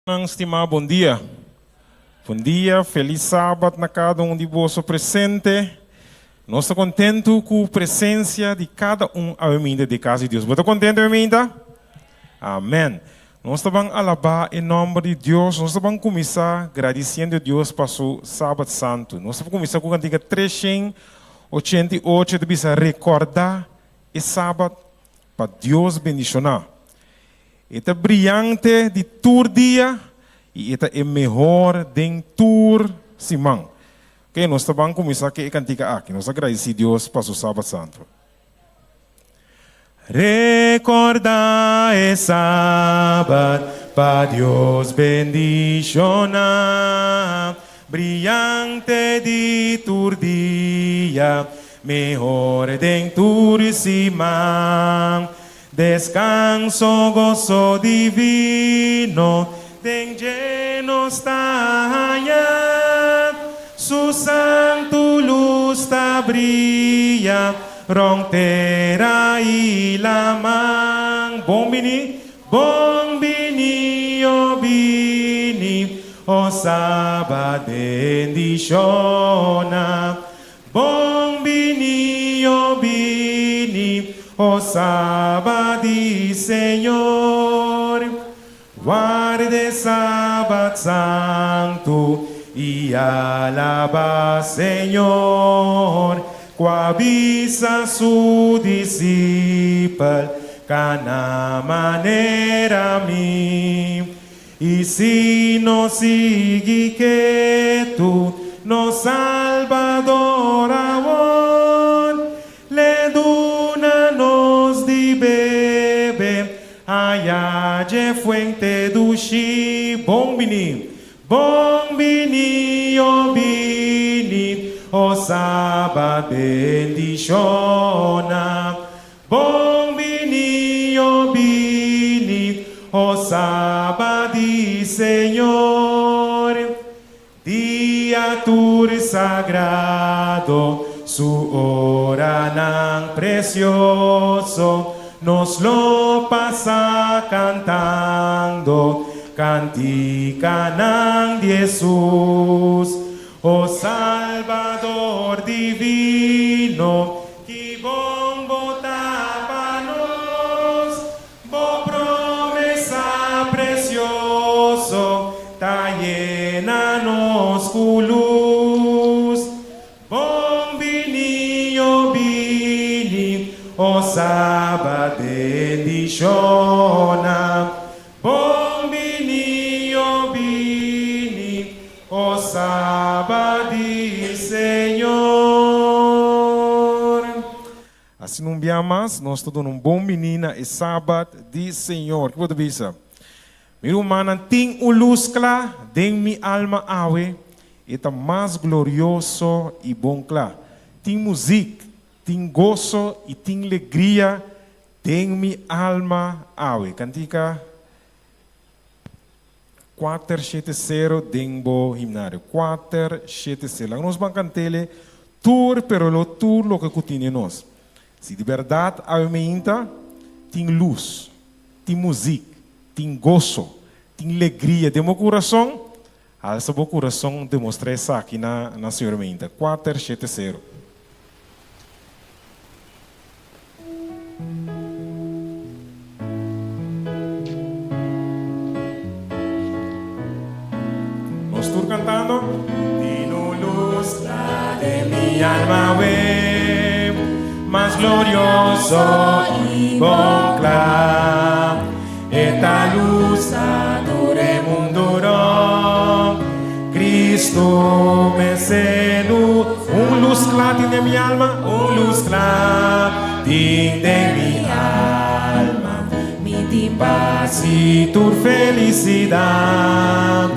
Nan stimá bon dia. Bon dia, felis sabat na kada un di boso presente. Nos ta kontentu ku presensia di kada un awe minta den kas di Dios. Bo ta kontentu awe minta? Amen. Nos ta ban alabá e nòmber di Dios. Nos ta ban kuminsá gradisiendo Dios pa su sabat santu. Nos ta kuminsá ku kantika 388 ta bisa Rekòrdá e sabat pa Dios bendishoná. E ta briyante di tur dia i e ta e mehor den tur siman. Oke, nos ta ban kuminsá ku e kantika aki. Nos ta gradisí Dios pa su Sabat Santu. Rekordá e Sabat pa Dios bendishoná, briyante di tur dia, mehor den tur siman. Descanso goso divino den dje nos ta haña, Su santu lus ta bria rond tera i laman. Bon bini, bon bini, o bini, o Sabat bendiciona. Bon bini, o bini, o Sabat di Señor. Warda e Sabat santu i alabá Señor, ku a bisa su disipel, Kana manera mi. I si nos sigui ketu, nos Salbador awor le duna nos di bebe aya dje fuente dushi. Bon bini, bon bini, o bini, o Sabat bendishona. Bon bini, o bini, o Saba di Señor. Dia tur sagrado, su oranan precioso, nos lo pasa cantando canticanan di Jesus. O Salbador divino, Ki bon bo ta pa nos, bo promesa precioso ta yena nos cu luz. Bon bini, o bini, o Sabat bendiciona. Bon bini, o bini, O Saba di Señor. Asina un bia mas nos ta duna un bon bini na e Sabat di Señor. Ki bo ta bisa? Mi rumannan, tin un lus kla den mi alma awe, e ta mas glorioso i bon kla. Tin muzik, tin goso i tin legria den mi alma awe. Kantika. 470 den bo himnario. 470. Laga nos ban kant'ele tur pero lo tur loke ku tin den nos. Si di bèrdat awe meinta tin lus, tin muzik, tin goso, tin legria den bo kurason, alsa bo kurason demostrá esaki na na Señor meinta. 470. Nos tur cantando. Tin un luz cla den mi alma awe, mas glorioso y bon cla. E ta luz a tur e mundo rond. Cristo mester luz. Un luz cla tin den mi alma, un luz cla tin den mi alma. Mi tin paz y tur felicidad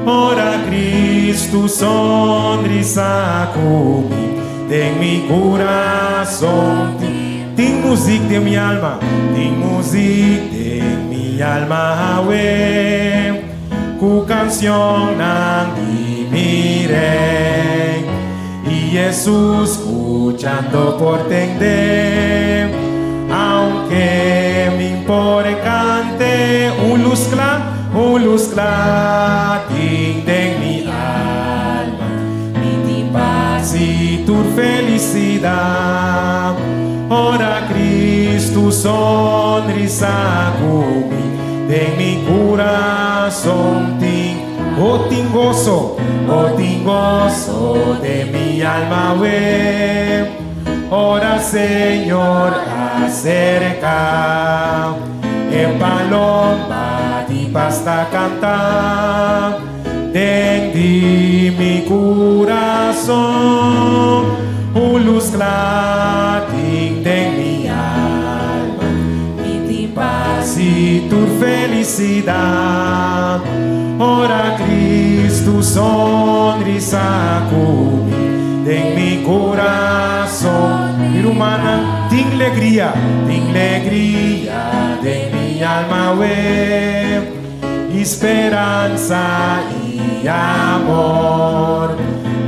ora Cristo sonrisa cu mi. Den mi curason tin muziek den mi alma, tin muziek den mi alma awe. Ku kansionnan di mi Rei. I Jesus skuchando por tende, aunke mi por kante. Un lus kla, un lus kla. kla tin den mi alma, mi tin pas i tur felisidat. Ora Cristo sonrisa ku mi, den mi kurason tin, oh tin goso, oh tin goso den mi alma awe. Ora Señor aserka, e palomba di pas ta kanta den di mi kurason. Un lus kla tin den mi alma, mi tin pas i tur felisidat. Ora Cristo sonrisa ku mi, den mi kurason. Mi rumannan, tin legria, tin legria den mi alma awe. I speransa i amor,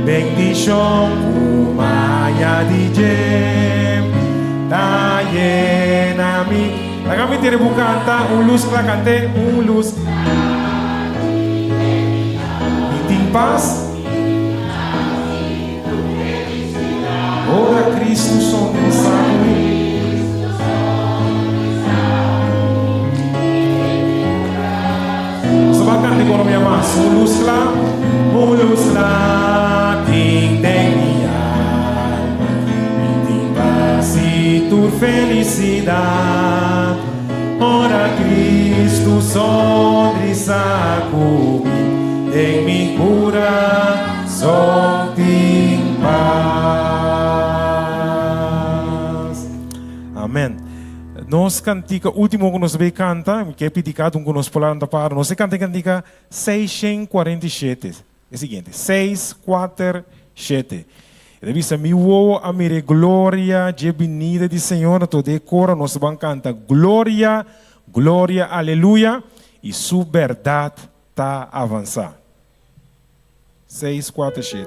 bendishon ku maya di dje ta yena mi. Laga mi tene bu kanta un lus kla kant'é un lus. Mi tin pas. Ora Cristo sonrisa ku mi. Nos ta ban kanta economia mas. Un lus kla, un lus kla tin den mi alma. Mi tin pas i tur felisidat. Ora Cristo sonrisa ku mi den mi kurason. Son tin pas. Amen. Nos kantika ultimo ku nos bay kanta, mi ke pidi kada un ku nos por lanta para. Nos e kanta e kantika 647. E siguiente, 647. E ta bisa, Mi wowo a mira e gloria dje binida di Señor. Anto den e koro nos ta ban kanta, Gloria, gloria, aleluya, i su bèrdat ta avansá. 6, 4, 7.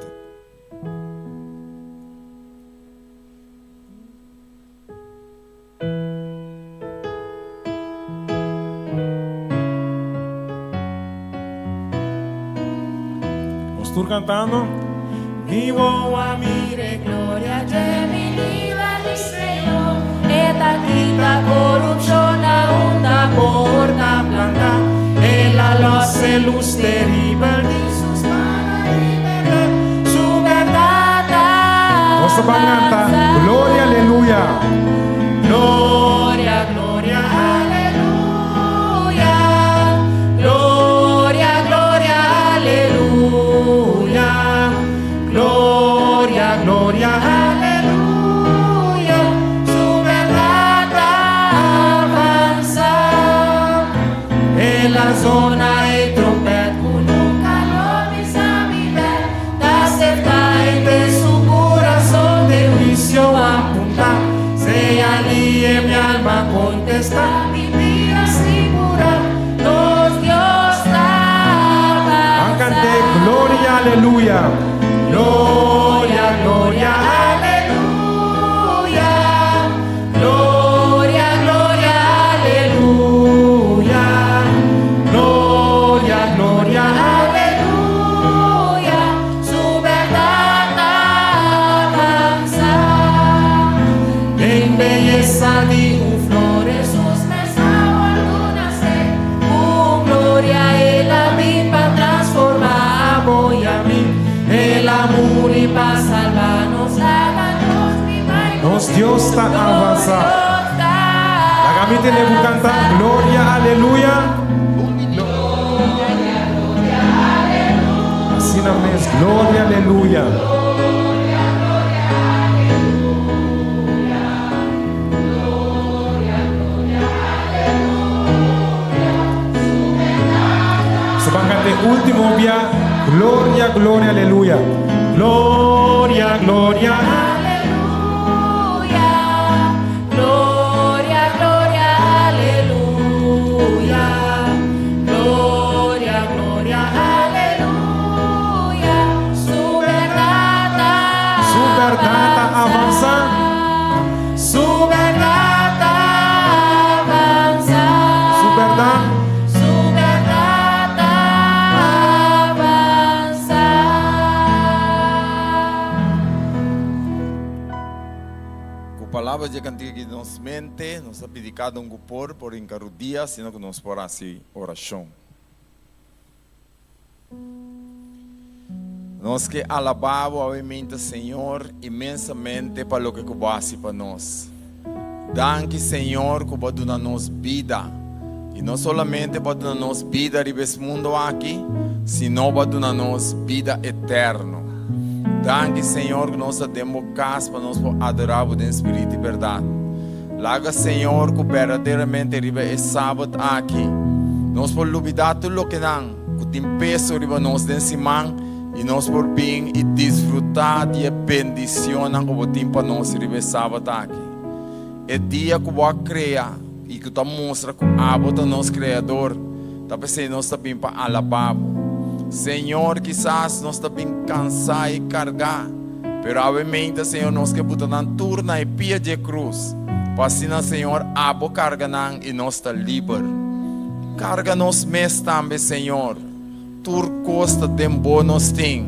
Nos tur cantando. Mi wowo a mira e gloria dje binida di Señor. E ta kita corupcion na unda por ta planta. El a los e luz teribel di su spada i berdad. Su berdad ta Nos ta ban canta avanza. Gloria, aleluya. Gloria, gloria, aleluya. Gloria, gloria, aleluya. Gloria, gloria, aleluya. Su berdad ta avanza. El a zona e trompet ku nunka lo bisa mi bek. Ta aserká hende su kurason den huisio apuntá. Sea lie mi alma kontestá. Mi bida sigurá, nos Dios ta Ban kant'é avanzá. Gloria, aleluya. Gloria, gloria, aleluya. Gloria, gloria, aleluya. Gloria, gloria, aleluya. Su bèrdat ta avansá. Den beyesa di un flor Hesus mes a wòrdu nasé. Ku gloria El a bin pa transformá abo i ami. El a muri pa salba nos, laga nos biba i Nos Dios ta avansá. Laga mi tende bo kanta Gloria, aleluya. Asina mes, Gloria, aleluya. Nos ta ban kanta e ultimo bia, Gloria, gloria, aleluya. Gloria, gloria. Aleluya, gloria, gloria, aleluya. Gloria, gloria, aleluya. Su bèrdat ta Su bèrdat ta avansá. Su bèrdat ta avansá. Su bèrdat. Su bèrdat ta palabra dje kantika aki den nos mente, nos ta pidi kada un ku por, por hinka rudia, asina ku nos por hasi orashon. Nos ke alabá bo awe minta, Señor, inmensamente pa loke ku bo hasi pa nos. Danki, Señor, ku bo a duna nos bida. I no solamente bo a duna nos bida riba es mundo aki, sino bo a duna nos bida eterno. Danki, Señor, ku nos ta den bo kas pa nos por adorá bo den spiritu i bèrdat. Laga, Señor, ku berdaderamente riba e Sabat aki nos por lubidá tur lokenan ku tin peso riba nos den siman i nos por bin i disfrutá di e bendicionnan ku bo tin pa nos riba e Sabat aki. E dia ku bo a krea i ku ta mustra ku abo ta nos Kreador, ta p'esei nos ta bin pa alabá bo. Señor, kisas nos ta bin kansá i kargá. Pero awe meinta, Señor, nos ke buta nan tur na e pia dje krus, pa asina, Señor, abo karga nan i nos ta liber. Karga nos mes tambe, Señor. Tur kos ta den bo nos tin.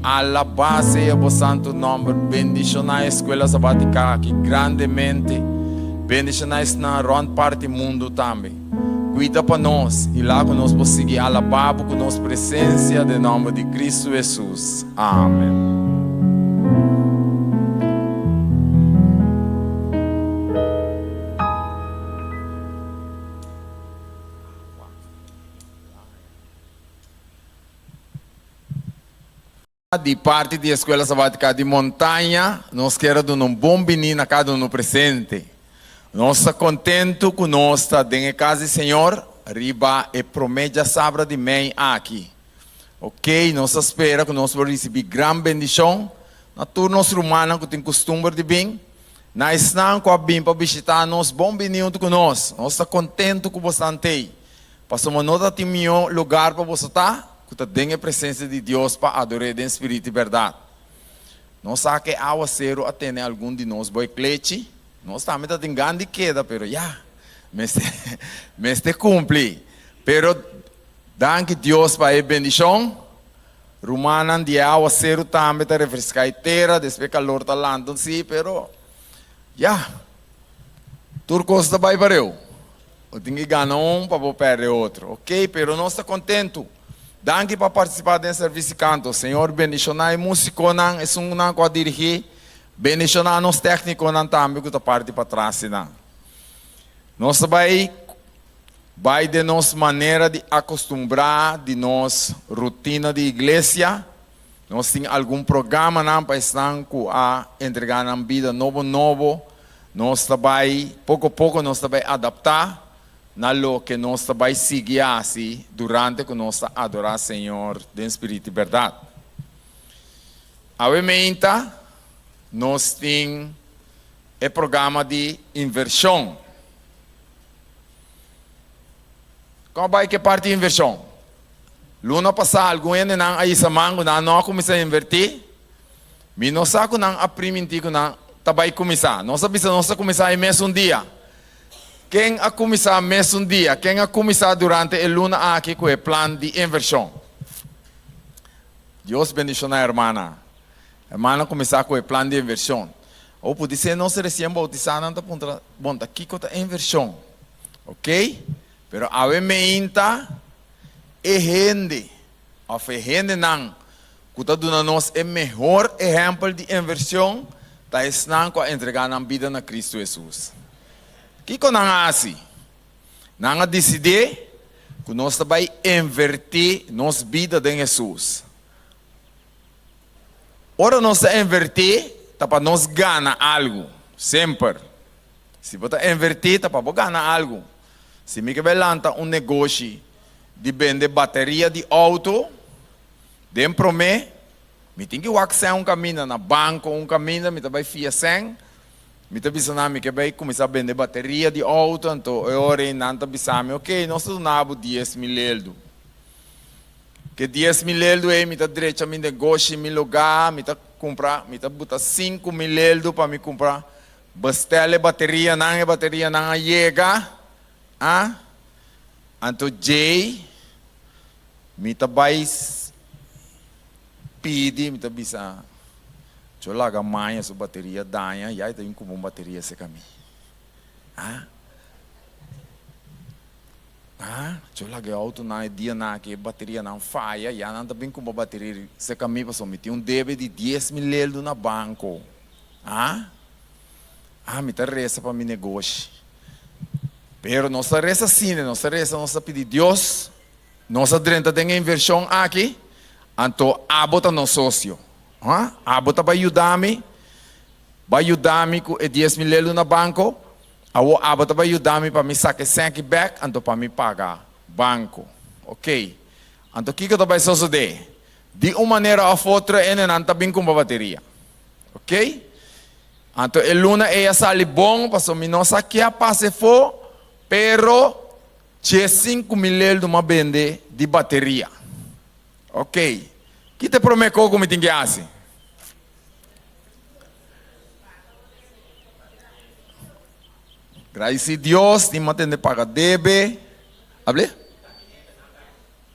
Alabá sea bo santu nòmber. Bendishoná e Skuela Sabátika aki grandemente. Bendishoná esnan rònt parti mundu tambe. Kuida pa nos i laga ku nos por sigui alabá bo ku nos presensia den nòmber di Kristu Hesus. Amen. Di parti di Escuela Sabática di Montaña, nos kier a duna un bon bini na cada uno presente. Nos ta contento cu nos ta den e cas di Señor riba e prome djasabra di mei aki. Ok, nos ta spera cu nos por ricibi gran bendicion na tur nos rumannan cu tin custumber di bin, na esnan cu a bin pa bishita nos, bon bini hunto cu nos. Nos ta contento cu bosnan t'ey. Pasobra no ta tin mihó lugar pa boso ta ku ta den e presensia di Dios pa ador'é den spiritu i bèrdat. Nos sa ku e awaseru a tene algun di nos boi klechi, nos tambe ta tin gan di keda, pero ya, mester mester kumpli. Pero danki Dios pa e bendishon. Rumannan di e awaseru tambe ta refreská e tera, despues kalor ta lanta sí, pero ya, tur kos ta bai pareu. Bo tin ki gana un pa bo perde otro. Ok, pero nos ta kontentu. Danki pa partisipá den servisi kanto. Señor bendishoná e músikonan, esunnan ku a dirigí. Bendishoná nos téknikonan tambe ku ta parti patras di nan. Nos ta bai bai den nos manera di akostumbrá di nos rutina di iglesia. Nos tin algun programanan pa esnan ku a entregá nan bida nobo nobo. Nos ta bai, poko poko nos ta bai adaptá na loke nos ta bai sigui hasi durante ku nos ta adorá Señor den spiritu i bèrdat. Awe meinta nos tin e programa di invershon. Kon a bai ku e parti di invershon? Luna pasá algun hendenan a hisa man ku nan no a kuminsá invertí. Mi no sa ku nan a primintí ku nan ta bai kuminsá. Nos a bisa nos ta kuminsá e mesun dia. Ken a kuminsá mesun dia? Ken a kuminsá durante e luna aki ku e plan di invershon? Dios bendishoná hermana. Hermana kuminsá ku e plan di invershon. Awor pudi ser nos resien bautisánan ta puntra, Bon, ta kiko ta invershon? Oké, pero awe meinta e hende òf e hendenan ku ta duna nos e mehor ehèmpel di invershon ta esnan ku a entregá nan bida na Kristu Hesus. Kiko nan a hasi? Nan a disidí ku nos ta bai invertí nos bida den Hesus. Ora nos ta invertí, ta pa nos gana algu, semper. Si bo ta invertí, ta pa bo gana algu. Si mi ke bai lanta un negoshi di bende bateria di outo, Den promé, mi tin ki wak sèn un kaminda na banko, un kaminda mi ta bai fia sèn, mi ta bisa nan mi ke bai kuminsá bende bateria di outo, anto e ora ei nan ta bisa mi, ok, nos ta duna bo 10,000 eldu. Ke 10,000 eldu ei mi ta drecha mi negoshi, mi lugá, mi ta kumpra, mi ta buta 5000 eldu pa mi kumpra bestèl e baterianan, e baterianan a yega, a, anto djei Mi ta bai pidi, mi ta bisa, Cho laga maña su bateria daña, ya e ta bin ku bon bateria serka mi. Ah? Ah? Cho laga e autonan e dianan aki e baterianan faya, ya nan ta bin kumpra bateria serka mi pasobra mi tin un debe di 10,000 leldu na banko. Ah? Ah, mi ta resa pa mi negoshi. Pero nos ta resa asina, nos ta resa, nos ta pidi Dios, nos a drenta den e invershon aki, anto abo ta nos sosio. Ha? Abo ta bai yuda mi, bai yuda mi ku e 10,000 lelu na banko, awor abo ta bai yuda mi pa mi saka e sènki bèk, anto pa mi paga banko. Ok. Anto kiko ta bai sosodé? Di un manera òf otro e nenan ta bin kumpra bateria. Ok. Anto e luna ei a sali bon, pasobra mi no sa ke a pasa efo, pero 15,000 eldo m'a bende di bateria. Ok, ki ta e promé kos ku mi tin ke hasi? Gradisí Dios, tin m'a tende paga debe. Able?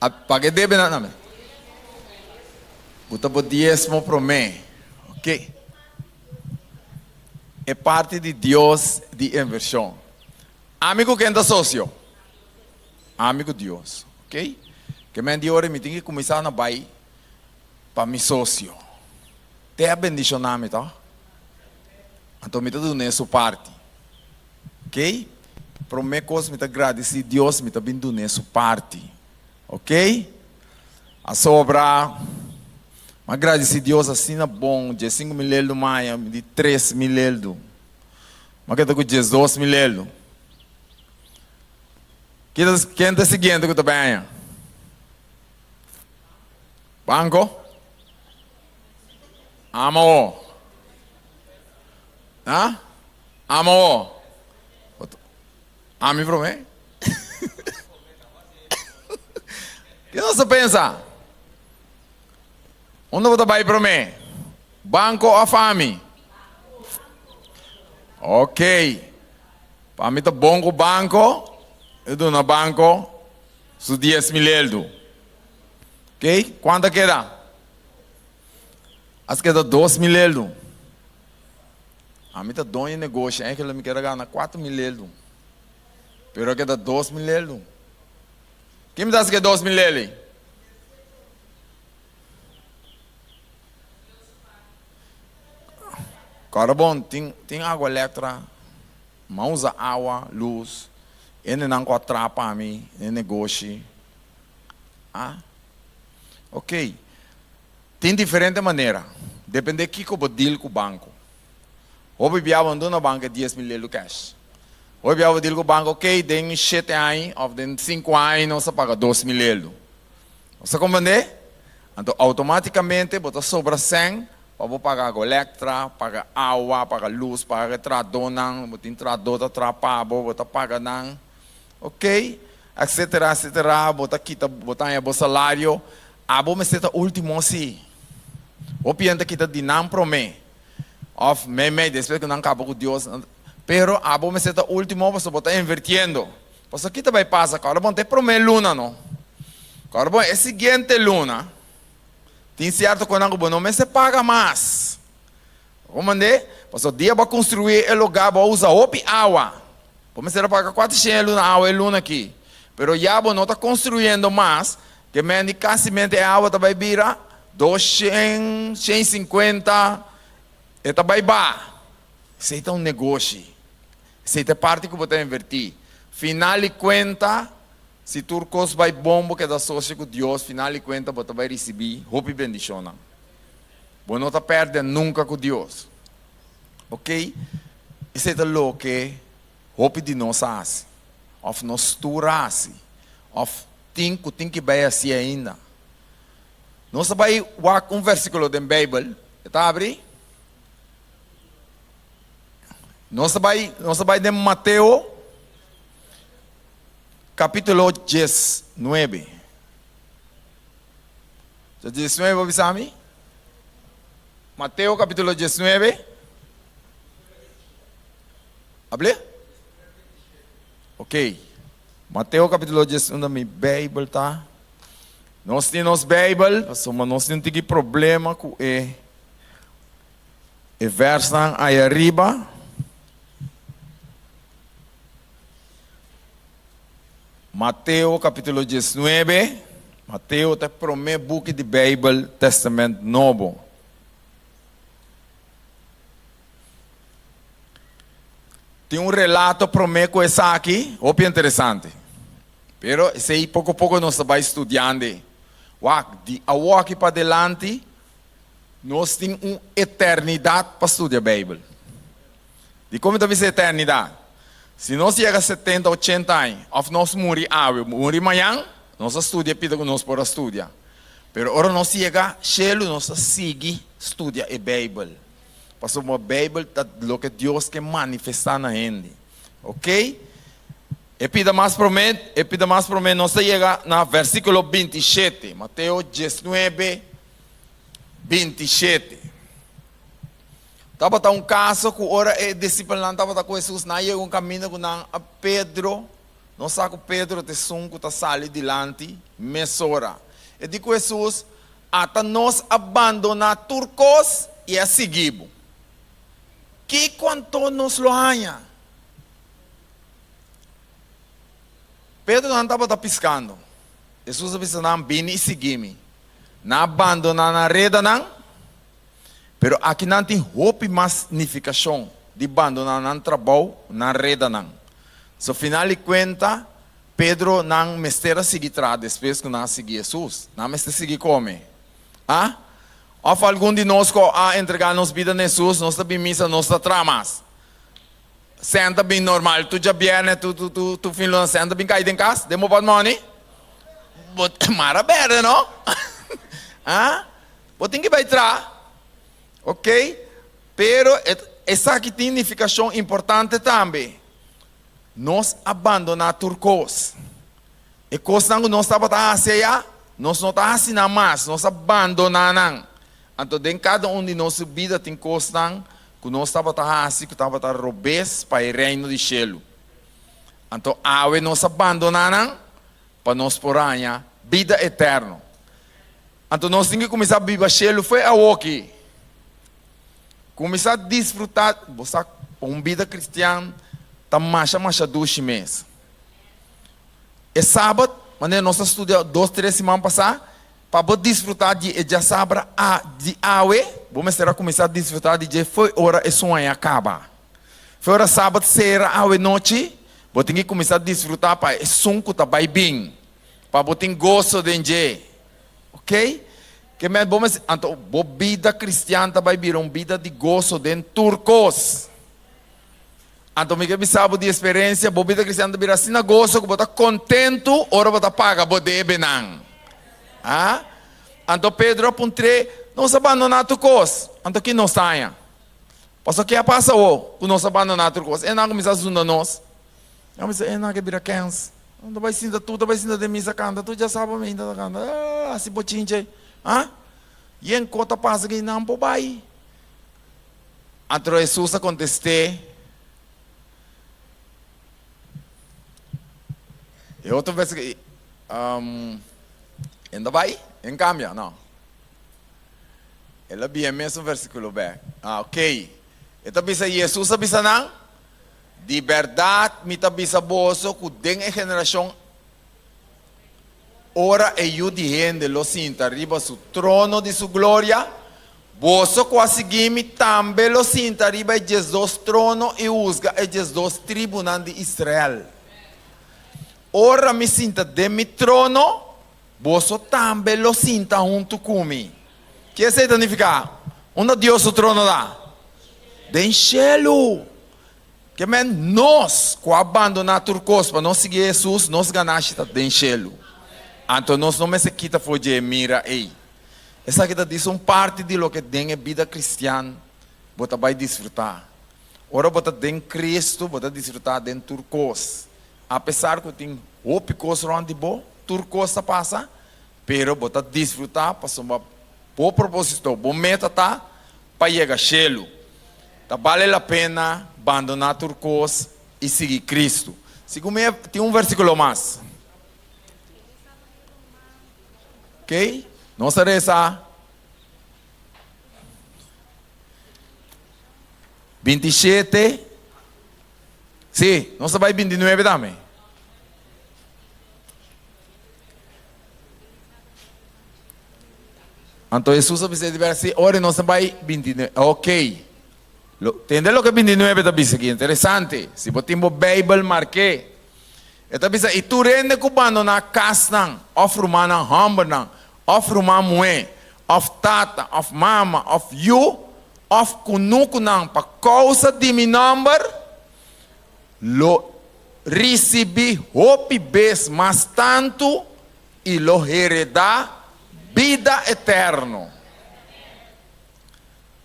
A paga e debe nan tambe. Bo ta bo diesmo promé. Ok. E parti di Dios di invershon. Ami ku ken ta sosio? Ami ku Dios. Ok. Ke men di ora mi tin ke kuminsá na bai pa mi sosio. Te a bendishoná mi toh. Anto mi ta dun'é su parti. Ok. Promé kos mi ta gradisí Dios mi ta bin dun'é su parti. Ok. A sobra mi a gradisí Dios asina bon 15,000 eldu maya mi di 3000 eldu. Mi a keda ku 12,000 eldu. Ken ta siguiente ku ta bai aña? Banko? Amo. Ha? Amo. Ami promé? Ke nos ta pensa? Unda bo ta bai promé? Banko òf ami? Ok. Pa mi ta bon ku banko, e duna banko su 10,000 eldu. Ok, kuantu a keda? A keda 2000 eldu. Ami ta doño di negoshi, eigenlijk mi kier a gana 4000 eldu. Pero a keda 2000 eldu. Kin mi ta hasi ku e 2000 eli? Kòrda bon, tin tin agua elektra, mi a usa awa, lus, hendenan ku a traha pa mi den negoshi. Ah, ok. Tin diferente manera, depende kiko bo deal ku banko. Hopi bia bo no duna banko e 10,000 lelu cash. Hopi bia bo deal ku banko, ok, den shete aña òf den sinku aña nos ta paga 2000 lelu. Bo sa komprendé? Anto outomátikamente bo ta sobra sèn pa bo paga agu elektra, paga awa, paga lus, paga e trahadónan, bo tin trahadó ta traha pa bo, bo ta paga nan, ok, etsetera, etsetera, bo ta kita, bo ta haña bo salario, abo mester ta último si. Hopi hende ta kita di nan promé, òf meimei despues ku nan kaba ku Dios, pero abo mester ta último pasobra bo ta invirtiendo. Pasobra ki ta bai pasa? Kòrda bon ta e promé luna no. Kòrda bon e siguiente luna tin sierto konan ku bo no mester paga mas. Bo mand'é? Pasobra dia bo a konstruí e lugá bo a usa hopi awa. Bo mester a paga 400 e luna awa e luna aki. Pero ya bo no ta konstruyendo mas, ke men di kasimente e awa ta bai bira 200, 150, e ta bai baha. Esei ta un negoshi. Esei ta e parti ku bo ta invertí. Final di kuenta, si tur kos bai bon, bo keda sosio ku Dios, final di kuenta bo ta bai risibí hopi bendishonnan. Bo no ta pèrdè nunka ku Dios. Oké? Esei ta loke hopi di nos a hasi, òf nos tur a hasi, òf tin ku tin ki bai hasi ainda. Nos ta bai wak un versíkulo den Beibel. E ta abri? Nos ta bai, nos ta bai den Mateo capítulo 19. So 19 bo bisa mi? Mateo capítulo 19. Able? Ok. Mateo capítulo 19, unda mi Bijbel ta? Nos tin nos Bijbel, pasobra nos tin un tiki problema ku e. E vèrsnan aya riba. Mateo kapítulo diesnuebe. Mateo ta e promé buki di Beibel, Tèstamènt Nobo. Tin un relato promé ku esaki, hopi interesante. Pero esei poko poko nos ta bai studiando. Wak, di awoki padilanti nos tin un eternidat pa studia Beibel. Dikon mi ta bisa eternidat? Si nos yega setenta, ochenta aña, òf nos muri awe, muri mañan, nos a studia pida ku nos por a studia. Pero ora nos yega shelu nos ta sigui studia e Beibel. Pasobra Beibel ta loke Dios ke manifestá na hende. Ok? E pida mas promé, e pida mas promé nos ta yega na versíkulo 27, Mateo 19, 27. Tabata un kaso ku ora e disipelnan tabata ku Hesus, nan a yega un kaminda ku nan a Pedro, nos sa ku Pedro ta esun ku ta sali dilanti mesora. E di ku Hesus, Ata nos a bandoná tur kos i a sigui bo. Kiko anto nos lo haña? Pedro nan tabata piskando. Hesus a bisa nan, Bini i sigui mi. Nan a bandoná nan redanan. Pero aki nan tin hopi mas nifikashon di bandoná nan trabou, nan redanan. So final di kuenta, Pedro nan mester a sigui traha despues ku nan a sigui Hesus. Nan mester sigui kome. A? Òf algun di nos ku a entregá nos bida na Hesus, nos ta bin misa, nos ta traha mas. Sèn ta bin normal, tur djabièrnè, tur tur tur tur fin luna sèn ta bin kai den kas, den bo pòtmòni. Bo mara bèrdè no? A? Bo tin ki bai tra, ok? Pero esaki tin nifikashon importante tambe. Nos a bandoná tur kos. E kosnan ku nos tabata hasi ayá, nos no ta hasi nan mas, nos a bandoná nan. Anto den kada un di nos su bida tin kosnan ku nos tabata hasi ku tabata robes pa e Reino di shelu. Anto awe nos a bandoná nan pa nos por haña bida eterno. Anto nos tin ki kuminsá biba shelu fo'i awoki. Kuminsá disfrutá, bo sa un bida kristian ta masha masha dushi mes. E sabat, manera nos a studia dos tres siman pasá, pa bo disfrutá di e djasabra a di awe, bo mester a kuminsá disfrutá di dje fo'i ora e suaña kaba. Fo'i ora sabat sera awe nochi, bo tin ki kuminsá disfrutá pa esun ku ta bai bin, pa bo tin goso den dje. Ok? Ke men bo mester, anto bo bida kristian ta bai bira un bida di goso den tur kos. Anto mi ke bisa bo di eksperensia, bo bida kristian ta bira asina goso ku bo ta kontentu ora bo ta paga bo debenan. Ha? Anto Pedro a puntr'é, Nos a bandoná tur kos, anto ki nos ta haña? Pasobra ke a pasa awor ku nos a bandoná tur kos? E nan a kuminsá zunda nos. Nan bisa, E nan ke bira kens. Nan ta bai sinta tur ta bai sinta den misa kanta, tur djasaba mi ta kanta, ah, hasi bochinche. Ah? Yen ko ta pasa ki nan por bai. Anto Hesus a kontest'é, E otro bes, um, e no ta bai? E no kambia? No. El a bia e mesun versíkulo bèk. Ah, ok. E ta bisa, Hesus a bisa nan, Di bèrdat mi ta bisa boso ku den e generashon ora e Yu di hende lo sinta riba su trono di su gloria, boso ku a sigui mi tambe lo sinta riba e diesdos trono i husga e diesdos tribunan di Israel. Ora mi sinta den mi trono, boso tambe lo sinta huntu ku mi. Ke esei ta nifiká? Unda Dios su trono ta? Den shelu. Ke men nos ku a bandoná tur kos pa nos sigui Hesus, nos ganashi ta den shelu. Anto nos no mester kita for dje mira ei. Esaki ta disa un parti di loke den e bida kristian bo ta bai disfrutá. Ora bo ta den Kristu, bo ta disfrutá den tur kos. Apesar ku tin hopi kos rònt di bo, tur kos ta pasa, pero bo ta disfrutá pasobra bo propósito, bo meta ta pa yega shelu. Ta bale la pena bandoná tur kos i sigui Kristu. Segun mi tin un versíkulo mas. Ok, nos a resa. 27, sí, nos ta bai 29 tambe. Anto Hesus a bisa di bèr sí, ora nos ta bai 29, ok. Lo, tende loke 29 ta bisa aki, interesante. Si bo tin bo Beibel mark'é. E ta bisa, I tur hende ku bandoná kasnan, òf rumannan hòmbernan, òf ruman muhé, òf tata, òf mama, òf yu, òf kunukunan pa kousa di mi nòmber, lo risibí hopi bes mas tantu i lo heredá bida eterno.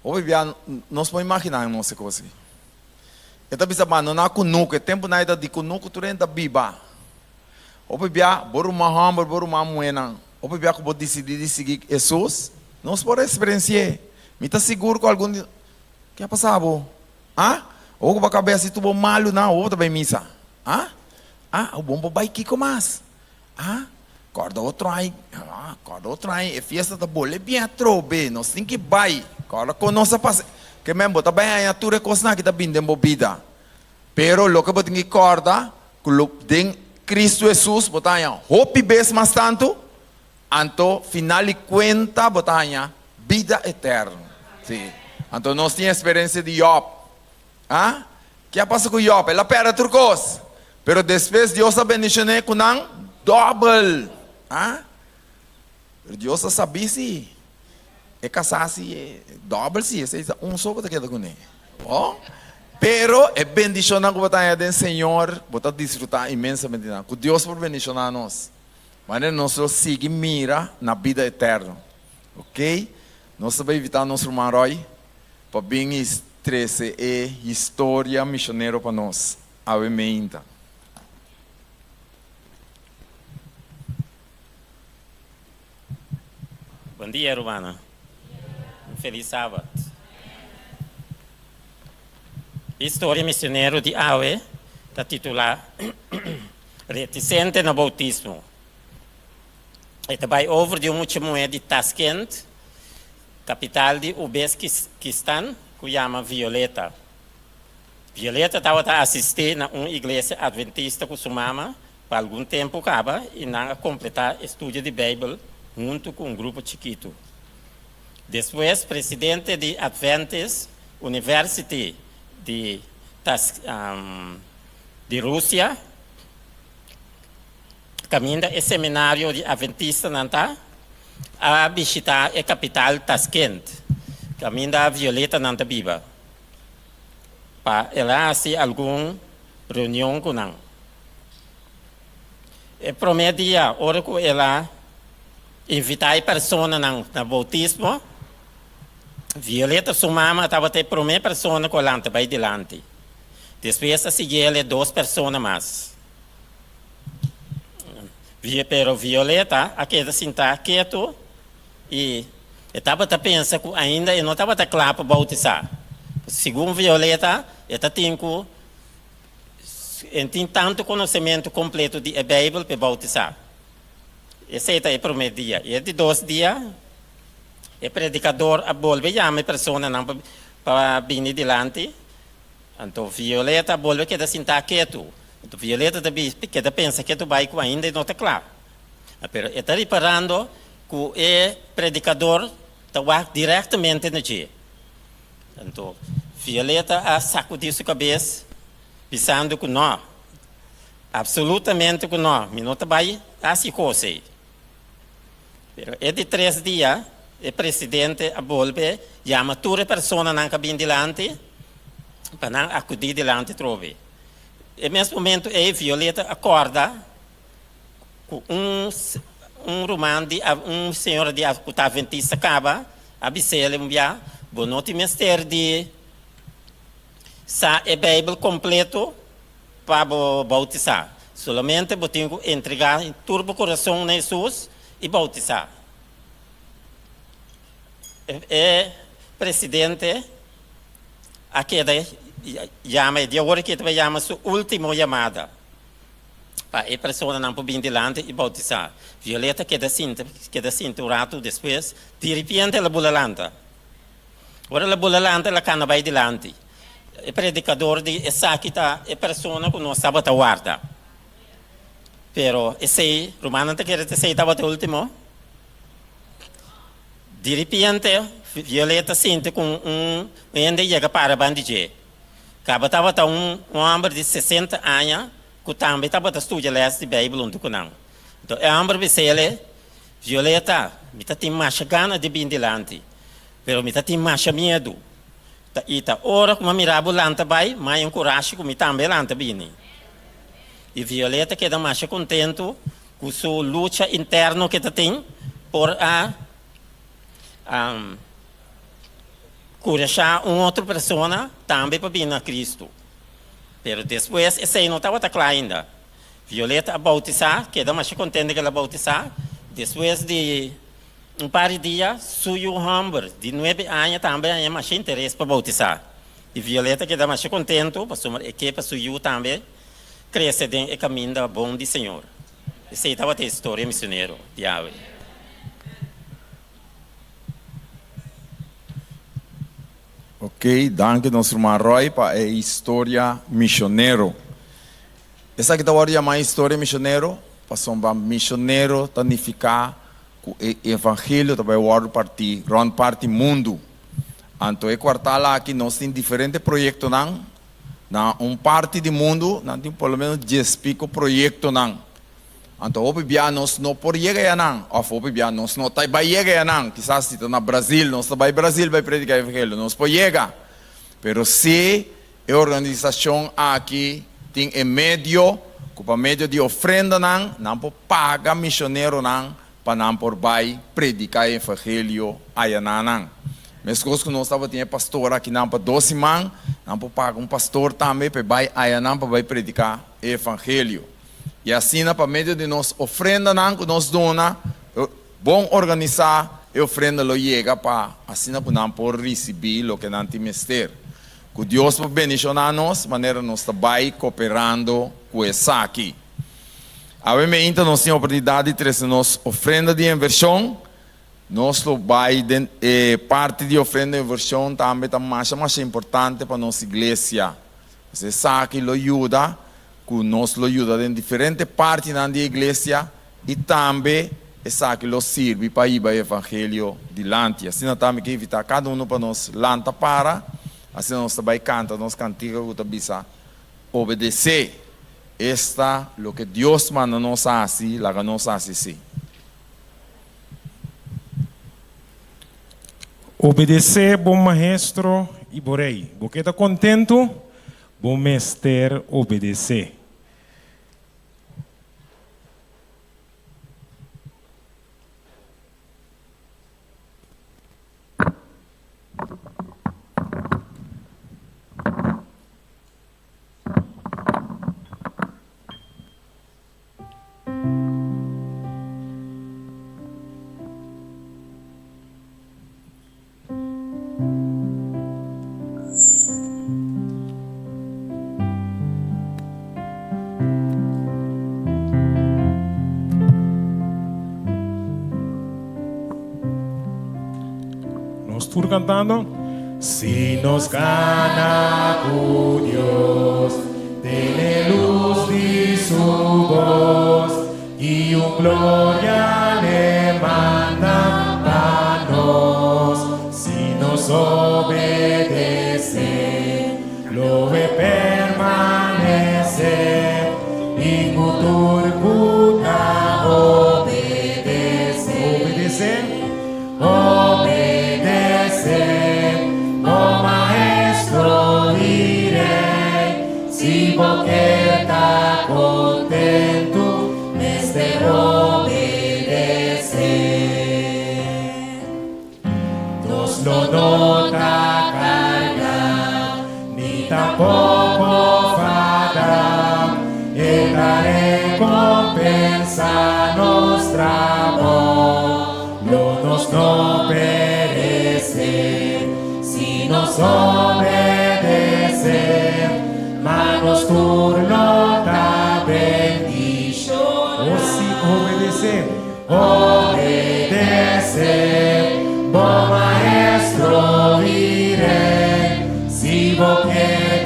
Hopi bia nos por imaginá nos e kos ei. E ta bisa bandoná kunuku, e tempunan e ta di kunuku tur hende ta biba. Hopi bia bo ruman hòmber, bo ruman muhénan, hopi bia ku bo disidí di sigui Hesus, nos por eksperensi'é. Mi ta sigur ku algun di Ke a pasa bo? A? Awor ku bo a kabes di tur bo malunan, awor bo ta bai misa? A? A? Awor bo no por bai kiko mas? A? Kòrda otro ai, a, kòrda otro ai, e fiesta ta bole bien atrobe, nos tin ki bai. Kòrda kon nos a pasa. Ke men bo ta bai haña tur e kosnan aki ta bin den bo bida. Pero loke bo tin ki kòrda, ku lo den Kristu Hesus bo ta haña hopi bes mas tantu, anto final di kuenta bo ta haña bida eterno. Sí. Anto nos tin eksperensia di Jòb. A? Ke a pasa ku Jòb? El a pèrdè tur kos. Pero despues Dios a bendishon'é ku nan dòbel. A? Pero Dios a sabí si e kasá si e dòbel si esei ta un so bo ta keda kuné. Bo? Pero e bendishonnan ku bo ta haña den Señor, bo ta disfrutá inmensamente nan. Ku Dios por bendishoná nos. Manera nos lo sigui mira na bida eterno. Oké? Nos ta bai invitá nos ruman Roy pa bin i trese e historia misionero pa nos awe meinta. Bon dia rumannan. Un felis sabat. E historia misionero di awe ta titulá Reticente na Bautismo. E ta bai over di un mucha muhé di Tashkent Kapital di Ubeskistan ku yama Violeta. Violeta tabata asistí na un iglesia adventista ku su mama pa algun tempu kaba i nan a kompletá e studio di Beibel huntu ku un grupo chikitu. Despues presidente di Adventist University di di Rusia, kaminda e seminario di Adventistanan ta, a bishitá e kapital Tashkent, kaminda Violetanan ta biba, pa el a hasi algun reunion ku nan. E promé dia, ora ku el a invitá e personanan na boutismo, Violeta su mama tabata e promé persona ku a lanta bai dilanti. Despues a sigui el e dos persona mas. Pero Violeta a keda sintá ketu i e tabata pensa ku ainda e no tabata kla pa boutisá. Segun Violeta, e ta tin ku e tin tantu konosementu kompletu di e Beibel pa e boutisá. Esei ta e promé dia. I e di dos dia, e predikador a bolbe yama e personanan pa bini dilanti. Anto Violeta a bolbe keda sintá ketu. Anto Violeta ta bisa, keda pensa ketu bai ku ainda e no ta kla. Pero e ta riparando ku e predikador ta wak direktamente na dje. Anto Violeta a sakudí su kabes bisando ku nò, apsolutamente ku nò, mi no ta bai hasi kos ei. Pero e di tres dia, e presidente a bolbe yama tur e personanan ku a bin dilanti pa nan akudí dilanti trobe. E mes momentu ei Violeta a kòrda ku un un ruman di un señora di ku ta adventista kaba a bis'el un bia, Bo no tin mester di sa e Beibel kompleto pa bo boutisá. Solamente bo tin ku entregá tur bo kurason na Hesus i boutisá. E presidente a keda yama e dia ora ku e ta bai yama su último yamada pa e personanan por bin dilanti i boutisá. Violeta keda sinta keda sinta un ratu despues diripiente el a bula lanta. Ora el a bula lanta el a kana bai dilanti. E predikador di, Esaki ta e persona ku nos tabata warda. Pero esei, rumannan ta kere ta esei tabata e último? Diripiente, Violeta sinti ku un hende yega para ban di dje. Kaba tabata un hòmber di sesenta aña ku tambe tabata studia lès di Beibel huntu ku nan. Anto e hòmber bis'el, Violeta, mi ta tin masha gana di bin dilanti, pero mi ta tin masha miedu. Ta i ta ora ku mi a mira bo lanta bai, mi a haña un kurashi ku mi tambe lanta bini. I Violeta keda masha kontentu ku su lucha interno ke ta tin por a kurashá un otro persona tambe pa bini na Kristu. Pero despues esei no tabata kla ainda. Violeta a boutisá, keda masha kontentu ku el a boutisá. Despues di un par di dia, su yu hòmber di nuebe aña tambe a haña masha interes pa boutisá. I Violeta keda masha kontentu pasobra e ke pa su yu tambe krese den e kaminda bon di Señor. Esei tabata e historia misionero di awe. Ok, danki nos ruman Roy pa e historia misionero. Esaki ta wòrdu yamá historia misionero pasobra misionero ta nifiká ku e evangelio ta bai wòrdu partí rònt parti mundu. Anto e kuartal aki nos tin diferente proyektonan na un parti di mundu, nan tin por lo menos dies piko proyektonan. Anto hopi bia nos no por yega yanan, òf hopi bia nos no ta bai yega yanan. Kisas si ta na Brazil, nos ta bai Brazil bai prediká evangelio, nos por yega. Pero si E organisashon aki tin e medio ku pa medio di ofrendanan nan por paga mishoneronan pa nan por bai prediká e evangelio ayanan. Meskos ku nos tabatin e pastor akinan pa dos siman, nan por paga un pastor tambe pa e bai ayanan pa bai prediká e evangelio. I asina pa medio di nos ofrendanan ku nos duna, bon organisá, e ofrenda lo yega pa asina ku nan por risibí loke nan tin mester. Ku Dios por bendishoná nos manera nos ta bai koperando ku esaki. Awe meinta nos tin oportunidat di trese nos ofrenda di invershon. Nos lo bai den e parti di ofrenda di invershon tambe ta masha masha importante pa nos iglesia. Pues esaki lo yuda ku nos lo yuda den diferente partinan di e iglesia i tambe esaki lo sirbi pa hiba e evangelio dilanti. Asina ta mi ke invitá kada unu pa nos lanta para, asina nos ta bai kanta nos kantika ku ta bisa, Obedesé, esta loke Dios manda nos hasi, laga nos hasi sí. Obedesé bo maestro i bo rei. Bo ke ta kontentu? Bo mester obedesé. Nos tur cantando. Si nos cana cu Dios, den e luz di su voz, I un gloria l'e manda pa nos, si nos obedecé, lo e permanecé, i ku tur ku ta obedecé, obedecé, obedecé, bo Maestro i Rey, si bo ke ta kontentu, mester obedesé. Nos lo no ta kargá, ni tampoko fadá, e ta rekompensá nos trabou. Lo nos no peresé, si nos obedesé, ma nos tur lo ta bendishoná. O si obedesé, obedesé, bo Maestro i Rey, si bo ke.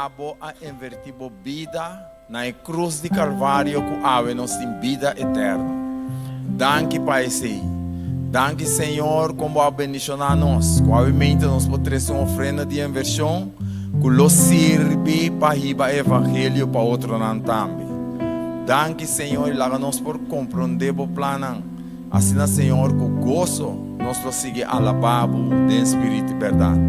Abo a invertí bo bida na e krus di Kalvario ku awe nos tin bida eterno. Danki pa esei. Danki Señor kon bo a bendishoná nos, ku awe mente nos por trese un ofrenda di invershon ku lo sirbi pa hiba e evangelio pa otronan tambe. Danki Señor i laga nos por komprondé bo plannan. Asina Señor ku goso nos lo sigui alabá bo den spiritu i bèrdat.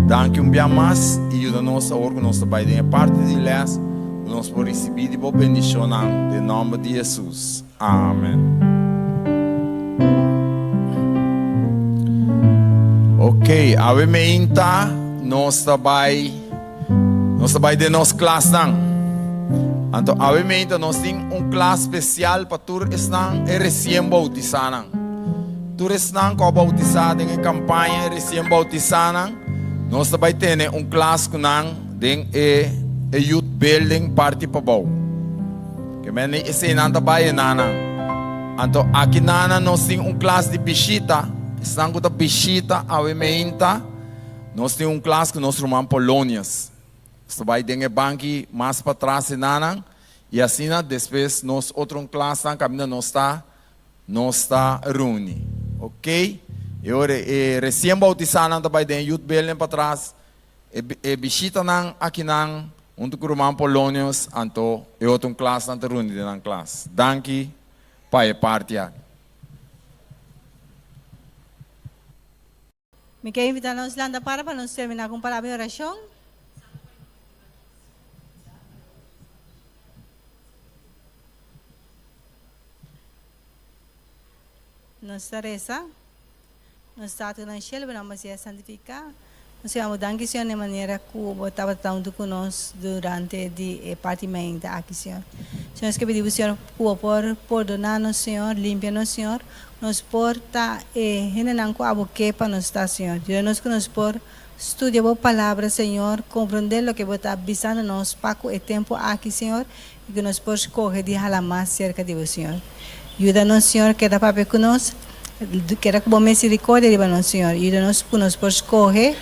Danki un bia mas i yuda nos awor ku nos ta bai den e parti di lès ku nos por risibí di bo bendishonnan den nòmber di Hesus. Amen. Ok, awe meinta nos ta bai Nos ta bai den nos klasnan. Anto awe meinta nos tin un klas spesial pa tur esnan e resien bautisánan. Tur esnan ku a bautisá den e kampaña e resien bautisánan, nos ta bai tene un klas ku nan den e e youth building parti pabou. Ke mende eseinan ta bai enanan. Anto aki nanan nos tin un klas di bishita, esnan ku ta bishita awe meinta. Nos tin un klas ku nos ruman Polonius. Nos ta bai den e banki mas patras e nanan i asina despues nos otro un klasnan kaminda nos ta nos ta runi. Ok. E ora e resien bautisanan ta bai den e youth building patras. E e bishitanan akinan huntu ku ruman Polonius anto e otro un klasnan ta runi den nan klas. Danki pa e parti aki. Mi ke invitá nos lanta para pa nos terminá ku un palabra di orashon. Nos ta resa. Nos Tata ku na shelu, bo nòmber sea santifiká. Nos ta yama bo danki, Señor, na e manera ku bo tabata huntu ku nos durante di e parti mainta aki, Señor. Señor, nos ke pidi bo, Señor, ku bo por pordoná nos, Señor, limpia nos, Señor. Nos por ta e hendenan ku abo ke pa nos ta, Señor. Yuda nos ku nos por studia Bo Palabra, Señor, komprondé loke Bo ta bisando nos pa ku e tempu aki, Señor, i ku nos por skohe di hala mas serka di Bo, Señor. Yuda nos, Señor, keda papia ku nos, keda ku Bo miserikordia riba nos, Señor. Yuda nos ku nos por skohe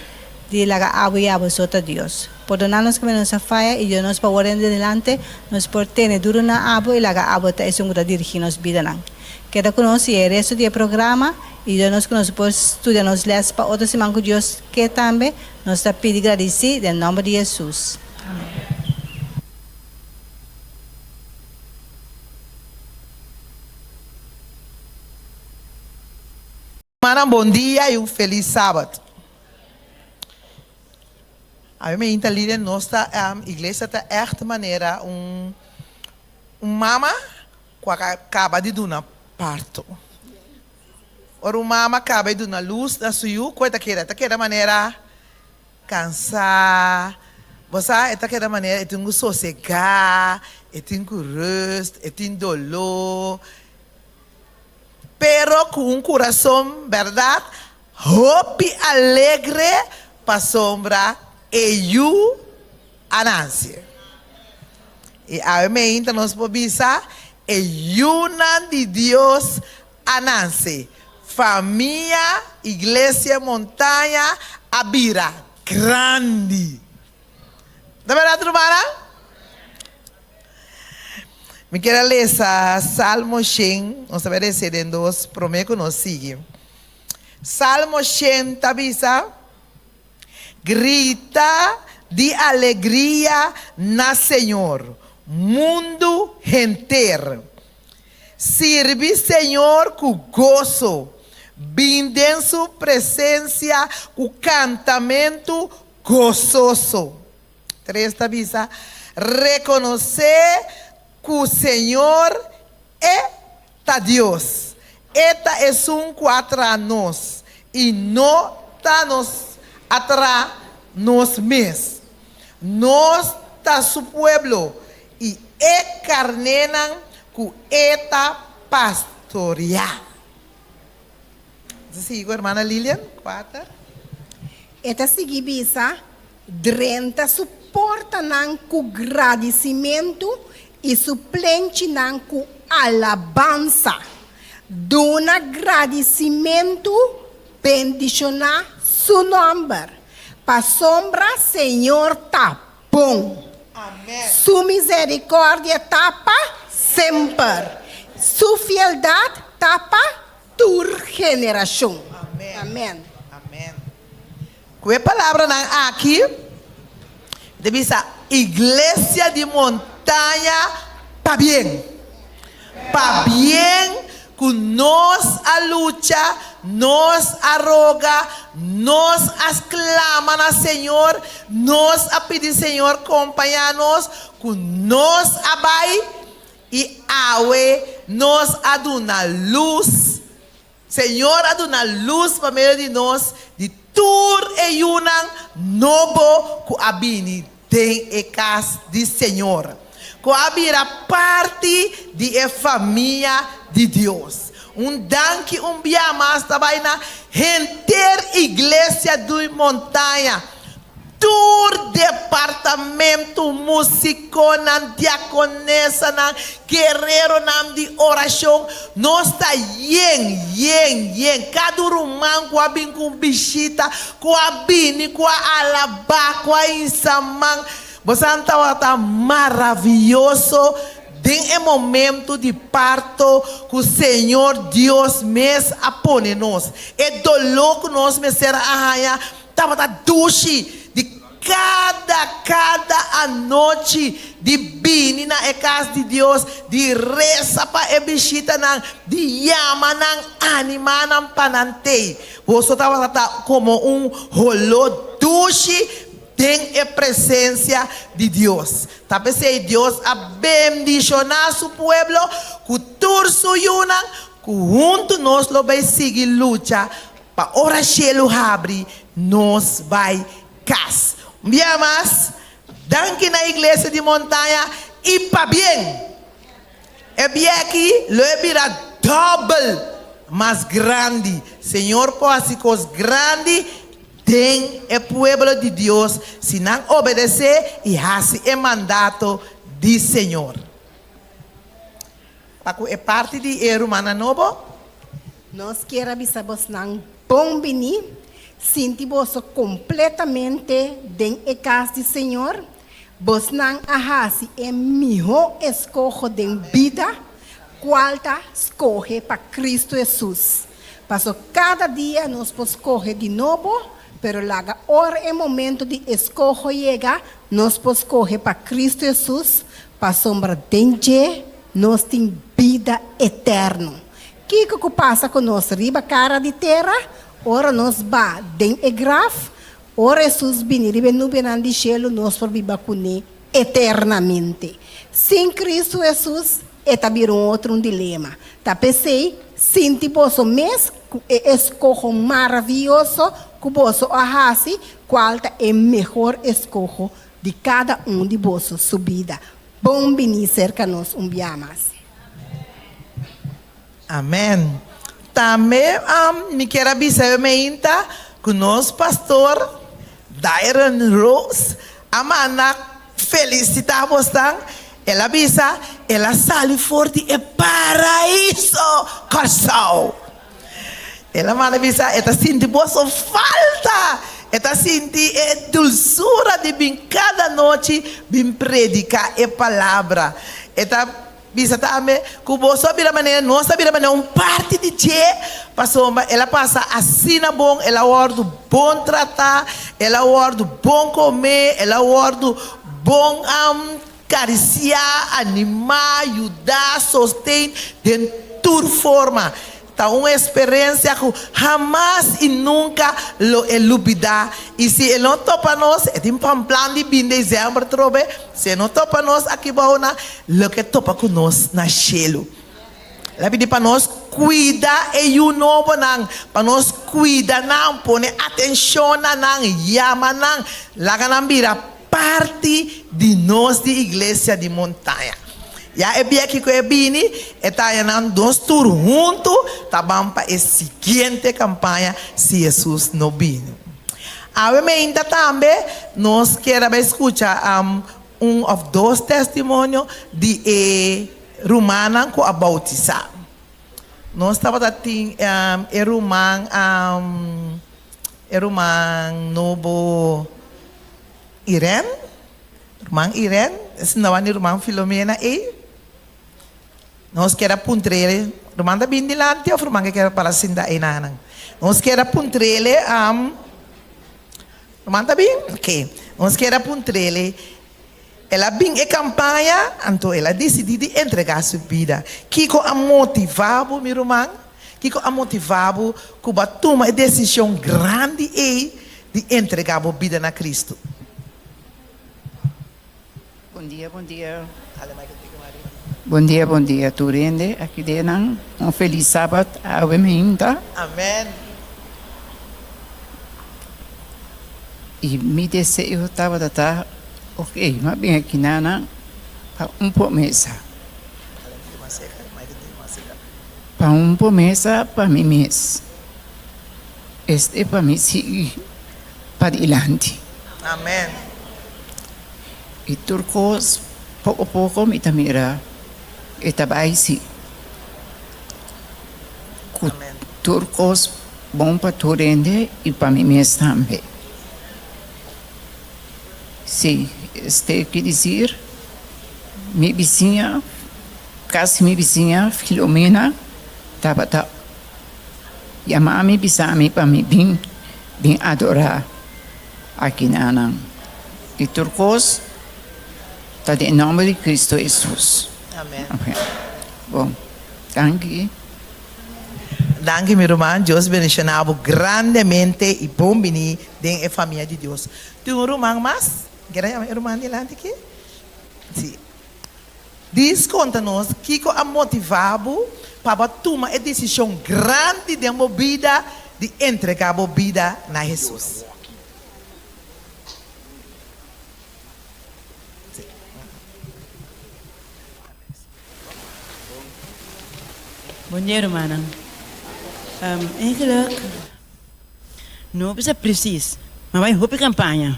di laga abo i abo so ta Dios. Pordoná nos kaminda nos a faya i yuda nos pa wòrdu den delante nos por tene duru na abo i laga abo ta esun ku ta dirigí nos bidanan. Keda ku nos i e resto di e programa i yuda nos ku nos por studia nos les pa otro siman ku Dios ke tambe. Nos ta pidi gradisí den nòmber di Hesus. Amèn. Rumannan bon dia y un feliz sabat. Ami me inta lider nos ta iglesia ta echt manera un un mama cu a caba di duna parto. Ora un mama caba di duna luz na su yu cu e ta keda? E ta keda manera cansa, bo sa e ta keda manera e tin cu sosega, e tin cu rust, e tin dolo. Pero ku un kurason bèrdat hopi alegre pasobra e yu a nanse. I awe meinta nos por bisa, e yunan di Dios a nanse. Famia Iglesia Montaña a bira grandi. Ta bèrdat rumannan? Mi kier a lesa Salmo shen, nos ta bai lesa den dos promé ku nos sigui. Salmo shen ta bisa, Grita di alegria na Señor, mundu henter. Sirbi Señor ku goso, bin den su presensia ku kantamentu gososo. Tres ta bisa, Rekonosé ku Señor e ta Dios. E ta esun ku a traha nos, i no ta nos a traha nos mes. Nos ta su pueblo i e karnénan ku e ta pastoriá. Nos ta sigui ku hermana Lilian, kuater. E ta sigui bisa, Drenta su portanan ku gradisimentu i su plenchinan ku alabansa. Duna gradisimentu, bendishoná su nòmber, pasobra Señor ta. bon. Su miserikòrdia ta pa semper. Su fieldat ta pa tur generashon. Amèn. Amèn. Ku e palabranan aki, mi ta bisa Iglesia di Montaña pabien. Pabien ku nos a lucha, nos a roga, nos a sklama na Señor, nos a pidi Señor kompañá nos, ku nos a bai i awe nos a duna lus. Señor a duna lus pa medio di nos di tur e yunan nobo ku a bini den e kas di Señor, ku a bira parti di e famia di Dios. Un danki un bia mas ta bai na henter Iglesia di Montaña. Tur departamento, musiconan, diaconesanan, guerreronan di oracion, nos ta yen, yen, yen. Cada un ruman cu a bin cu un bishita, cu a bini, cu a alaba, cu a hinsa man. Bosan tabata maraviyoso den e momento di parto cu Señor Dios mes a pone nos. E dolor cu nos mester a haña Tabata dushi di kada kada anochi di bini na e kas di Dios, di resa pa e bishitanan, di yama nan, animá nan pa nan tei. Boso tabata ta komo un holó dushi den e presensia di Dios. Ta p'esei Dios a bendishoná su pueblo ku tur su yunan, ku huntu nos lo bai sigui lucha Pa ora shelu habri nos bai kas. Un bia mas, danki na Iglesia di Montaña i pabien! E bieki lo e bira dòbel mas grandi. Señor por hasi kos grandi den e pueblo di Dios si nan obedesé i hasi e mandato di Señor. Pa ku e parti di e rumannan nobo. Nos kier a bisa bosnan bon bini, sinti boso kompletamente den e kas di Señor. Bosnan a hasi e mihó eskoho den bida, kual ta skohe pa Kristu Hesus. Paso kada dia nos por skohe di nobo, pero laga ora e momento di eskoho yega, nos por skohe pa Kristu Hesus, pasobra den dje nos tin bida eterno. Kiko ku pasa ku nos riba kara di tera ora nos ba den e graf? Ora Hesus bini riba e nubenan di shelu nos por biba kuné eternamente. Sin Kristu Hesus e ta bira un otro un dilema. Ta p'esei, sinti boso mes ku e eskoho maravioso ku boso a hasi, kual ta e mehor eskoho di kada un di boso su bida. Bon bini serka nos un bia mas. Amen. Tambe mi kier a bisa e meinta ku nos pastor Dairon Rose a manda felisitá bosnan. El a bisa el a sali for di e paraiso Kòrsou. El a manda bisa e ta sinti boso falta. E ta sinti e dulsura di bin kada nochi bin prediká e palabra. E ta Bisa tambe ku boso a bira manera nos a bira manera un parti di dje, pasobra el a pasa asina bon, el a wòrdu bon tratá, el a wòrdu bon komé, el a wòrdu bon karisiá, animá, yudá, sosten den tur forma. Ta un experencia cu hamas y nunca lo e lubida. Y si e no topa nos, e tin pan plan di bin december trobe, si e no topa nos aki bou na, lo ke topa cu nos na shelu. El a pidi pa nos cuida e yu nobonan, pa nos cuida nan, pone atencion na nan, yama nan, laga nan bira parti di nos di Iglesia di Montaña. Ya e bieki ku e bini, e ta haña nan dos tur huntu ta ban pa e siguiente kampaña si Hesus no bini. Awe meinta tambe nos kier a bai skucha un òf dos testimonio di e rumannan ku a boutisá. Nos tabata tin e ruman e ruman nobo Irene. Ruman Irene, esei no a ni ruman Filomena ei. Nos kier a puntr'e, ruman ta bin dilanti of ruman ke kier para sinta einanan? Nos kier a puntr'e, ruman ta bin? Ok. Nos kier a puntr'e, el a bin e kampaña, anto el a disidí di entregá su bida. Kiko a motivá bo, mi ruman? Kiko a motivá bo ku bo a tuma e desishon grandi ei di entregá bo bida na Kristu? Bon dia, bon dia. Bon dia, bon dia tur hende aki den nan. Un felis sabat awe mainta. Amen. Y mi deseo tabata ta, ok, m'a bin aki nana pa un promesa. Pa un promesa pa mi mes. Este pa mi sigui padilanti. Amen. I tur kos poko poko mi ta mira e ta bai si. Ku tur kos bon pa tur hende i pa mi mes tambe. Si, este ke disir mi bisiña, kasi mi bisiña Filomena tabata yama mi bisa mi pa mi bin bin adorá. Aki na nan. I tur kos ta den nomber di Cristo Hesus. Amen. Bon, danki. Danki mi ruman, Dios bendiciona bo grandemente y bon bini den e famia di Dios. Tin un ruman mas? Kier a yama e ruman dilanti aki? Si. Dis konta nos kiko a motivá bo pa bo a tuma e desishon grandi den bo bida di entregá bo bida na Hesus. Bon dia rumannan. Eigenlijk No bisa precies, ma bai hopi campaña.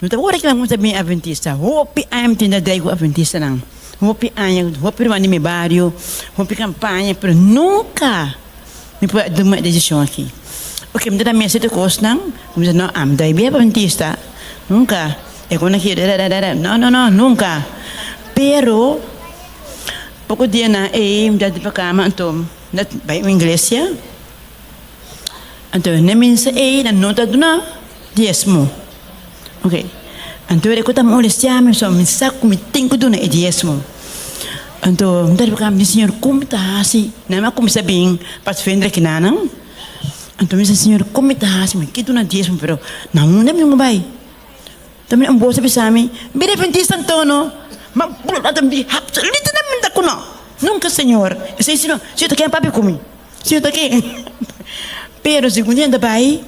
No ta ora ki nan cuminsa bini Adventista. Hopi aña mi tin ta drai cu Adventistanan. Hopi aña, hopi ruman di mi bario, hopi campaña, pero nunca mi por a tuma e decision aki. Oke, mi ta mira cierto cosnan, mi bisa no, ami ta bai Adventista. Nunca. E con aki, no, no, no, nunca. Pero, poco dianan ey mi ta di pa cama, anto mi ta bai un iglesia. Anto na misa ei nan no ta duna diesmo. Ok. Anto e ku ta molestia mi so mi sa ku mi tin ku duna e diesmo. Anto mi ta riba mi Señor kon mi ta hasi? Nan a kuminsá bin pasvender kinanan. Anto mi sa Señor kon mi ta hasi? Mi ke duna diesmo pero na unda mi lo bai? Ta mi un bos a bisa mi, Mi repentista anto no? Ma bula ta mi absolutamente ku no. Nunka Señor. Esei si no, si ta ken papia ku mi. Si ta ken. Pero segun dia ta bai,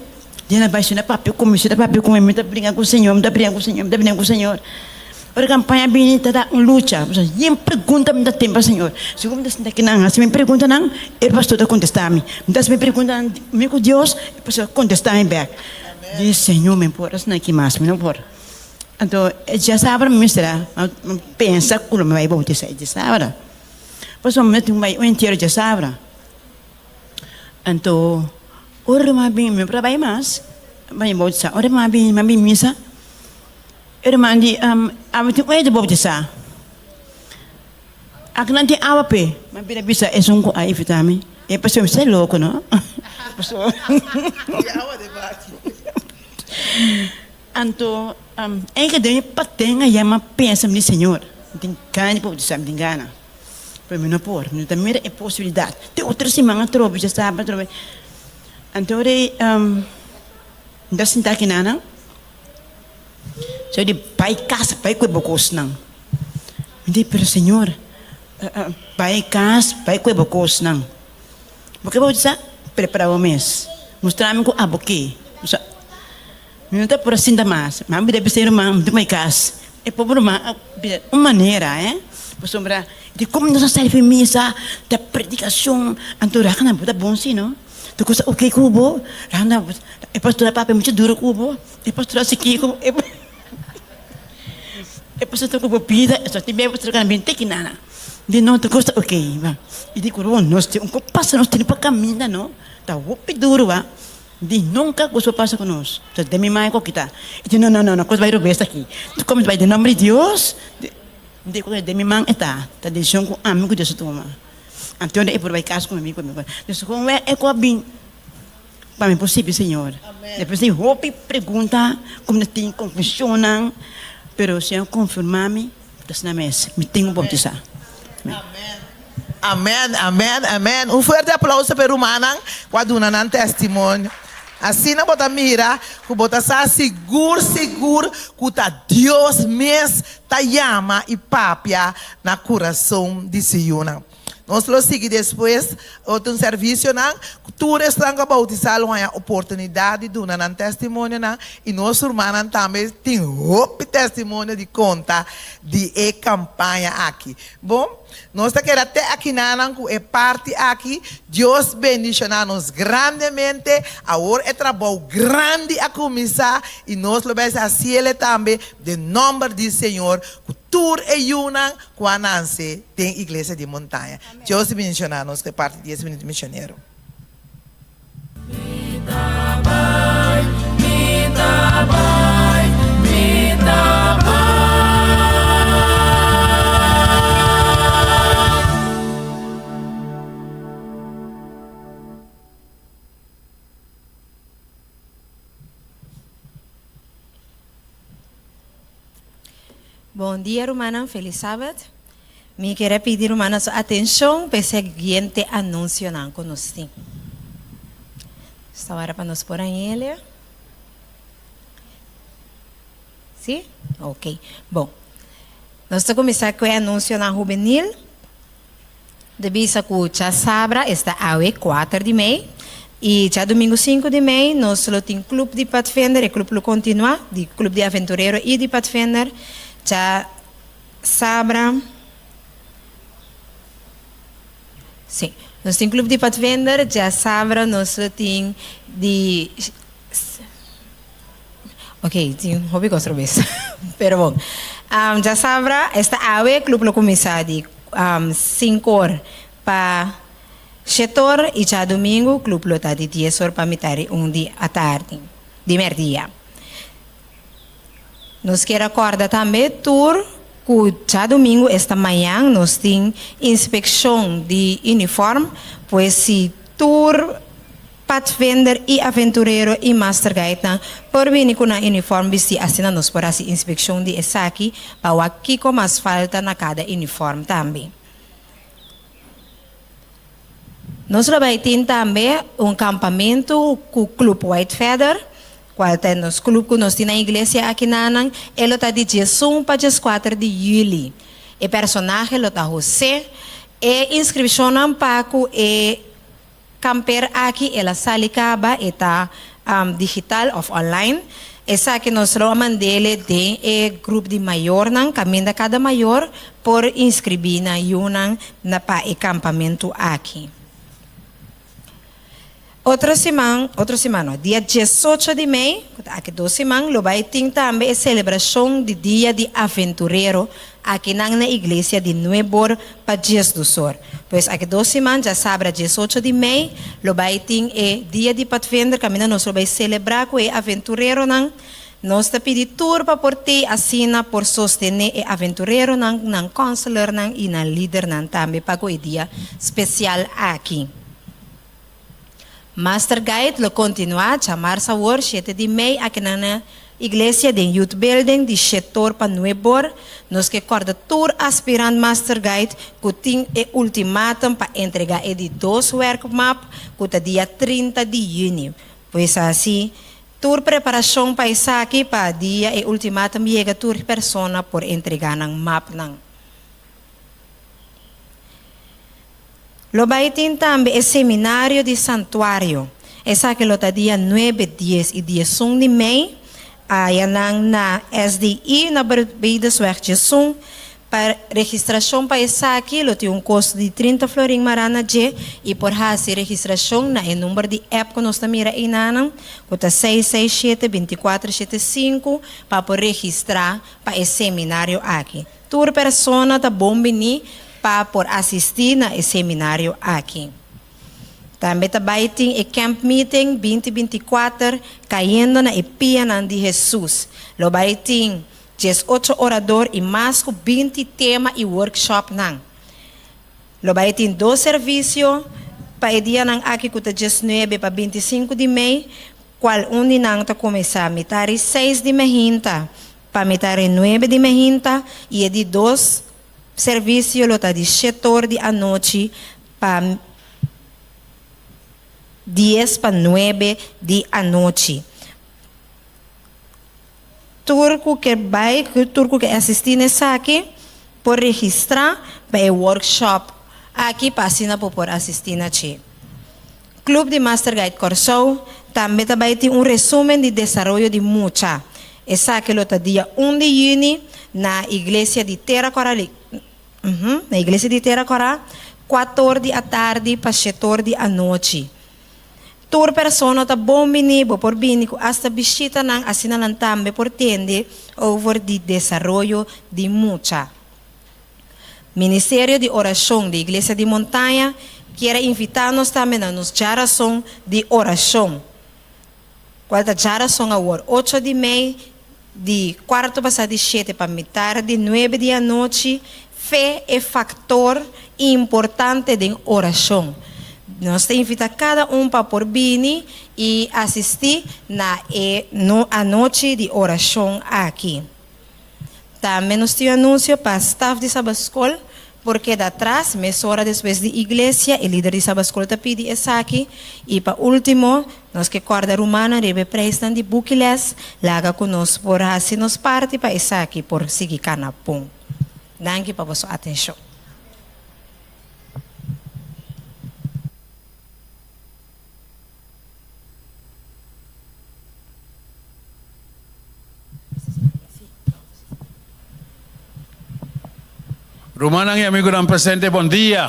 dia ta bai si no papia ku mi, si no papia ku mi, mi ta bringa ku Señor, mi ta bringa ku Señor, mi ta bringa ku Señor. Ora kampaña bini ta da un lucha. Pasobra yen pregunta mi ta ten pa Señor. Segun mi ta sinta kinan hasi mi preguntanan, e pastor ta kontesta mi. Mi ta hasi mi preguntanan mi ku Dios, e pastor ta kontesta mi bek. Di Señor mi por asina aki mas, mi no por. Anto e djasabra mi mester a pensa ku lo mi bai bautisa e djasabra. Pasobra mi tin bai un entiero djasabra. Anto ora mi a bin, mi no por a bai mas, bai bautisa. Ora mi a bin, mi a bin misa, e ruman di, Abo tin oe di bautisa? Aki nan tin awa p'e. Mi a bira bisa esun ku a invitá mi, e pastor mi sta loko no. Anto enke den mi paten a yama pensa mi di Señor, mi tin gana di bautisá, mi tin gana, pero mi no por, mi no ta mira e posibilidat. Te otro siman atrobe, djasabra atrobe. Anto rei mi ta sinta aki nan, so di bai kas, bai ku e bo kosnan. Mi di, pero Señor, bai kas, bai ku e bo kosnan. Bo ke bautisá? Prepará bo mes. Mustra mi ku abo ke. Mi no ta por a sinta mas. Mi a bira bisa e ruman, mi ta bai kas. E pober ruman a bira un manera, eh. Pasobra di komo nos a sali for misa, ta predikashon, anto raga nan bo ta bon si no. Ta kusa oke ku bo, raga nan e pastor a papia muchu duru ku bo, e pastor a hasi kiko, e E pastor ta ku bo bida, e tin bia pastor kana bin te kinana. Di no ta kosa ok ba. I di ku nos tin un ku pasa nos tin pa kaminda no. Ta hopi duru ba. Di nunka kos por pasa ku nos. Ta den mi man e kokita. E di no no no no kos bai robes aki. Tu komes bai den nomber di Dios. Mi di koke den mi man e ta. Ta desishon ku ami ku Dios a tuma. Anto e por bai kas ku mi ku mi. Dus kon wè e ku a bin pa mi por sirbi Señor. Despues di hopi pregunta ku mi ta tin konfushonnan pero Señor konfirma mi ku ta asina mes. Mi tin ku bautisa. Amen. Amen, amen, amen. Un fuerte aplauso pa e rumannan ku a duna nan testimonio. Asina bo ta mira ku bo ta sa sigur sigur ku ta Dios mes ta yama i papia na kurason di su yunan. Nos lo sigui despues otro un servisionan. Tur esnan ku a boutisá lo haña oportunidat di duna nan testimonionan i nos rumannan tambe tin hopi testimonio di konta di e kampaña aki. Bon, nos ta keda te akinanan ku e parti aki. Dios bendishoná nos grandemente. Awor e trabou grandi a kuminsá i nos lo bai hasiel e tambe den nòmber di Señor ku tur e yunan ku a nanse den Iglesia di Montaña. Dios bendishoná nos ku e parti di e Spiritu Misionero. Mi ta bai, mi ta bai, mi ta bai. Bon dia rumannan, felis sabat. Mi kier a pidi rumannan su atencion pa e siguiente anuncionan cu nos tin. Esta ora pa nos por anhelia. Si? Ok. Bon. Nos ta cuminsa cu e anuncionan hubenil. De bisa cu djasabra esta awe kuater di mei y djadumingu sinku di mei nos lo tin Club di Padvinder, e club lo continua, di Club di Aventurero y di Padvinder. Djasabra, si, nos tin Club di Padvinder, djasabra nos lo tin di. Ok, tin hopi cos robes. Pero bon. Um, djasabra, esta awe, club lo cuminsa di um, 5 or pa 7 or y djadomingo club lo ta di 10 or pa mitad di un di atardi, di merdia. Nos kier a corda tambe tur cu djadomingo esta mañan nos tin inspeccion di uniform, pues si tur Padvinder i aventurero i master guidenan por bini ku nan uniform bistí asina nos por hasi inspekshon di esaki pa wak kiko mas falta na kada uniform tambe. Nos lo bai tin tambe un kampamentu ku Club White Feather, kual ta nos club ku nos tin na iglesia akinanan, e lo ta di diesun pa dieskuater di yüli. E personahe lo ta José. E inskripshonnan pa ku e. Kamper aki el a sali kaba e ta digital of online. Esaki nos lo a mandele den e grup di mayornan kaminda kada mayor por inskribí nan yunan na pa e kampamentu aki. Otro siman, otro siman no, dia diesocho di mei, ku ta aki dos siman, lo bai tin tambe e selebrashon di Dia di Aventurero Akinan na iglesia di nuebor pa diesdusor. Pues aki dos siman, djasabra diesocho di mei, lo bai tin e Dia di Padvinder kaminda nos lo bai selebrá ku e aventureronan. Nos ta pidi tur pa por tei asina por sostené e aventureronan, nan kònselernan i nan lidernan tambe pa ku e dia spesial aki. Master Guide lo kontinuá djamarsa awor shete di mei akinan na Iglesia den Youth Building di shetor pa nuebor. Nos ke kòrda tur aspirant Master Guide ku tin e ultimatum pa entregá e di dos werkmap ku ta dia 30 di yüni. Pues hasi tur preparashon pa esaki pa dia e ultimatum yega tur persona por entregá nan mapnan. Lo bai tin tambe e Seminario di Santuario. Esaki lo ta dia nuebe, dies i diesun di mei, ayanan na SDI na Barbaidosweg diesun. Pa registrashon pa esaki lo tin un kosto di 30 florin mará na dje i por hasi registrashon na e number di app ku nos ta mira einanan ku ta 667 24 75 pa por registrá pa e seminario aki. Tur persona ta bon bini pa por asistí na e seminario aki. Tambe ta bai tin e Camp Meeting 2024 Kayendo na e Pianan di Hesus. Lo bai tin 18 orador i mas ku 20 tema i workshopnan. Lo bai tin dos servisio pa e dianan aki ku ta 19 pa 25 di mei, kual un di nan ta kuminsá mitari seis di mehinta pa mitari nuebe di mehinta i e di dos servisio lo ta di shetor di anochi pa dies pa nuebe di anochi. Tur ku ke bai, tur ku ke asistí na esaki por registrá pa e workshop aki pa asina bo por asistí na dje. Club di Master Guide Kòrsou tambe ta bai tin un resumen di desaroyo di mucha. Esaki lo ta dia un di yüni na Iglesia di Tera Kòrá na Iglesia di Tera Kòrá, kuator di atardi pa shetor di anochi. Tur persona ta bon bini, bo por bini ku asta bishitanan, asina nan tambe por tende over di desaroyo di mucha. Ministerio di Orashon di Iglesia di Montaña kier a invitá nos tambe na nos djarason di orashon, kual ta djarason awor ocho di mei di kuarto pasá di shete pa mitar di nuebe di anochi, fe e faktor importante den orashon. Nos ta invitá kada un pa por bini i asistí na e anochi di orashon aki. Tambe nos tin un anunsio pa staf di Sabaskol por keda atras mesora despues di iglesia, e lider di Sabaskol ta pidi esaki. I pa ultimo, nos ke kòrda rumannan riba e preisnan di buki les, laga ku nos por hasi nos parti pa esaki por sigui kana bon. Danki pa boso atenshon. Rumannan i amigunan presente, bon dia.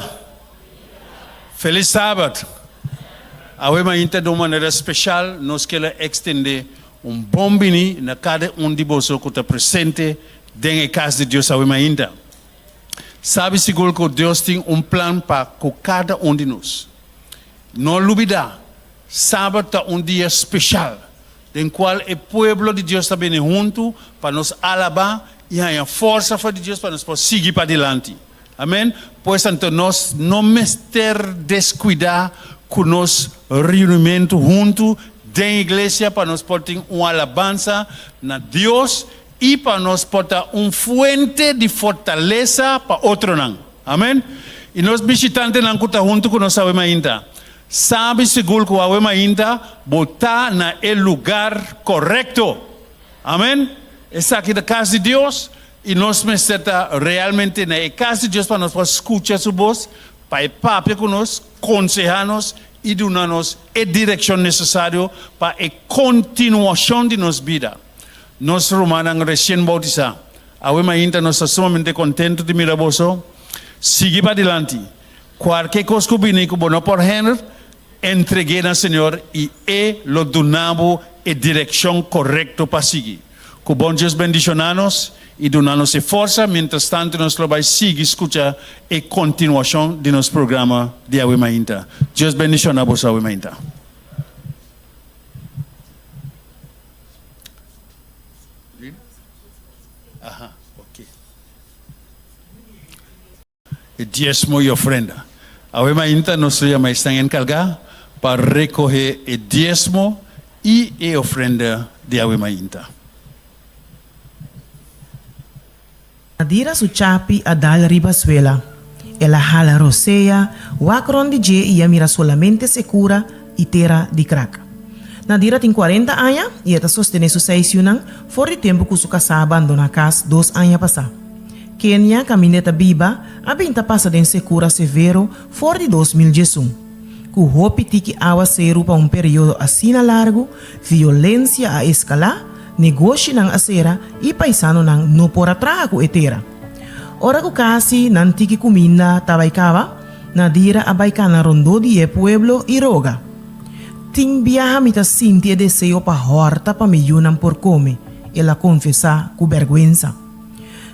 Felis Sabat. Awe mainta di un manera speshal nos kier a ekstendé un bon bini na kada un di boso ku ta presente den e kas di Dios awe mainta. Sabi sigur ku Dios tin un plan pa ku kada un di nos. No lubidá, Sabat ta un dia speshal den kual e pueblo di Dios ta bini huntu pa nos alabá i haña forsa for di Dios pa nos por sigui padilanti. Amèn. Pues anto nos no mester deskuidá ku nos reunimentu huntu den iglesia pa nos por tin un alabansa na Dios i pa nos por ta un fuente di fortalesa pa otronan. Amèn. I nos bishitantenan ku ta huntu ku nos awe mainta, sabi sigur ku awe mainta bo ta na e lugar korekto. Amèn. Esaki ta kas di Dios, i nos mester ta realmente na e kas di Dios pa nos por skucha su bos, pa e papia ku nos, konsehá nos i duna nos e direkshon nesesario pa e kontinuashon di nos bida. Nos rumannan resien boutisá, awe mainta nos ta sumamente kontentu di mira boso. Sigui padilanti. Kualke kos ku bini ku bo no por hèndel, entreg'é na Señor i E lo duna bo e direkshon korekto pa sigui. Ku bon Dios bendishoná nos i duna nos e forsa, mientrastantu nos lo bai sigui skucha e kontinuashon di nos programa di awe mainta. Dios bendishoná boso awe mainta. E diesmo i ofrenda. Awe mainta nos lo yama esnan enkargá pa rekohé e diesmo i e ofrenda di awe mainta. Nadira su chapi a dal riba suela. El a hala rosea, wak rond di dje i a mira solamente sekura i tera di krak. Nadira tin kuarenta aña i e ta sostené su seis yunan for di tempu ku su kasá a bandoná kas dos aña pasá. Kenia, kaminda e ta biba, a bin ta pasa den sekura severo for di 2011. Ku hopi tiki awaseru pa un periodo asina largu, violensia a eskalá, Negoshinan a sera i paisanonan no por a traha ku e tera. Ora ku kasi nan tiki kuminda ta bai kaba, Nadira a bai kana rondó di e pueblo i roga. Tin biaha mi ta sinti e deseo pa hòrta pa mi yunan por kome, el a konfesá ku bèrgwensa.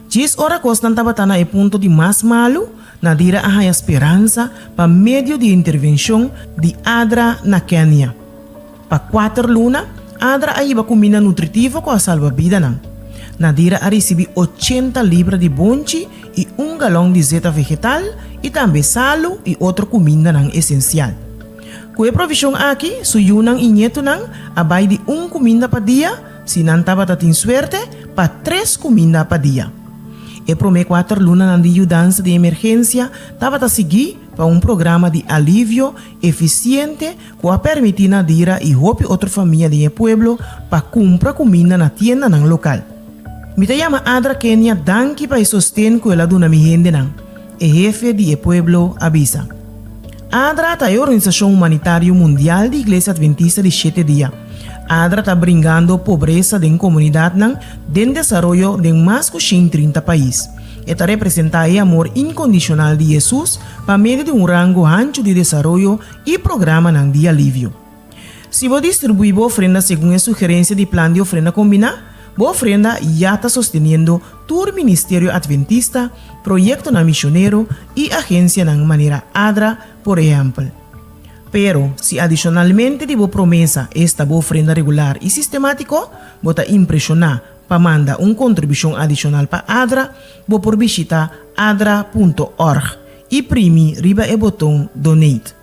Djis ora kosnan tabata na e punto di mas malu, Nadira a haña speransa pa medio di e intervenshon di ADRA na Kenia. Pa kuater luna, ADRA a hiba kuminda nutritivo ku a salba bidanan. Nadira a risibí ochenta libra di bonchi i un galòn di zeta vegetal i tambe salu i otro kumindanan esensial. Ku e provishon aki, su yunan i ñetunan a bai di un kuminda pa dia, si nan tabata tin suerte, pa tres kuminda pa dia. E promé kuater lunanan di yudansa di emergensia tabata siguí pa un programa di alivio efisiente ku a permití Nadira i hopi otro famia den e pueblo pa kumpra kuminda na tiendanan lokal. Mi ta yama Adra Kenia danki pa e sosten ku el a duna mi hendenan, e hefe di e pueblo a bisa. ADRA ta e organisashon humanitario mundial di Iglesia Adventista di Shete Dia. ADRA ta bringando pobresa den komunidatnan den desaroyo den mas ku 130 pais. E ta representá e amor inkondishonal di Hesus pa medio di un rango hanchu di desaroyo i programanan di alivio. Si bo distribuí bo ofrenda segun e sugerensia di plan di ofrenda kombiná, bo ofrenda ya ta sosteniendo tur ministerio adventista, proyektonan misionero i agensianan manera ADRA, por ehèmpel. Pero, si adishonalmente di bo promesa esta bo ofrenda regular i sistemátiko, bo ta impreshoná pa manda un kontribushon adishonal pa ADRA, bo por bishita adra punto org i primi riba e boton Donate.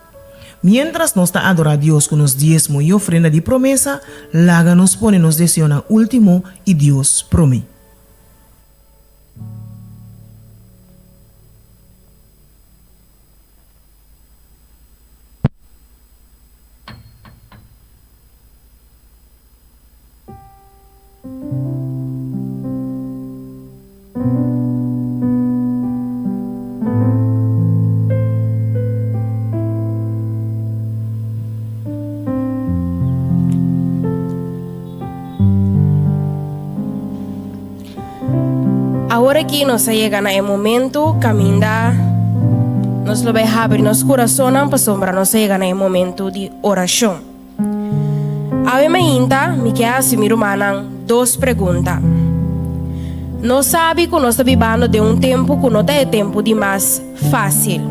Miéntras nos ta adorá Dios ku nos diesmo i ofrenda di promesa, laga nos pone nos deseonan último i Dios promé. Awor aki nos a yega na e momento kaminda nos lo bai habri nos kurasonnan pasobra nos a yega na e momento di orashon. Awe mainta mi ke hasi mi rumannan dos pregunta. Nos sabi ku nos ta bibando den un tempu ku no ta e tempu di mas fásil.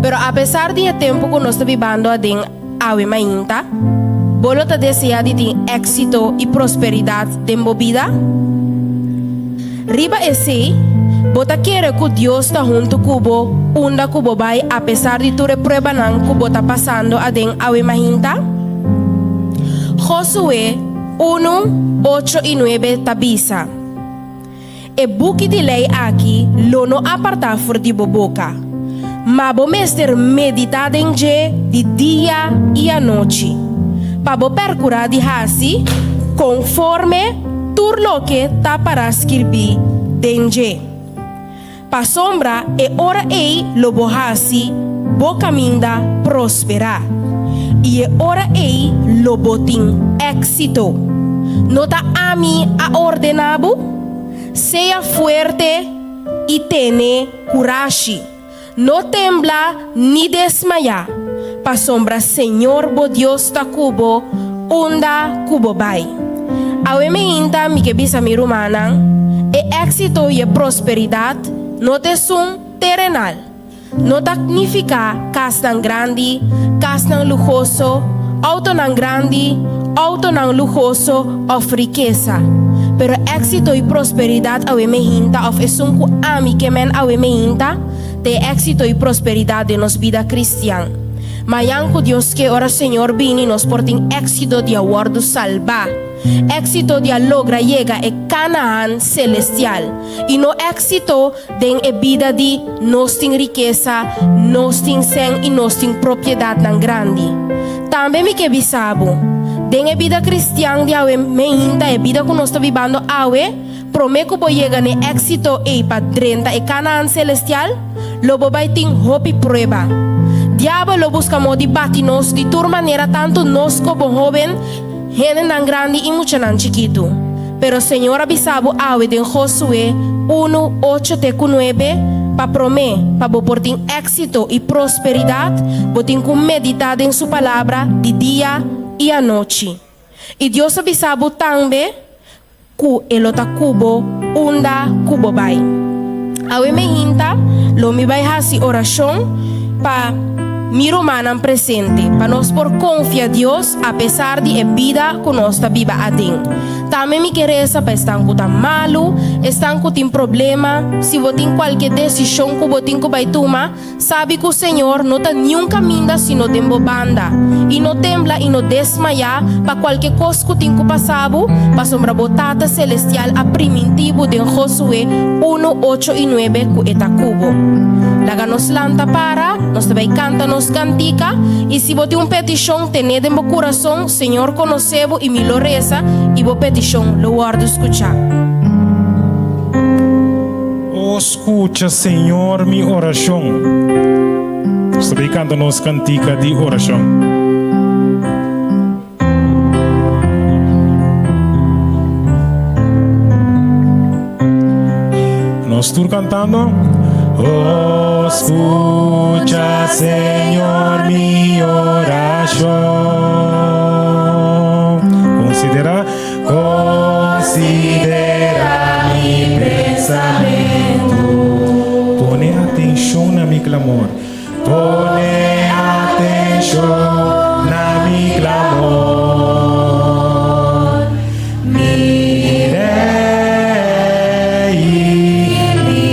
Pero apesar di e tempu ku nos ta bibando aden awe mainta, bo lo ta deseá di tin éksito i prosperidat den bo bida? Riba esei, bo ta kere ku Dios ta huntu ku bo unda ku bo bai apesar di tur e pruebanan ku bo ta pasando aden awe mahinta? Josué unu, ocho i nuebe ta bisa, E buki di lei aki lo no apartá for di bo boka, ma bo mester meditá den dje di dia i anochi, pa bo pèrkurá di hasi konforme tur loke ta pará skirbí den dje. Pasobra e ora ei lo bo hasi bo kaminda prosperá, i e ora ei lo bo tin éksito. No ta ami a ordená bo? Sea fuerte i tene kurashi. No tembla ni desmayá, pasobra Señor bo Dios ta ku bo unda ku bo bai. Awe meinta mi ke bisa mi rumannan, e éksito i e prosperidat no ta esun terenal. No ta nifiká kasnan grandi, kasnan luhoso, outonan grandi, outonan luhoso òf rikesa. Pero éksito i prosperidat awe mehinta òf esun ku ami ke men awe mehinta, ta e éksito i prosperidat den nos bida kristian. Mañan ku Dios ke ora Señor bini nos por tin éksito di a wòrdu salbá, éksito di a logra yega e Kanaan selestial, i no éksito den e bida di nos tin rikesa, nos tin sèn i nos tin propiedatnan grandi. Tambe mi ke bisa bo, den e bida kristian di awe meinta, e bida ku nos ta bibando awe, Promé ku bo yega n'e éksito ei pa drenta e Kanaan selestial, lo bo bai tin hopi prueba. Diabel lo buska modo di bati nos di tur manera tantu nos komo hóben, hendenan grandi i muchanan chikitu. Pero Señor a bisa bo awe den Josué unu, ocho te ku nuebe, pa promé, pa bo por tin éksito i prosperidat, bo tin ku meditá den Su Palabra di dia i anochi. I Dios a bisa bo tambe Ku e lo ta ku bo unda ku bo bai. Awe me hinta, Lo mi bai hasi orashon pa mi rumannan presente, pa nos por konfia Dios apesar di e bida ku nos ta biba aden. Tambe mi ke resa pa esnan ku ta malu, esnan ku tin problema, si bo tin kualke desishon ku bo tin ku bai tuma, Sabi ku Señor no ta niun kaminda sino den bo banda. I no tembla i no desmayá pa kualke kos ku tin ku pasa bo, pasobra bo Tata Selestial a primintí bo den Josué unu, ocho i nuebe ku e ta ku bo. Laga nos lanta para, nos ta bai kanta nos kantika, i si bo tin un petishon, ten'é den bo kurason, Señor konosé bo i mi lo resa i bo petishon lo wòrdu skuchá. O scucha, Señor, mi oracion. Nos ta bay canta nos cantica di oracion. Nos tur cantando. O scucha, Señor, mi oracion. Considera. Considera mi pensamentu. Pone atencion na mi clamor. Pone atencion na mi clamor. Mi Rey i mi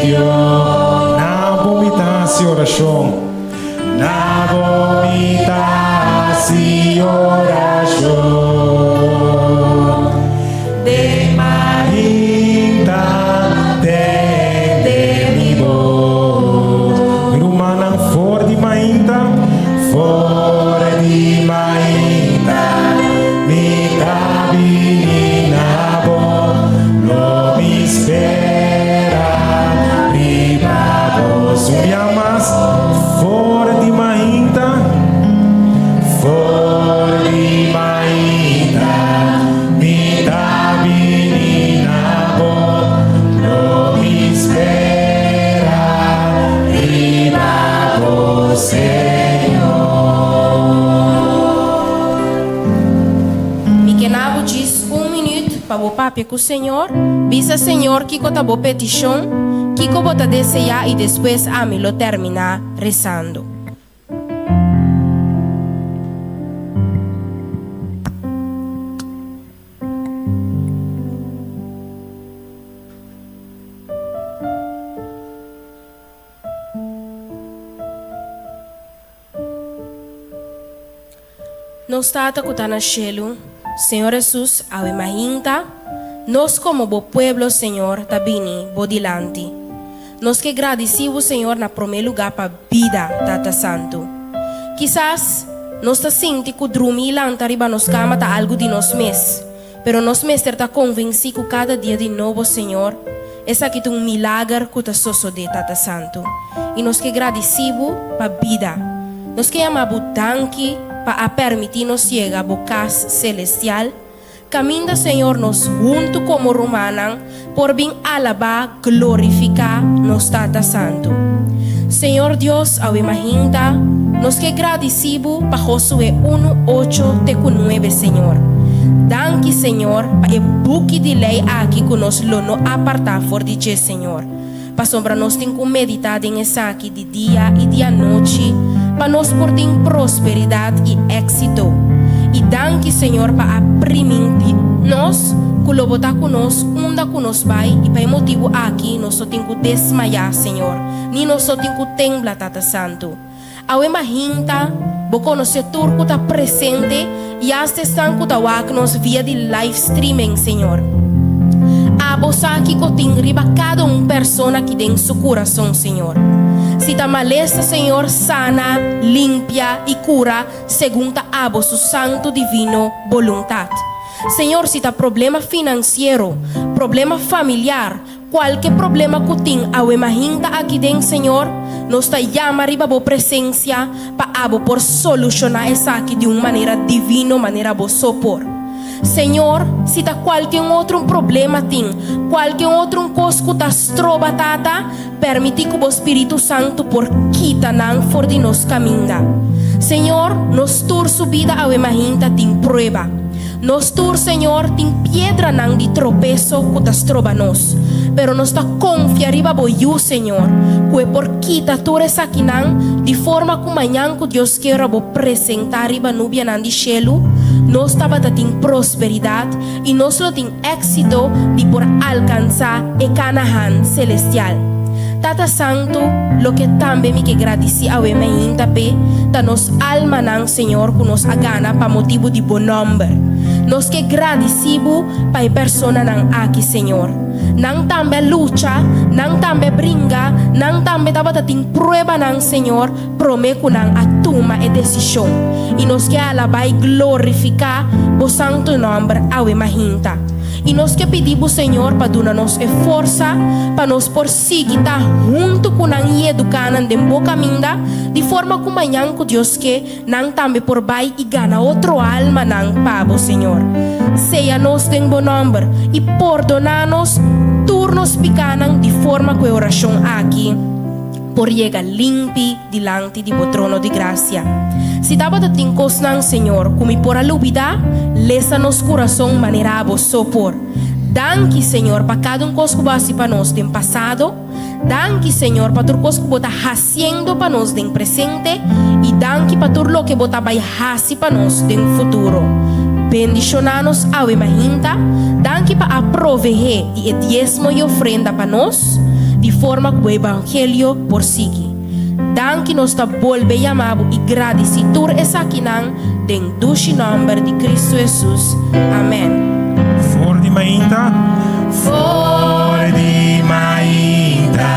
Dios. Na bo mi ta haci oracion. Na bo mi ta hasi orashon. Den mainta tende mi bos. Mi rumannan for di mainta, for di mainta mi ta bini na bo. Lo mi spera riba bo. Un bia mas. For di mainta, for di mainta, mi ta bini na bo, lo mi spera riba bo, Señor. Mi ke na bo djis un minuut pa bo papia ku Señor, bisa Señor kiko ta bo petishon, Kiko bo ta deseá i despues ami lo terminá resando. Nos Tata ku ta na shelu, Señor Hesus, awe mainta, nos komo bo pueblo, Señor, ta bini bo dilanti. Nos ke gradisí bo, Señor, na promé lugá pa bida, Tata Santu. Kisas nos ta sinti ku drumi i lanta riba nos kama ta algu di nos mes, pero nos mester ta konvensí ku kada dia di nobo, Señor, esaki ta un milager ku ta sosodé, Tata Santu. I nos ke gradisí bo pa bida. Nos ke yama bo danki pa a permití nos yega bo kas selestial, kaminda, Señor, nos huntu komo rumannan por bin alabá, glorifiká nos Tata Santu. Señor Dios, awe mahinta nos ke gradisí bo pa Josué unu, ocho te ku nuebe, Señor. Danki, Señor, pa e buki di lei aki ku nos lo no apartá for di dje, Señor. Pasobra nos tin ku meditá den esaki di dia i di anochi pa nos por tin prosperidat i éksito. I danki, Señor, pa a primintí nos ku lo bo ta ku nos unda ku nos bai i pa e motibu aki nos no tin ku desmayá, Señor, ni nos no tin ku tembla, Tata Santu. Awe mahinta bo konosé tur ku ta presente i asta esnan ku ta wak nos via di live streaming, Señor. Abo sa kiko tin riba kada un persona aki den su kurason, Señor. Si ta malesa, Señor, sana, limpia i kura segun ta abo su santu divino boluntat. Señor, si ta problema finansiero, problema familiar, Kualke problema ku tin awe mahinta aki den, Señor, nos ta yama riba Bo presensia pa Abo por solushoná esaki di un manera divino manera Bo so por. Señor, si ta kualke un otro un problema tin, kualke un otro un kos ku ta stroba, Tata, permití ku Bo Spiritu Santu por kita nan for di nos kaminda. Señor, nos tur su bida awe mahinta tin prueba. Nos tur, Señor, tin piedranan di tropeso ku ta stroba nos, pero nos ta konfia riba Bo Yu, Señor, ku e por kita tur esakinan di forma ku mañan ku Dios kier a Bo presentá riba nubianan di shelu, nos tabata tin prosperidat i nos lo tin éksito di por alkansá e Kanahan selestial. Tata Santu, loke tambe mi ke gradisí awe mainta p'e ta nos almanan, Señor, ku nos a gana pa motibu di Bo nòmber. Nos ke gradisí Bo pa e personanan aki, Señor. Nan tambe a lucha, nan tambe a bringa, nan tambe tabata tin pruebanan, Señor, promé ku nan a tuma e desishon, i nos ke alabá i glorifiká Bo santu nòmber awe mahinta. I nos ke pidi Bo, Señor, pa duna nos e forsa pa nos por sigui ta huntu ku nan i eduká nan den Bo kaminda, di forma ku mañan ku Dios ke, nan tambe por bai i gana otro almanan pa Bo, Señor. Seya nos den Bo nòmber i pordoná nos tur nos pikánan di forma ku e orashon aki por yega limpi dilanti di bo trono di grasia. Si tabata tin kosnan, Señor, ku mi por a lubidá, lesa nos kurason manera abo so por. Danki, Señor, pa kada un kos ku bo hasi pa nos den pasado. Danki, Señor, pa tur kos ku bo ta hasiendo pa nos den presente. I danki pa tur loke bo ta bai hasi pa nos den futuro. Bendishoná nos awe mahinta. Danki pa a proveé di e diesmo i ofrenda pa nos, di forma ku bo evangelio por sigui. Danki nos ta bolbe yama bo i gradisí tur esakinan den dushi nòmber di Kristu Hesus. Amèn. For di mainta. For di mainta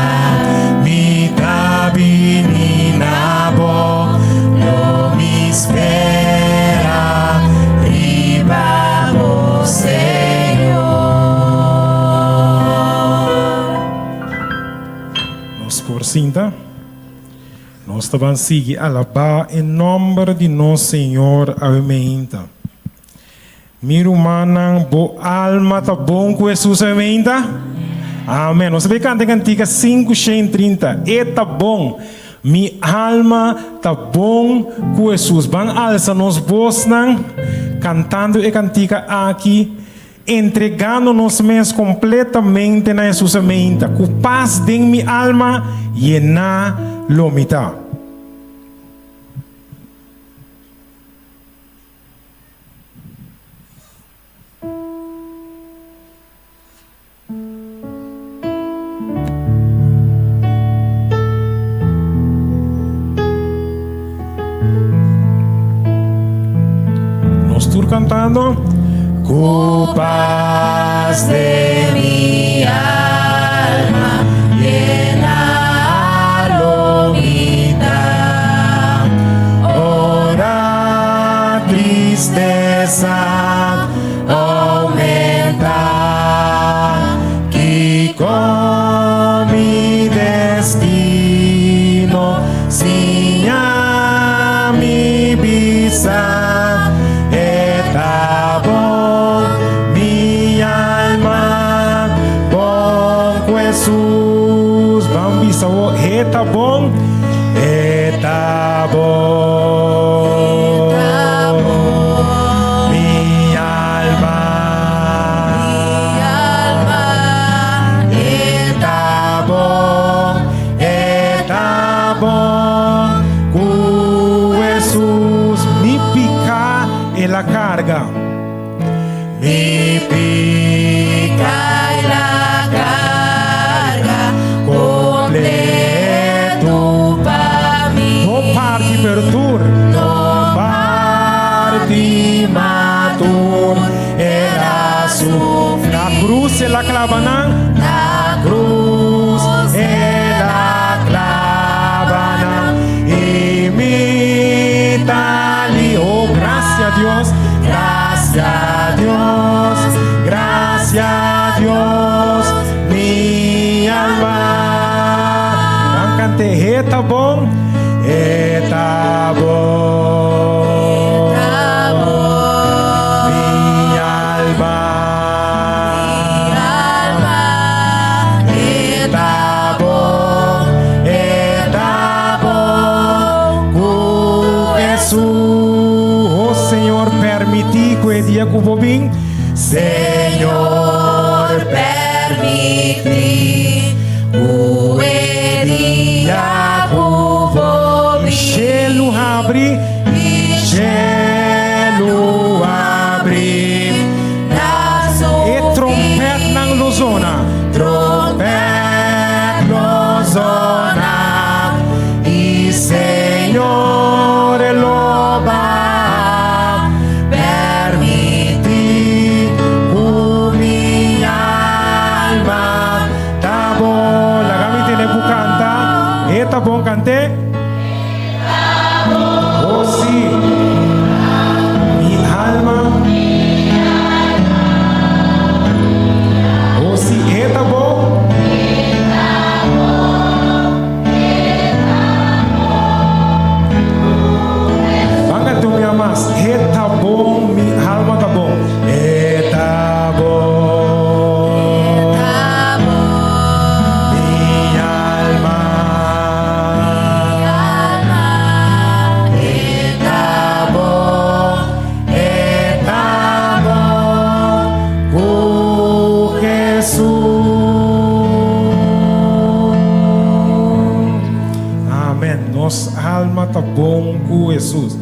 mi ta bini na bo, lo mi spera riba bo, Señor. Nos por sinta. Nos ta ban sigui alabá e nòmber di nos Señor awe meinta. Mi rumannan, bo alma ta bon ku Hesus awe meinta? Amen. Nos ta bai kanta e kantika 530, E ta bon. Mi alma ta bon ku Hesus. Ban alsa nos bosnan kantando e kantika aki. Entregando nos mes kompletamente na Hesus a meinta, ku pas den mi alma yená lo mi ta. Nos tur cantando. Cu paz den mi alma llena lo mi ta. Ora tristeza Aumenta kiko mi destino siña mi bisa e ta bon mi alma bon ku Hesus ban bisa wo e ta bon e ta bon. Mi alma, mi alma, e ta bon, e ta bon ku Hesus. Mi piká el a karga. Mi piká el a karga kompleto pa mi. No parti pero tur. No parti ma tur el a sufri. Na krus el a klaba nan. Na krus el a klaba nan. I mi ta li. Oh, gracia Dios. Gracia Dios, gracia Dios, mi alma. Ban cante, e ta bon, e ta bon. Mi alma, mi alma, e ta bon, e ta bon cu Jesús. Oh Señor, permití ku e dia ku ku bo bin. Señor, permití ku e dia ku bo bin. Shelu habri, shelu habri. E trompetnan lo zona. Trompet lo zona. I Señor lo baha. Permití ku mi alma ta bon. Laga mi tene ku kanta. E ta bon kant'é. Oh sí, mi alma. Oh sí, e ta bon. Ban kanta un bia mas. E ta bon, mi alma ta bon. E ta bon, mi alma. E ta bon, e ta bon ku Hesus. Amen. Nos alma ta bon ku Hesus.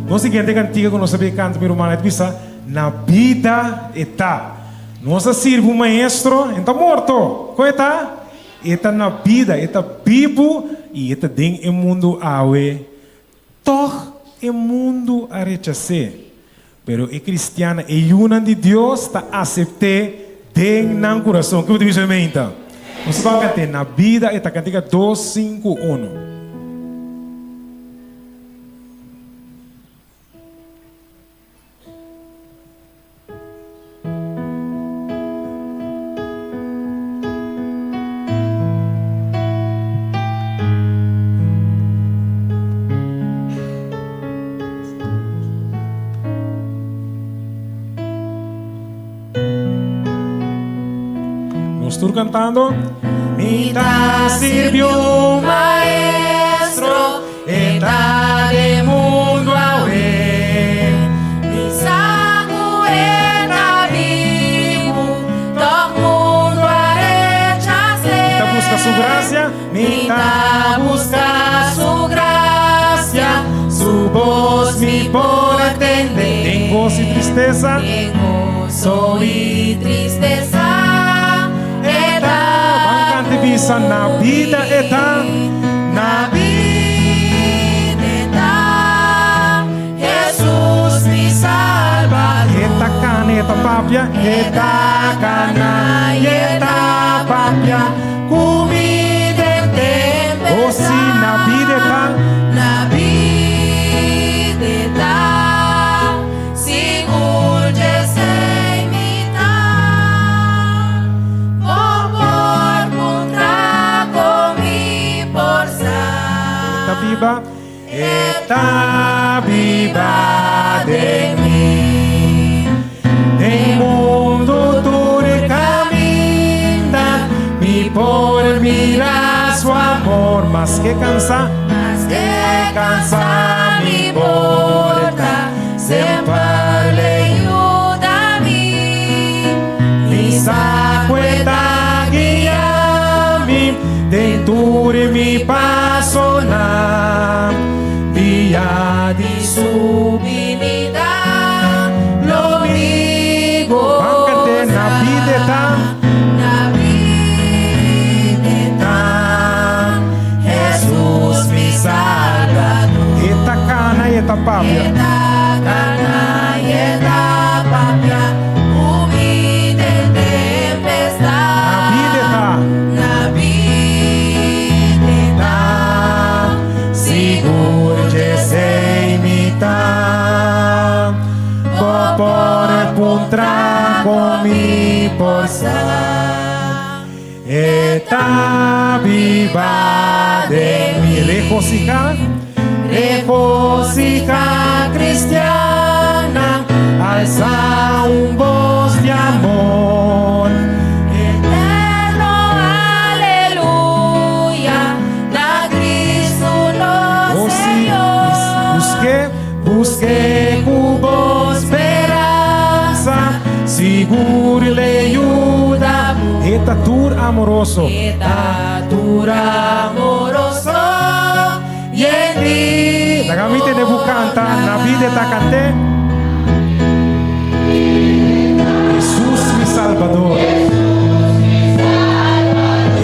Nos siguiente kantika ku nos ta bin kanta, mi rumannan, e ta bisa, Na bida e ta. Nos a sirbi un maestro, e no ta morto. Kon e ta? E ta na bida, e ta bibu i e ta den e mundu awe. Tòg e mundu a rechas'é. Pero e kristiannan, e yunan di Dios, ta asept'é den nan kurason. Kiko bo ta bisa mi meinta? Nos ta ban kant'é, Na bida e ta, kantika dos, sinku, unu. Nos tur cantando. Mi ta sirbi un maestro, e ta den mundo awe. Mi sa ku e ta bibu, tòg mundu a rechas'é. Mi ta buska su grasia, mi ta buska su grasia, su bos mi por tende. Den goso i tristesa, Den goso i tristesa, e ta Ban kanta i bisa, na bida e ta, na. Na bida e ta, Hesus mi Salbador. E ta kana i e ta papia, e ta kana i e ta papia ku mi den tempestad. O si, na bida e ta. Na bida e ta, sigur djesei mi ta. Bo por puntra kon mi por sa. E ta biba, e ta biba den mi. Den mundu tur kaminda mi por mira su amor. Maske kansa, Maske kansa mi por ta, semper l'e yuda mi. Mi sa ku e ta guia mi den tur mi pasonan. Dia di su binida lo mi Ban kant'é, goza. na bida e ta. Na bida e ta, Hesus mi Salbador. E ta kana i e ta papia. E ta kana i e ta papia ku mi den tempestad. Na bida e ta. Na bida e ta, Sigur djesei mi ta. Bo por puntra kon mi por sa. E ta biba den mi. Regosija, regosija cristiannan, alsa un bos di amor. Eterno aleluya, na Cristo nos Oh sí, Señor. busk'é, busk'é ku bo speransa. Sigur l'e yuda bo. E ta tur amoroso. E ta tur amoroso yen di Laga mi tende bo canta, na bida e ta cant'é. Hesus mi Salbador.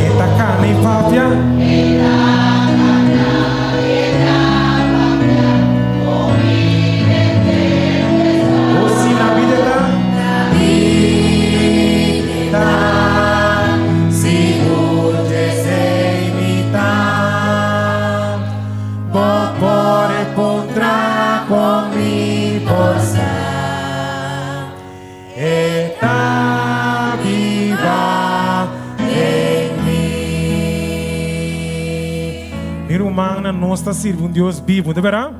E ta cana y papia. O si na bida ta. Na bida ta sigur djesei mi ta. Bo por e puntra con mi por sa. E ta biba den mi. Mi rumannan, nos ta sirbi un Dios bibu, ta berdad?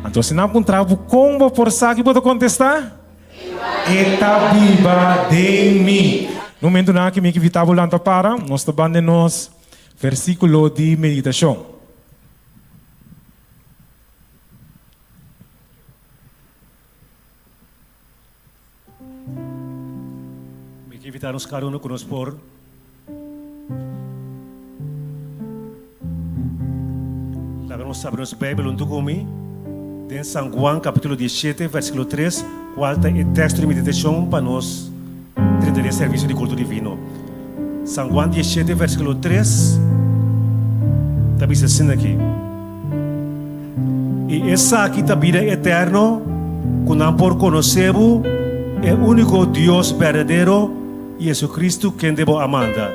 Anto si nan puntra bo kon bo por sa ki bo ta kontestá? E ta biba den mi. No momentunan aki mi ke invitá bo lanta para, nos ta ban den nos versíkulo di meditashon. Mi ke invitá nos kada uno ku nos por laga nos abri nos Beibel huntu ku mi den San Juan kapitulo diesshete vèrsikulo tres kual ta e teksto di meditashon pa nos drenta den servisio di kulto divino. San Juan diesshete vèrsikulo tres ta bisa asina aki. I esaki ta bida eterno, ku nan por konosé bo, e úniko Dios berdadero, i Jesucristo, kende bo a manda.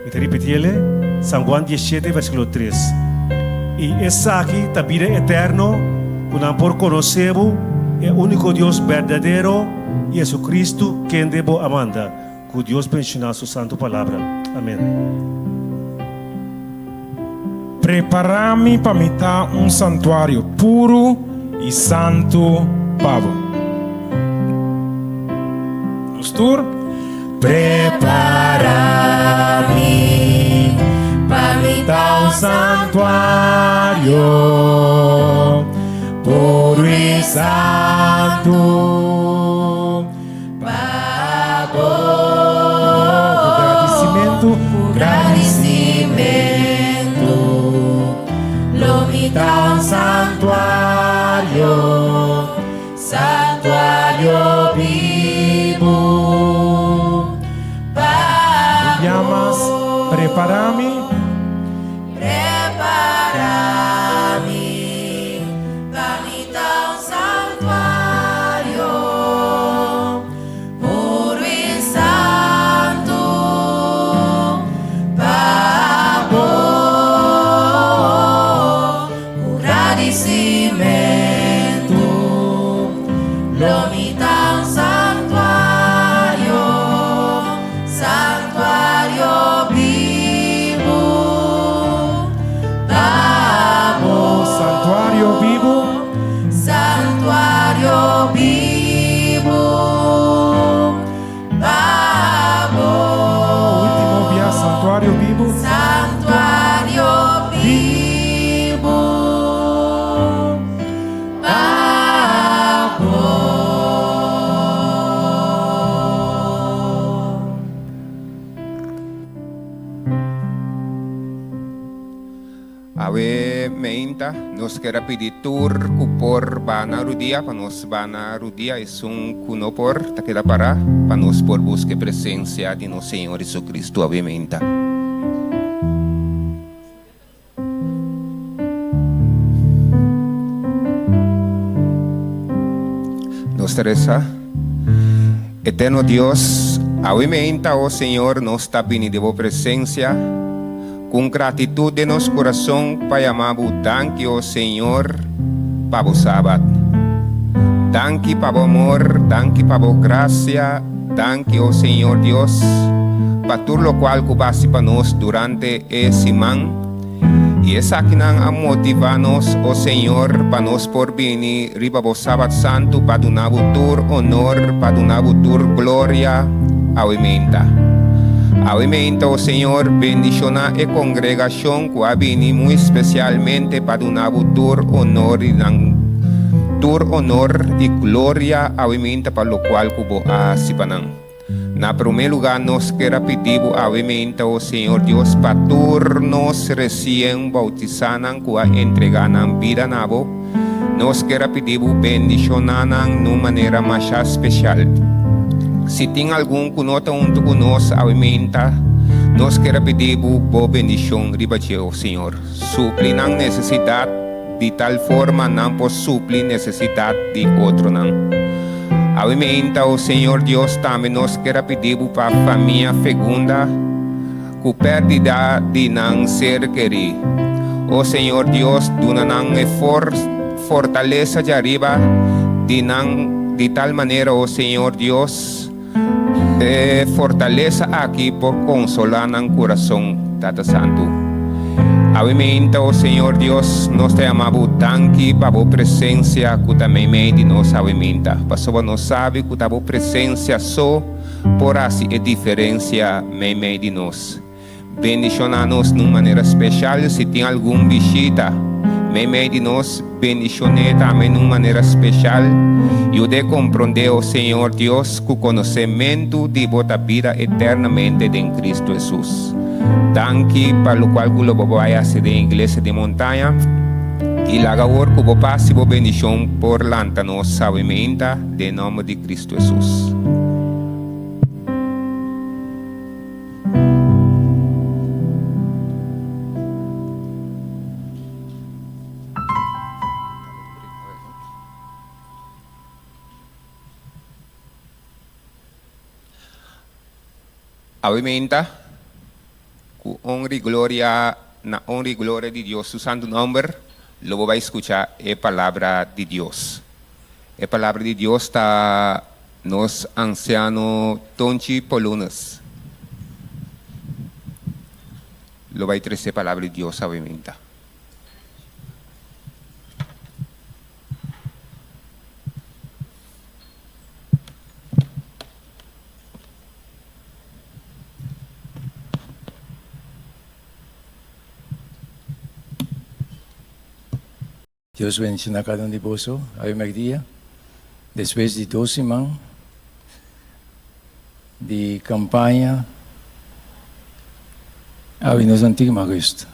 Mi ta ripitiele, San Juan diesshete, versíkulo tres. I esaki ta bida eterno, ku nan por konosé bo, e úniko Dios berdadero, i Jesucristo, kende bo a manda. Ku Dios benshoná su santu palabra. Amén. Prepará mi pa mi ta un santuario puru i santu pa bo. Nos tur. Prepará mi pa mi ta un santuario puru i santu. Pa bo. Ku gradisimentu. Ku gradisimentu. Lo mi ta un santuario, santuario bibu pa bo. Yamas, prepara mi. Prepara mi pa mi ta un santuario puru i santu pa bo. Ku gradisimentu lo mi ta un santuario, Santuario bibu pa bo. Santuario bibu. Santuario bibu pa bo. Ultimo bia, santuario bibu. Santuario bibu pa bo. Awe meinta nos ker a pidi tur ku por ba na rudia pa nos ba na rudia, esun ku no por ta keda para pa nos por buska e presensia di nos Señor Jesucristo awe meinta. Nos ta resa, Eterno Dios, awe meinta, o Señor, nos ta bini den bo presencia cu un gratitud den nos curason pa yama bo danki, o Señor, pa bo Sabat. Danki pa bo amor, danki pa bo gracia, danki, o Señor Dios, pa tur locual cu bo haci pa nos durante e siman, i esakinan a motivá nos, o Señor, pa nos por bini riba bo Sabat santu pa duna bo tur onor, pa duna bo tur gloria awe meinta. Awe meinta, o Señor, bendishoná e kongregashon ku a bini muy spesialmente pa duna bo tur onor di nan. tur honor i gloria awe meinta pa lokual ku Bo a hasi pa nan. Na promé lugá nos ker a pidi Bo awe meinta, o Señor Dios, pa tur nos resien bautisánan ku a entregá nan bida na Bo, nos ker a pidi Bo bendishoná nan nun manera masha spesial. Si tin algun ku no ta huntu ku nos awe meinta, nos ker a pidi Bo Bo bendishon riba dje, o Señor. Supli nan nesesidat di tal forma nan por supli nesesidat di otronan. Awe meinta, o Señor Dios, tambe nos ker a pidi Bo pa famia Fegunda ku pèrdida di nan ser kerí. O Señor Dios, duna nan e fortalesa djariba di nan di tal manera, o Señor Dios, E fortalesa aki por konsolá nan kurason, Tata Santu. Awe meinta, o Señor Dios, nos ta yama Bo danki pa Bo presensia ku ta meimei di nos awe meinta, pasobra nos sabi ku ta Bo presensia so por hasi e diferensia meimei di nos. Bendishoná nos nun manera speshal. Si tin algun bishita meimei di nos, bendishon'é tambe nun manera speshal. Yud'é komprondé, o Señor Dios, ku konosementu di Bo ta bida eternamente den Kristu Hesus. Danki pa lokual ku lo Bo bai hasi den Iglesia di Montaña, i laga awor ku Bo pas i Bo bendishon por lanta nos sawe meinta, den nòmber di Kristu Hesus. Awe meinta, ku honra i gloria na honra i gloria di Dios su santu nòmber, lo bo bai skucha e palabra di Dios. E palabra di Dios ta nos ansiano Tonchi Polunas. Lo bai trese palabra di Dios awe minta. Dios bendiciona cada un di boso awe merdia. Despues di dos siman di campaña, awe nos no tin mas rust,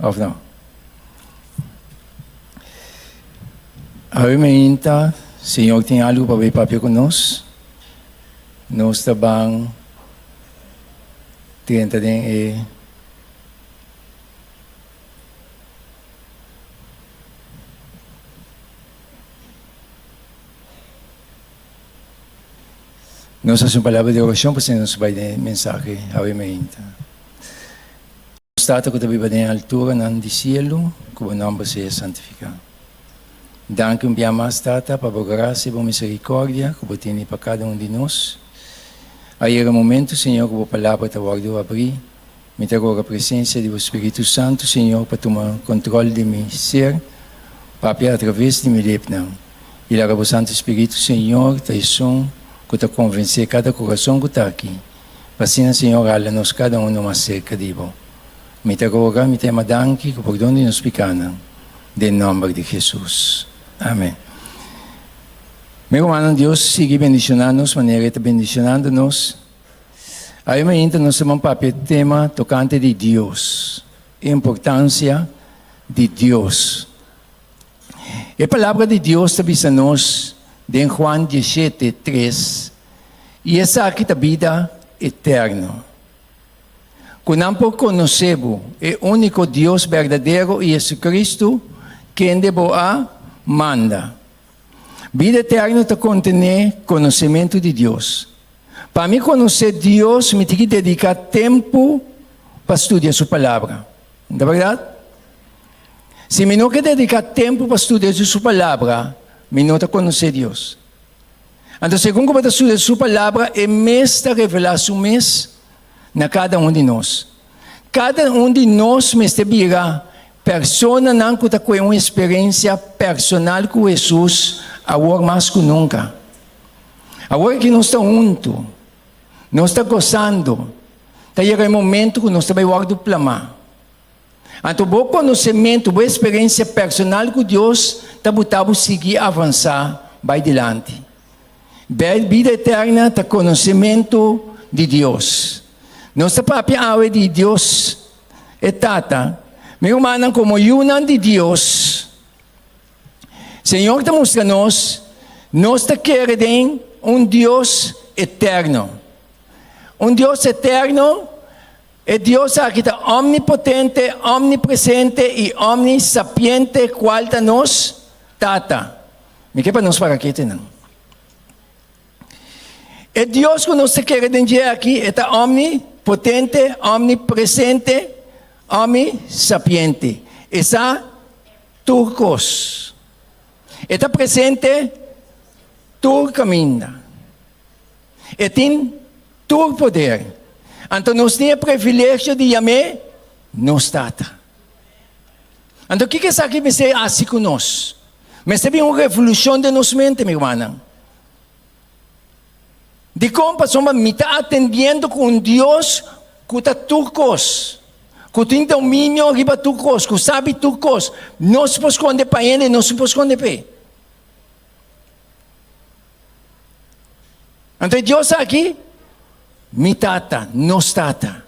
of no? Awe mainta Señor tin algo pa bay papia cu nos. Nos ta ban drenta den e. Nos hasi un palabra di orashon pa asina nos bai den e mensahe awe mainta. Nos Tata ku ta biba den e alturanan di sielu, ku bo nòmber sea santifiká. Danki un bia mas, Tata, pa bo grasia i bo miserikòrdia ku bo tene pa kada un di nos. A yega momentu, Señor, ku bo palabra ta wòrdu abrí. Mi ta roga presencia di bo Spiritu Santu, Señor, pa tuma control di mi ser, papia atraves di mi lepnan. I laga bo Santu Spiritu, Señor, ta esun cu ta convence cada curason cu ta aki, pa asina, Señor, hala nos cada uno mas cerca di bo. Mi ta roga, mi ta yama danki cu pordon di nos picanan, den nomber di Jesus. Amen. Mi rumannan, Dios sigui bendiciona nos manera e ta bendicionando nos. Awe mainta nos ta ban papia tema tocante di Dios, e importancia di Dios. E palabra di Dios ta bisa nos den Juan 17, 3, I esaki ta bida eterno, cu nan por conoce bo, e unico Dios berdadero i Jesucristo, kende bo a manda. Bida eterno ta contené conocemento di Dios. Pa mi konosé Dios, mi tin ki dediká tempu pa studia su Palabra. No ta bèrdat? Si mi no ke dediká tempu pa studia su Palabra, mi no ta konosé Dios. Anto segun ku bo ta studia su Palabra, e mes ta revelá su mes na kada un di nos. Kada un di nos mester bira personanan ku ta kue un eksperensia personal ku Hesus awor mas ku nunka. Awor ki nos ta huntu, nos ta gosando, ta yega e momento ku nos ta bai wòrdu plamá. Anto bo konosementu, bo eksperensia personal ku Dios ta buta bo sigui avansá bai dilanti. Bida eterna ta konosementu di Dios. Nos ta papia awe di Dios e Tata. Mi rumannan, komo yunan di Dios, Señor ta mustra nos, nos ta kere den un Dios eterno. Un Dios eterno, e Dios aki ta omnipotente, omnipresente i omnisapiente kual ta nos Tata. Mi ke pa nos para kete nan. E Dios ku nos ta kere den dje aki, e ta omnipotente, omnipresente, omnisapiente. E sa tur kos. E ta presente tur kaminda. E tin tur poder. Anto nos tin e privilegio di yam'é nos Tata. Anto kiko esaki mester hasi ku nos? Mester bin un revolushon den nos mente, mi rumannan. Dikon? Pasobra mi ta atendiendo ku un Dios ku ta tur kos, ku tin dominio riba tur kos, ku sabi tur kos. Nos por skonde pa hende, nos no por skonde p'e. Anto e Dios aki, mi Tata, nos Tata.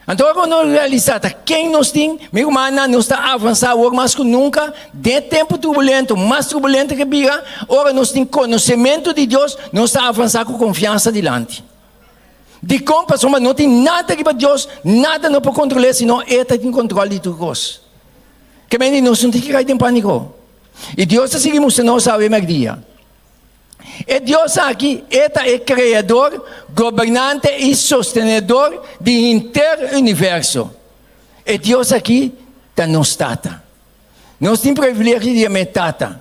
Anto ora ku nos realisá ta ken nos tin, mi rumannan, nos ta avansá awor mas ku nunka den e tempu turbulento, mas turbulento ke bira, ora nos tin konosementu di Dios, nos ta avansá ku konfiansa dilanti. Dikon? Pasobra no tin nada riba Dios, nada no por kontrol'é, sino E ta tin kontrol di tur kos. Ke mende nos no tin ke kai den pániko. I Dios ta sigui mustra nos awe mèrdia. E Dios aki, e ta e Kreador, Gobernante i Sostenedor di henter universo. E Dios aki ta nos Tata. Nos tin privilegio di yam'é Tata.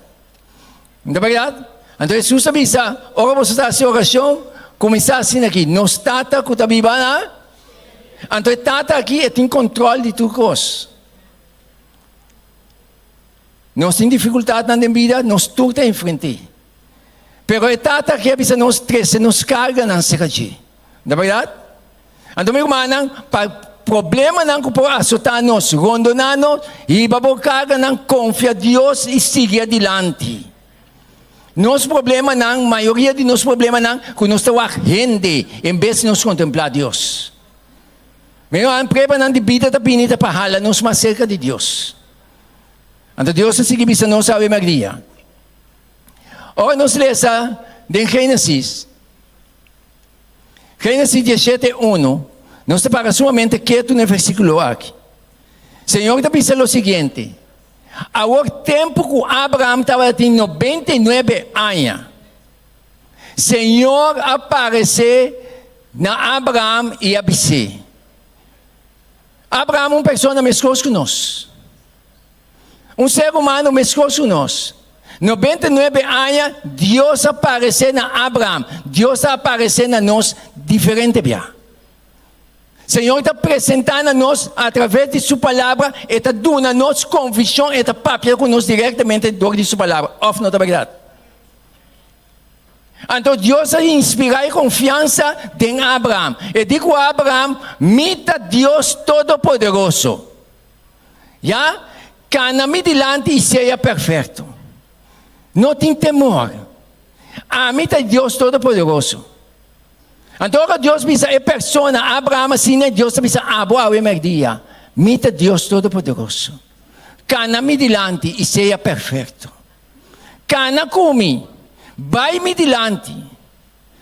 No ta bèrdat? Anto Hesus a bisa, ora boso ta hasi orashon, kuminsá asina aki, Nos Tata ku ta biba na. Anto e Tata aki, e tin kontròl di tur kos. Nos tin dificultadnan den bida, nos tur ta enfrent'é. Pero e Tata aki a bisa nos trece nos carganan cerca dje. No ta berdad? Anto mi rumannan, pa problemanan cu por azotá nos, rondoná nos, hiba bo carganan, confia Dios i sigui adilanti. Nos problemanan, mayoria di nos problemanan, cu nos ta wak hende en bes di nos contemplá Dios. Mi rumannan, pruebanan di bida ta bini ta pa hala nos mas cerca di Dios. Anto Dios a sigui bisa nos Ave Maria. Ora nos lesa den Génesis, Génesis 17, 1, nos ta para sumamente ketu na e versíkulo aki. Señor ta bisa lo siguiente, Awor tempu ku Abraham tabatin 99 aña, Señor a paresé na Abraham i a bis'é, Abraham un persona meskos ku nos. Un ser humano meskos ku nos. 99 aña Dios a paresé na Abraham. Dios a aparesé na nos diferente bia. Señor ta presentá na nos a traves di su palabra, e ta duna nos konvishon, e ta papia ku nos direktamente dor di su palabra. Òf no ta bèrdat? Anto Dios a inspirá e konfiansa den Abraham. E di ku Abraham, Mi ta Dios Todopoderoso. Ya, kana mi dilanti i sea perfekto. No tin temor. Ami ta Dios Todopoderoso. Anto ora Dios bisa e persona, Abraham, asina Dios ta bisa abo awe mèrdia, Mi ta Dios Todopoderoso. Kana mi dilanti i sea perfekto. Kana ku mi, bai mi dilanti,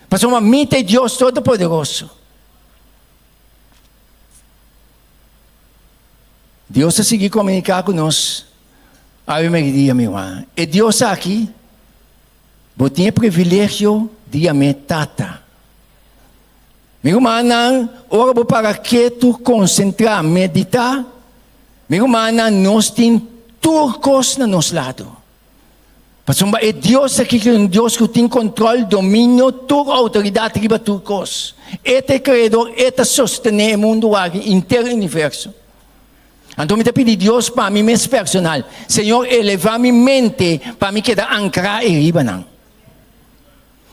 pasobra mi ta e Dios Todopoderoso. Dios ta sigui komuniká ku nos awe medidia, mi ruman. E Dios aki, bo tin e privilegio di yam'é Tata. Mi rumannan, ora bo para ketu, konsentrá, meditá, mi rumannan, nos tin tur kos na nos lado. Pasobra e Dios aki ta un Dios ku tin kontròl, dominio, tur outoridat riba tur kos. E ta e Kreador, e ta sostené e mundu aki, henter universo. Anto mi ta pidi Dios pa mi mes personal, Señor, elevá mi mente pa mi keda ankrá ei riba nan.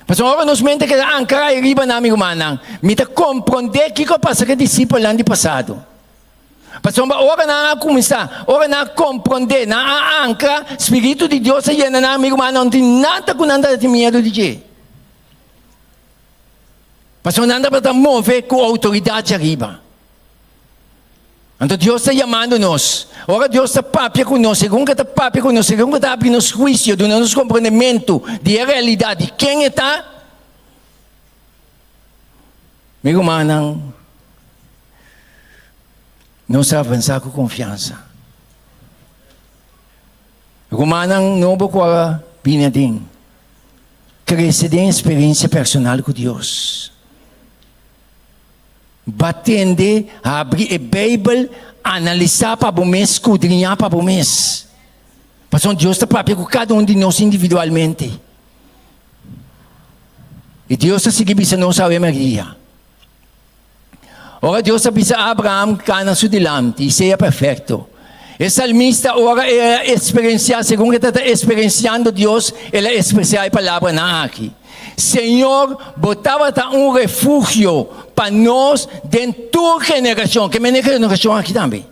Pasobra ora nos mente keda ankrá ei riba nan, mi rumannan, mi ta komprondé kiko a pasa ku e disipelnan di pasado. Pasobra ora nan a kuminsá, ora nan a komprondé, nan a ankra, spiritu di Dios a yena nan, mi ruman, no tin nada ku nan ta tin miedu di dje. Pasobra nan tabata move ku outoridat djariba. Anto Dios ta yamando nos. Ora Dios ta papia ku nos, segun ku e ta papia ku nos, segun ku e ta abri nos huisio, duna nos komprendementu di e realidat di ken e ta, mi rumannan, nos ta avansá ku konfiansa. Rumannan nobo ku a bini aden, krese den eksperensia personal ku Dios. Batende, habri e Beibel, analisá pa bo mes, skudriñá pa bo mes. Pasobra Dios ta papia ku kada un di nos individualmente. I Dios ta sigui bisa nos Ave Maria. Ora Dios a bisa Abraham kana su dilanti i sea perfekto. E salmista ora el a eksperensiá, segun e ta eksperensiando Dios, el a ekspresá e palabranan aki, Señor, bo tabata un refugio pa nos den tur generashon. Ke mene generashon aki tambe?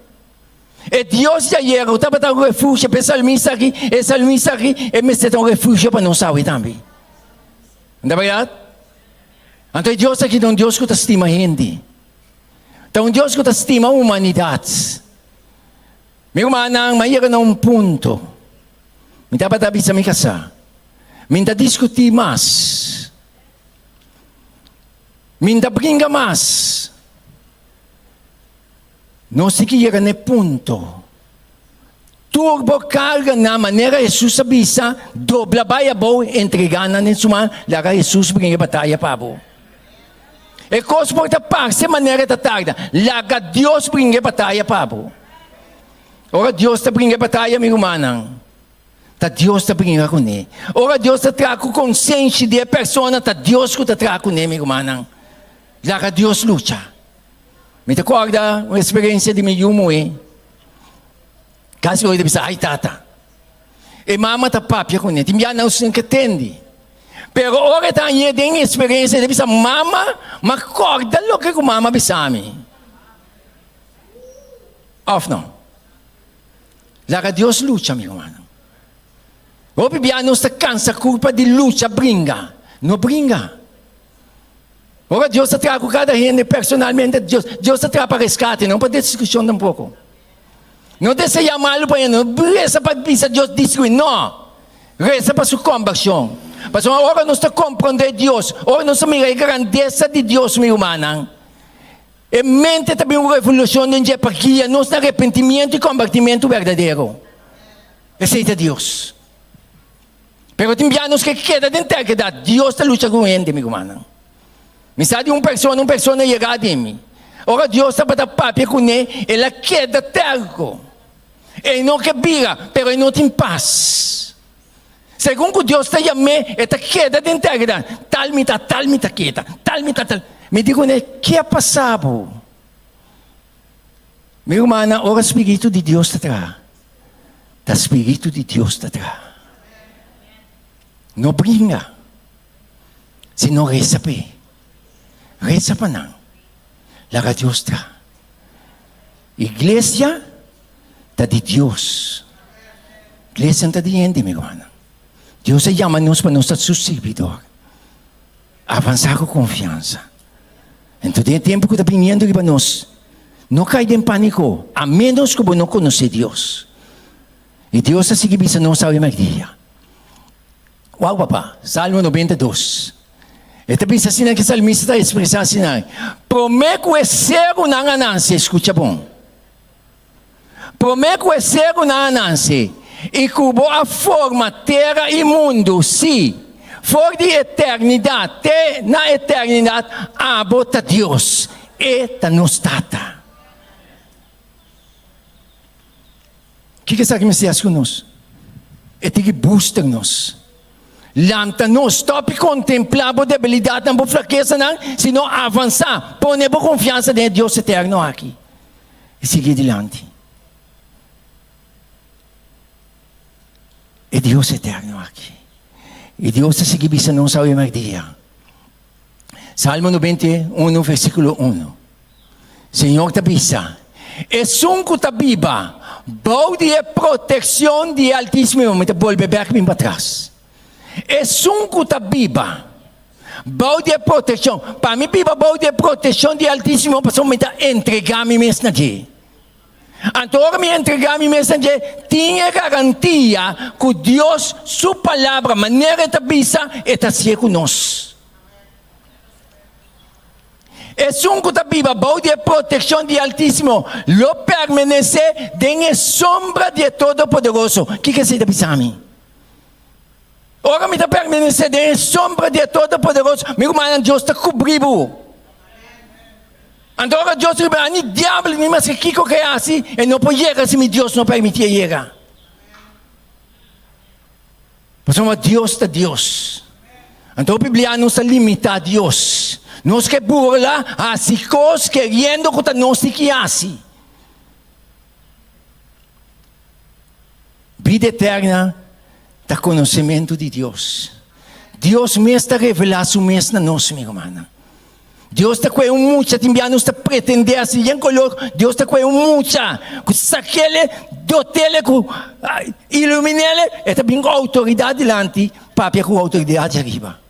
E Dios di ayer ku tabata un refugio pa e salmista aki, e salmista aki e mester ta un refugio pa nos awe tambe. No ta bèrdat? Anto e Dios aki ta un Dios ku ta stima hende. Ta un Dios ku ta stima humanidat. Mi rumannan, mi a yega na un punto. Mi tabata bisa mi kasá, Mi n'ta diskutí mas. Mi n'ta bringa mas. Nos tin ki yega na e punto. Tur bo karganan, manera Hesus a bisa, dobla bai abou, entregá nan den su man, laga Hesus bringa e bataya pa bo. E kos por ta parse manera e ta tarda, laga Dios bringa e bataya pa bo. Ora Dios ta bringa e bataya, mi rumannan, ta Dios ta bringa kuné. Ora Dios ta traha ku konsenshi di e persona, ta Dios ku ta traha kuné, mi rumannan. Laga Dios lucha. Mi ta kòrda un eksperensia di mi yu muhé. Kasi hoy ta bisa, Ay tata. E mama ta papia kuné, tin bia nan sin ke tende. Pero ora e ta hañ'é den eksperensia, e ta bisa, Mama, m'a kòrda loke ku mama bisa mi. Òf no? Laga Dios lucha, mi rumannan. Hopi bia nos ta kansa kurpa di lucha bringa. No bringa. Ora Dios ta traha ku kada hende personalmente, Dios, Dios ta traha pa reskate, no pa destrukshon tampoko. No deseá malu pa hende, no resa pa bisa Dios destruí, no. Resa pa su kombershon. Pasobra ora nos ta komprondé Dios, ora nos ta mira e grandesa di Dios, mi rumannan, e mente ta bin un revolushon den dje pa guia nos na arepentimiento i kombertimentu berdadero. Esei ta Dios. Pero tin bia nos ke keda den terkedat. Dios ta lucha ku hende, mi rumannan. Mi sa di un persona, un persona yega di mi. Ora Dios tabata papia kuné, el a keda terko. E no ke bira, pero e no tin pas. Segun ku Dios ta yam'é, e ta keda den terkedat. Tal mi ta, tal mi ta keda, tal mi ta, tal. Mi di kuné, ke a pasa bo? Mi rumannan, ora spiritu di Dios ta traha, ta spiritu di Dios ta traha. No bringa, sino resa p'e. Resa pa nan. Laga Dios traha. Iglesia ta di Dios. Iglesia no ta di hende, mi rumannan. Dios a yama nos pa nos ta su sirbidor. Avansá ku konfiansa. Enton den e tempu ku ta biniendo riba nos, no kai den pániko, a ménos ku bo no konosé Dios. I Dios ta sigui bisa nos awe mèrdia. Wou papa, Salmo 92. E ta bisa asina ku e salmista ta ekspresá asina, Promé ku e serunan a nase, skucha bon, promé ku e serunan a nase i ku bo a forma tera i mundu, sí, for di eternidat te na eternidat, abo ta Dios, e ta nos Tata. Kiko esaki mester hasi ku nos? E tin ki booster nos, lanta nos, stop di kontemplá bo debilidatnan, bo flakesanan, sino avansá, pone bo konfiansa den e Dios eterno aki i sigui dilanti. E Dios eterno aki. I Dios ta sigui bisa nos awe merdia. Salmo 91 versíkulo 1. Señor ta bisa. Esun ku ta biba bou di e protekshon di e Altísimo, mi ta bolbe bèk bin patras. Esun ku ta biba bou di e protekshon, pa mi biba bou di e protekshon di e Altísimo pasobra mi ta entregá mi mes na dje. Anto ora mi entregá mi mes na dje, tin e garantia ku Dios su Palabra, manera e ta bisa, e ta hasié ku nos. Esun ku ta biba bou di e protekshon di e Altísimo lo permanesé den e sombra di e Todopoderoso. Kiko esei ta bisa mi? Ora mi ta permanesé den e sombra di e Todopoderoso, mi rumannan, Dios ta kubrí bo. Anto ora Dios ta kubrí bo, ni diabel ni maske kiko ke hasi, e no por yega si mi Dios no permití e yega. Pasobra Dios ta Dios. Anto hopi bia nos ta limitá Dios. Nos ke burla, hasi kos keriendo ku ta nos tin ki hasi. Bida eterna ta konosementu di Dios. Dios mes ta revelá su mes na nos, mi rumannan. Dios ta kue un mucha, tin bia nos ta pretendé asi yen kolor, Dios ta kue un mucha ku sakele, dotele ku iluminele, e ta bin ku outoridat dilanti, papia ku outoridat di ariba.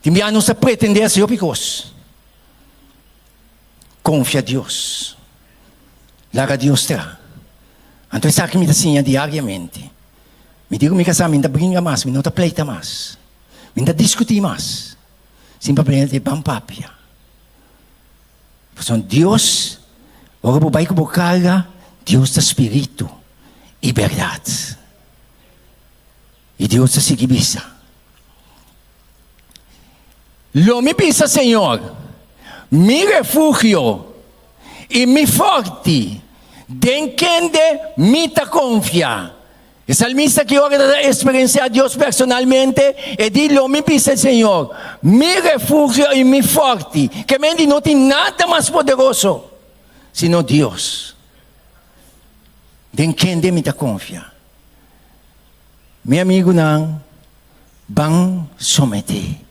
Tin bia nos ta pretendé asi hopi kos. Konfia Dios. Laga Dios traha. Anto esaki mi ta siña diariamente. Mi di ku mi kasá mi no ta bringa mas, mi no ta pleita mas, mi no ta diskutí mas. Simplemente ban papia. Pasobra Dios, ora bo bai ku bo karga, Dios ta spiritu i bèrdat. I Dios ta sigui bisa, Lo mi bisa Señor, mi refugio i mi fòrti, den kende mi ta konfia. E salmista ki ora ta eksperensiá Dios personalmente, e di, Lo mi bisa e Señor, mi refugio i mi fòrti, ke men di no tin nada mas poderoso sino Dios, den kende mi ta konfia. Mi amigunan, ban someté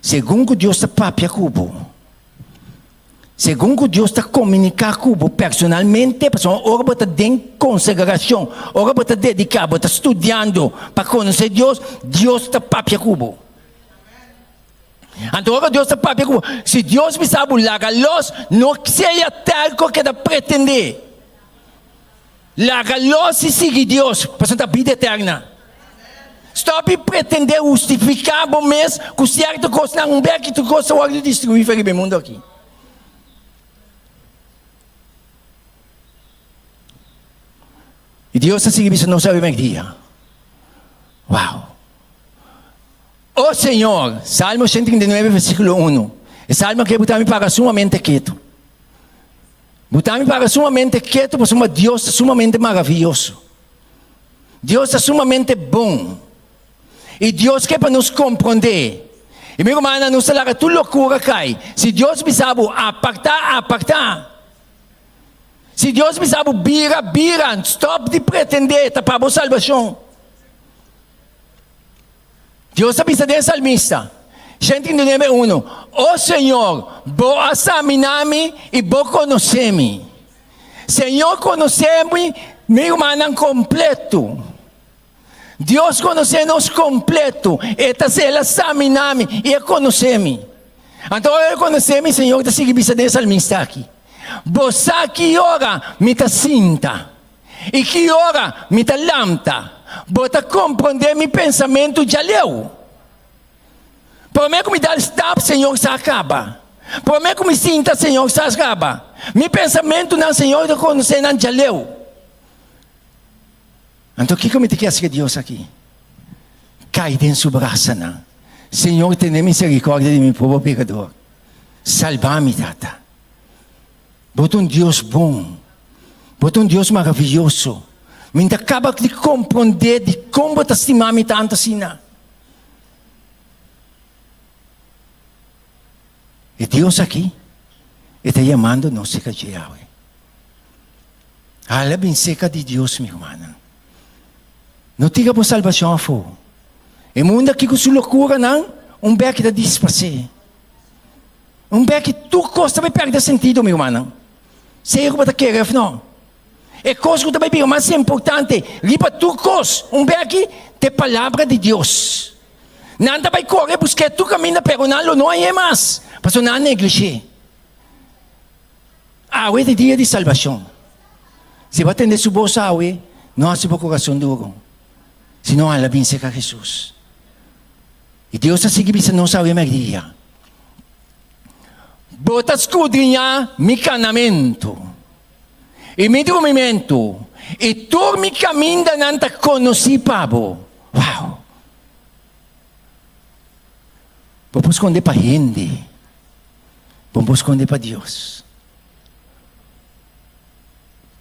segun ku Dios ta papia ku bo. Segun ku Dios ta komuniká ku bo personalmente, pasobra ora bo ta den konsagrashon, ora bo ta dediká, bo ta studiando pa konosé Dios, Dios ta papia ku bo. Anto ora Dios ta papia ku bo, si Dios bisa bo laga los, no sea terko keda pretendé. Laga los i sigui Dios, pasobra ta bida eterna. Stòp di pretendé hustifiká bo mes ku sierto kosnan, un bek ki tur kos ta wòrdu destruí for riba e mundu aki. I Dios ta sigui bisa nos awe mèrdia. Wow! O Señor, Salmo 139 versíkulo unu, e salmo aki bo ta mi para sumamente ketu. Bo ta mi para sumamente ketu pasobra Dios ta sumamente maraviyoso. Dios ta sumamente bon. I Dios ke pa nos komprondé. I mi rumannan, nos ta laga tur lokura kai. Si Dios bisa bo apartá, apartá. Si Dios bisa bo bira, bira. Stòp di pretendé ta pa bo salbashon. Dios a bisa den salmista, 139, unu, O Señor, bo a saminá mi i bo konosé mi. Señor konosé mi, mi rumannan, kompletu. Dios konosé nos kompletu. E ta el a saminá mi i e konosé mi. Anto ora e konosé mi, Señor ta sigui bisa den e salmista aki, Bo sa ki ora mi ta sinta. I ki ora mi ta lamta, bo ta komprondé mi pensamentu djaleu. Promé ku mi dal stap, Señor sa kaba. Promé ku mi sinta, Señor sa kaba. Mi pensamentunan, Señor ta konosé nan djaleu. Anto kiko mi ta kier hasi ku Dios aki? Kai den su brasanan. Señor, tene miserikòrdia di mi pober pekador. Salba mi, Tata. Bo ta un Dios bon. Bo ta un Dios maraviyoso. Mi no ta kaba di komprondé dikon bo ta stima mi tantu asina. E Dios aki, e ta yamando nos seka dje awe. Hala bin seka di Dios, mi rumannan. No tira bo salbashon afó. E mundu aki ku su lokuranan, un bèki ta disparsé. Un bek ki tur kos ta bai pèrdè sentido, mi rumannan. Sea ku bo ta kere òf no. E kos ku ta bai bira mas importante riba tur kos un bes aki ta e Palabra di Dios. Nan ta bai kore busk'é tur kaminda pero nan lo no hañ'é mas pasobra nan a neglish'é. Awe ta e dia di salbashon. Si bo a tende su bos awe, no hasi bo kurason duru, sino hala bin serka Hesus. I Dios ta sigui bisa nos awe mèrdia, Bo ta skudriñá mi kanamentu i mi drumimentu, i tur mi kamindanan ta konosí pa bo. Wow! Bo por skonde pa hende, bo por skonde pa Dios.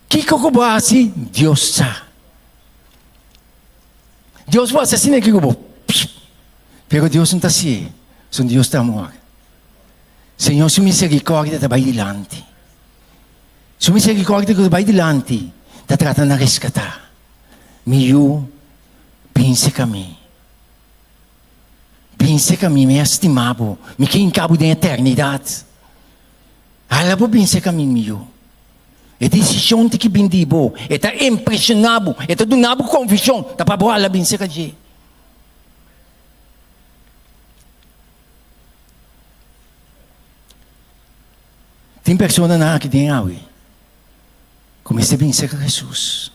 Kiko ku bo hasi, Dios sa. Dios por hasi asina ku bo, pero Dios no ta hasié, pasobra Dios ta amor. Señor su misericordia ta bai dilanti. Su misericordia ku ta bai dilanti ta trata na reskatá. Mi yu, bin serka mi. Bin serka mi, mi a stima bo, mi ke hinka bo den eternidat. Hala bo bin serka mi, mi yu. E desishon tin ki bin di bo, e ta impreshoná bo, e ta duna bo konvishon, ta pa bo hala bin serka dje. Tin personanan aki den awe ku mester bin serka Hesus.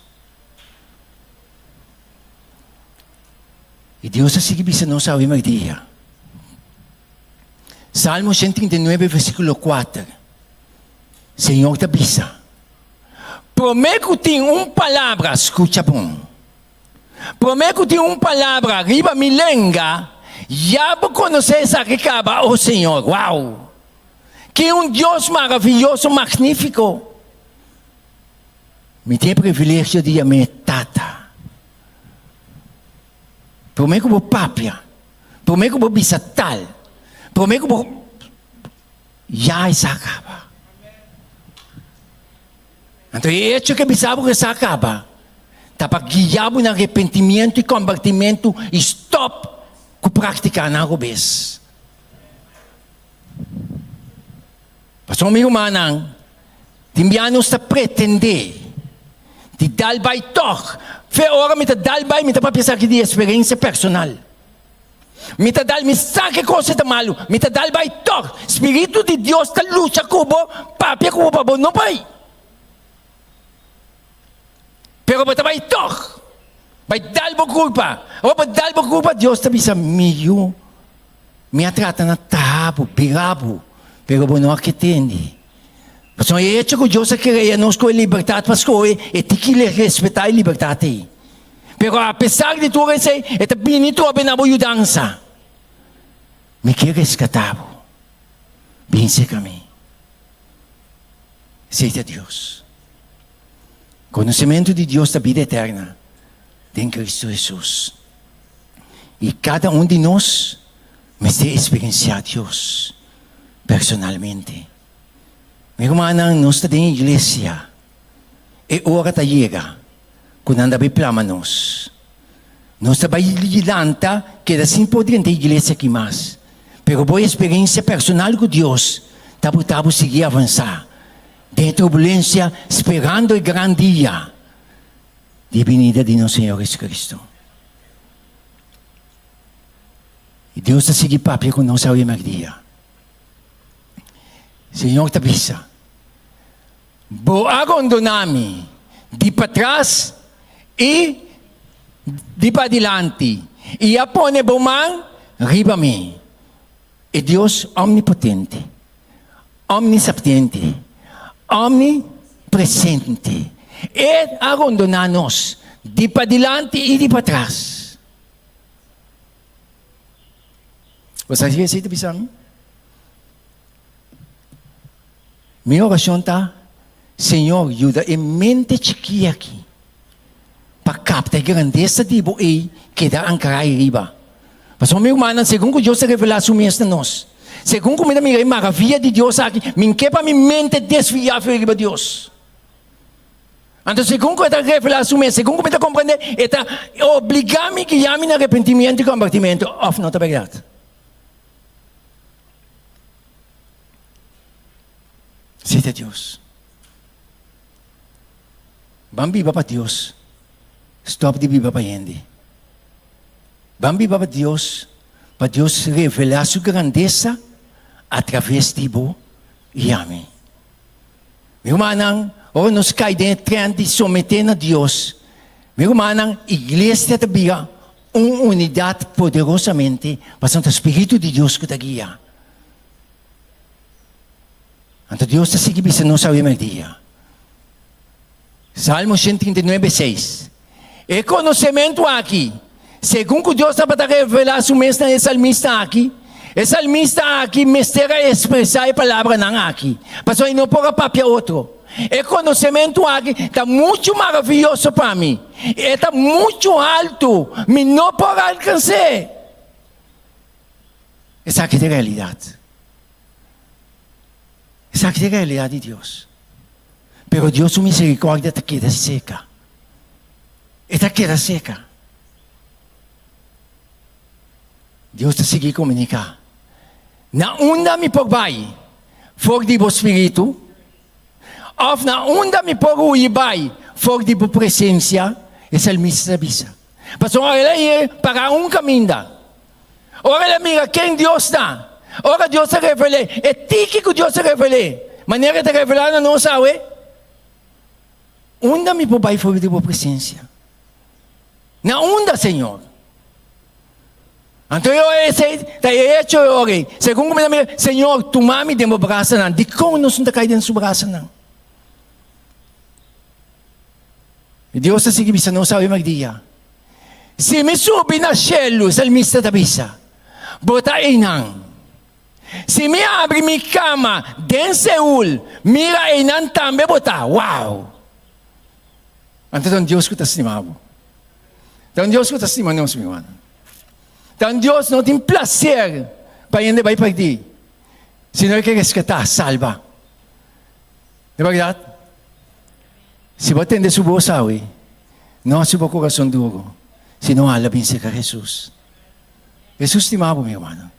I Dios a sigui bisa nos awe merdia. Salmo 139 versíkulo 4. Señor ta bisa, Promé ku tin un palabra, skucha bon, promé ku tin un palabra riba mi lenga, ya bo konosé esaki kaba, o Señor. Wow! Ki un Dios maravioso, magnífiko! Mi tin e privilegio di yam'é Tata. Promé ku bo papia, promé ku bo bisa tal, promé ku bo ya esaki a kaba. Anto e echo ku e bisa bo ku esaki a kaba ta pa guia bo na arepentimiento i kombertimentu i stòp ku praktikanan robes. Pasobra mi rumannan, tin bia nos ta pretendé di dal bai tòg. Fe ora mi ta dal bai, mi ta papia esaki di eksperensia personal. Mi ta dal, mi sa ke kos ta malu, mi ta dal bai tòg. Spiritu di Dios ta lucha ku bo, papia ku bo pa bo no bai. Pero bo ta bai tòg, bai dal bo kulpa. Ora bo dal bo kulpa, Dios ta bisa, Mi yu, mi a trata na traha bo, bira bo, pero bo no a ke tende. Pasobra e echo ku Dios a krea nos ku e libertat pa skohe, e tin ki respetá e libertat ei. Pero apesar di tur esei, e ta bini trobe na bo yudansa. Mi ke reskatá bo. Bin serka mi. Esei ta Dios. Konosementu di Dios ta bida eterna den Kristu Hesus. I kada un di nos mester eksperensiá Dios personalmente. Mi rumannan, nos ta den iglesia. E ora ta yega ku nan ta bai plama nos. Nos ta bai lanta keda sin por drenta iglesia aki mas. Pero bo eksperensia personal ku Dios ta buta bo sigui avansá den e turbulensia sperando e gran dia di e binida di nos Señor Jesucristo. I Dios ta sigui papia ku nos awe merdia. Señor ta bisa, Bo a rondoná mi di patras i di padilanti, i a pone bo man riba mi. E Dios omnipotente, omnisapiente, omnipresente, E a rondoná nos di padilanti i di patras. Bo sa ki esei ta bisa mi? Mi orashon ta, Señor, yuda e mente chikí aki pa kapta e grandesa di Bo ei keda ankrá ei riba. Pasobra mi rumannan, segun ku Dios ta revelá Su mes na nos, segun ku mi ta mira e maravia di Dios aki, mi n'ke pa mi mente desviá for riba Dios. Anto segun ku E ta revelá Su mes, segun ku mi ta komprendé, E ta obligá mi guiá mi na arepentimiento i kombertimentu, òf no ta bèrdat? Esei ta Dios. Ban biba pa Dios. Stop di biba pa hende. Ban biba pa Dios, pa Dios revelá su grandesa a traves di bo i ami. Mi rumannan, ora nos kai den e trend di someté na Dios, mi rumannan, iglesia ta bira un unidat poderosamente pasobra ta Spiritu di Dios ku ta guia. Anto Dios ta sigui bisa nos awe merdia. Salmo 139, 6. E konosementu aki, segun ku Dios tabata revelá su mes na e salmista aki, e salmista aki mester a ekspresá e palabranan aki, pasobra e no por a papia otro. E konosementu aki ta muchu maravioso pa mi, e ta muchu haltu, mi no por alkans'é. Esaki ta e realidat. Esaki ta e realidat di Dios. Pero Dios su misericordia ta keda seka. E ta keda seka. Dios ta sigui komuniká, Na unda mi por bai for di bo spiritu? Òf na unda mi por huyi bai for di bo presensia? E salmista ta bisa. Pasobra ora el a yega para un kaminda, ora el a mira ken Dios ta, ora Dios a revel'é, e tiki ku Dios a revel'é, manera e ta revelá na nos awe, unda mi por bai for di bo presensia? Na unda, Señor? Anto e ora esei ta e echo e ora ei. Segun ku mi ta mira, Señor, tuma mi den bo brasanan. Dikon nos no ta kai den su brasanan? I Dios ta sigui bisa nos awe merdia, Si mi subi na shelu, salmista ta bisa, bo ta einan. Si mi abri mi kama den Seul, mira einan tambe bo ta. Wow! Anto ta un Dios ku ta stima bo. Ta un Dios ku ta stima nos, mi rumannan. Ta un Dios no tin plaser pa hende bai perdí, sino e ke reskatá, salba. Di bèrdat, si bo tende su bos awe, no hasi bo kurason duru, sino hala bin serka Hesus. Hesus stima bo, mi rumannan.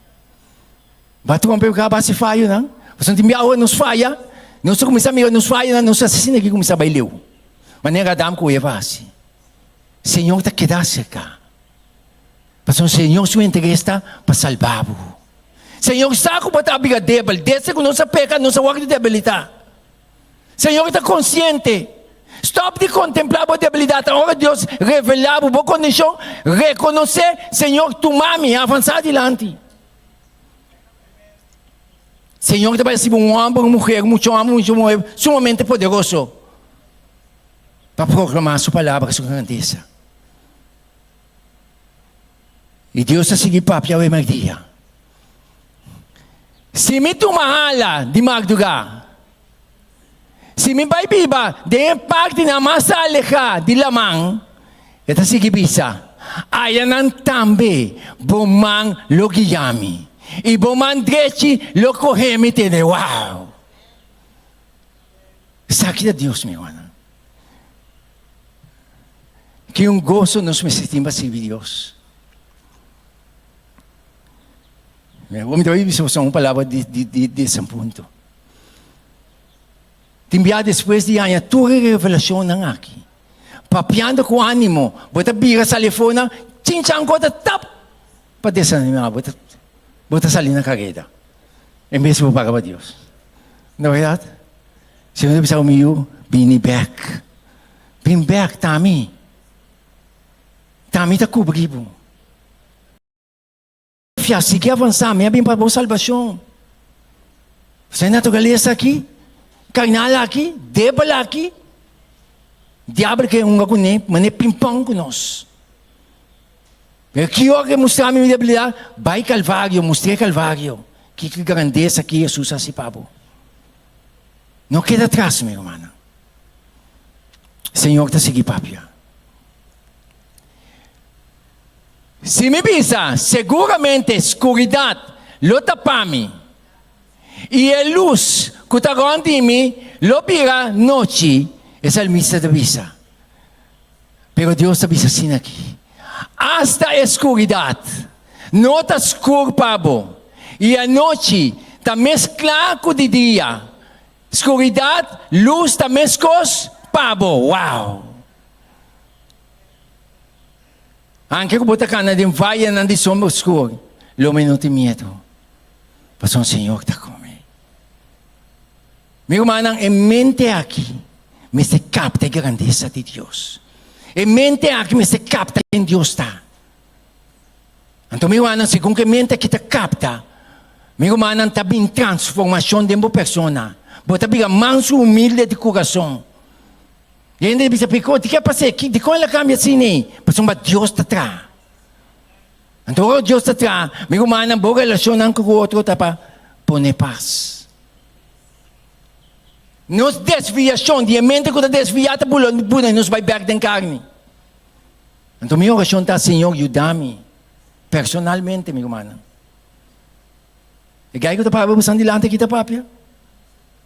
Bo a trompe ku a hasi fayonan, pasobra tin bia ora nos faya, nos ta kuminsá mira nos fayonan, nos asesino aki kuminsá bai leu, manera Adam ku Eva hasi. Señor ta keda serka. Pasobra Señor su interes ta pa salba bo. Señor sa ku bo ta bira debel. Desde ku nos a peka, nos a wòrdu debilitá. Señor ta konsiente. Stòp di kontemplá bo debilidat. Ora Dios revelá bo bo kondishon, rekonosé, Señor, tuma mi, avansá dilanti. Señor ta bai hasi bo un hòmber, un muher, un mucha hòmber, un mucha muher sumamente poderoso pa proklamá su palabra, su grandesa. I Dios ta sigui papia awe merdia. Si mi tuma hala di mardugá, si mi bai biba den e partinan mas alehá di laman, e ta sigui bisa, Ayanan tambe bo man lo guia mi, i bo man drechi lo kohe mi tene. Wow! Esaki ta Dios, mi hermano. Ki un goso nos mester tin pa sirbi Dios. Mi ta bisa boso un palabra di, di, di, di ese punto. Tin bia despues di haña tur e revelacionnan aki, papiando ku ánimo, bo ta bira sali afó nan, chinchan kos ta tap pa desanimá bo, bo ta sali na kareda en bes di bo paga pa Dios. No bèrdat? Señor ta bisa mi yu, bini bèk. Bin bèk, ta mi. Ta mi ta kubri bo. Fia, sigui avansá, mi a bin pa bo salbashon. Sa e naturalesa aki, karnal aki, debel aki, diabel ke hunga kuné, manera pimpòn ku nos. Pero ki ora ke mustra mi mi debilidat? Bai Kalvario, mustr'é Kalvario. Kiko grandesa ki Hesus hasi pa bo. No keda atras, mi rumannan. Señor ta sigui papia. Si mi bisa, seguramente skuridat lo tapa mi, i e lus ku ta rònt di mi lo bira nochi, e salmista ta bisa. Pero Dios ta bisa asina aki, Asta e skuridat no ta skur pa bo, i anochi ta mes kla ku di dia. Skuridat, lus ta meskos. pa bo. Wow! Anke ku bo ta kana den vayenan di sombra oskur, lo mi no tin miedu, pasobra Señor ta ku mi. Mi rumannan, e mente aki mester kapta e grandesa di Dios. E mente aki mester kapta ken Dios ta. Anto mi rumannan, segun ku e mente aki ta kapta, mi rumannan, ta bin transformashon den bo persona. Bo ta bira mansu humilde di kurason. Hende ta bisa, Piko, di ke a pas'é? Dikon el a kambia asina ei? Pasobra Dios ta traha. Anto ora Dios ta traha, mi rumannan, bo relashonnan ku otro ta pa pone pas. Nos desviashon di e mente ku ta desviá ta bula pone nos bai bèk den karni. Anto mi orashon ta, Señor, yuda mi personalmente, mi rumannan. E gai ku ta papia bosan dilanti aki ta papia,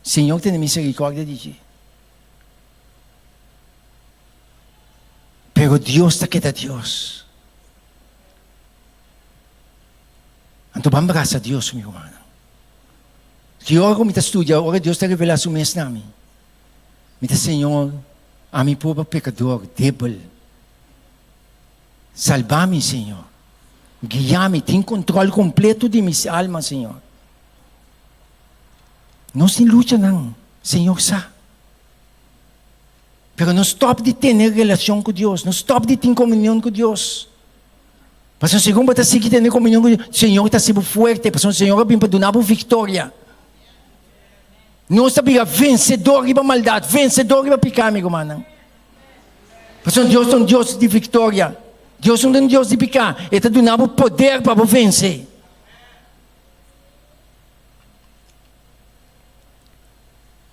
Señor tene miserikòrdia di dje. Pero Dios ta keda Dios. Anto ban brasa Dios, mi rumannan. Ki ora ku mi ta studia, ora Dios ta revelá su mes na mi, mi ta, Señor, ami pober pekador, debel. Salba mi, Señor. Guia mi, tin kontrol kompleto di mi alma, Señor. Nos tin luchanan, Señor sa. Pero no stop di tene relacion cu Dios, no stop di tin comunion cu Dios. Pasobra segun bo ta sigui tene comunion cu Dios, Señor ta haci bo fuerte, pasobra Señor a bin pa duna bo victoria. Nos ta bira vencedor riba maldad, vencedor riba pica, mi rumannan. Pasobra Dios ta un Dios di victoria. Dios no ta un Dios di pica. E ta duna bo poder pa bo vence.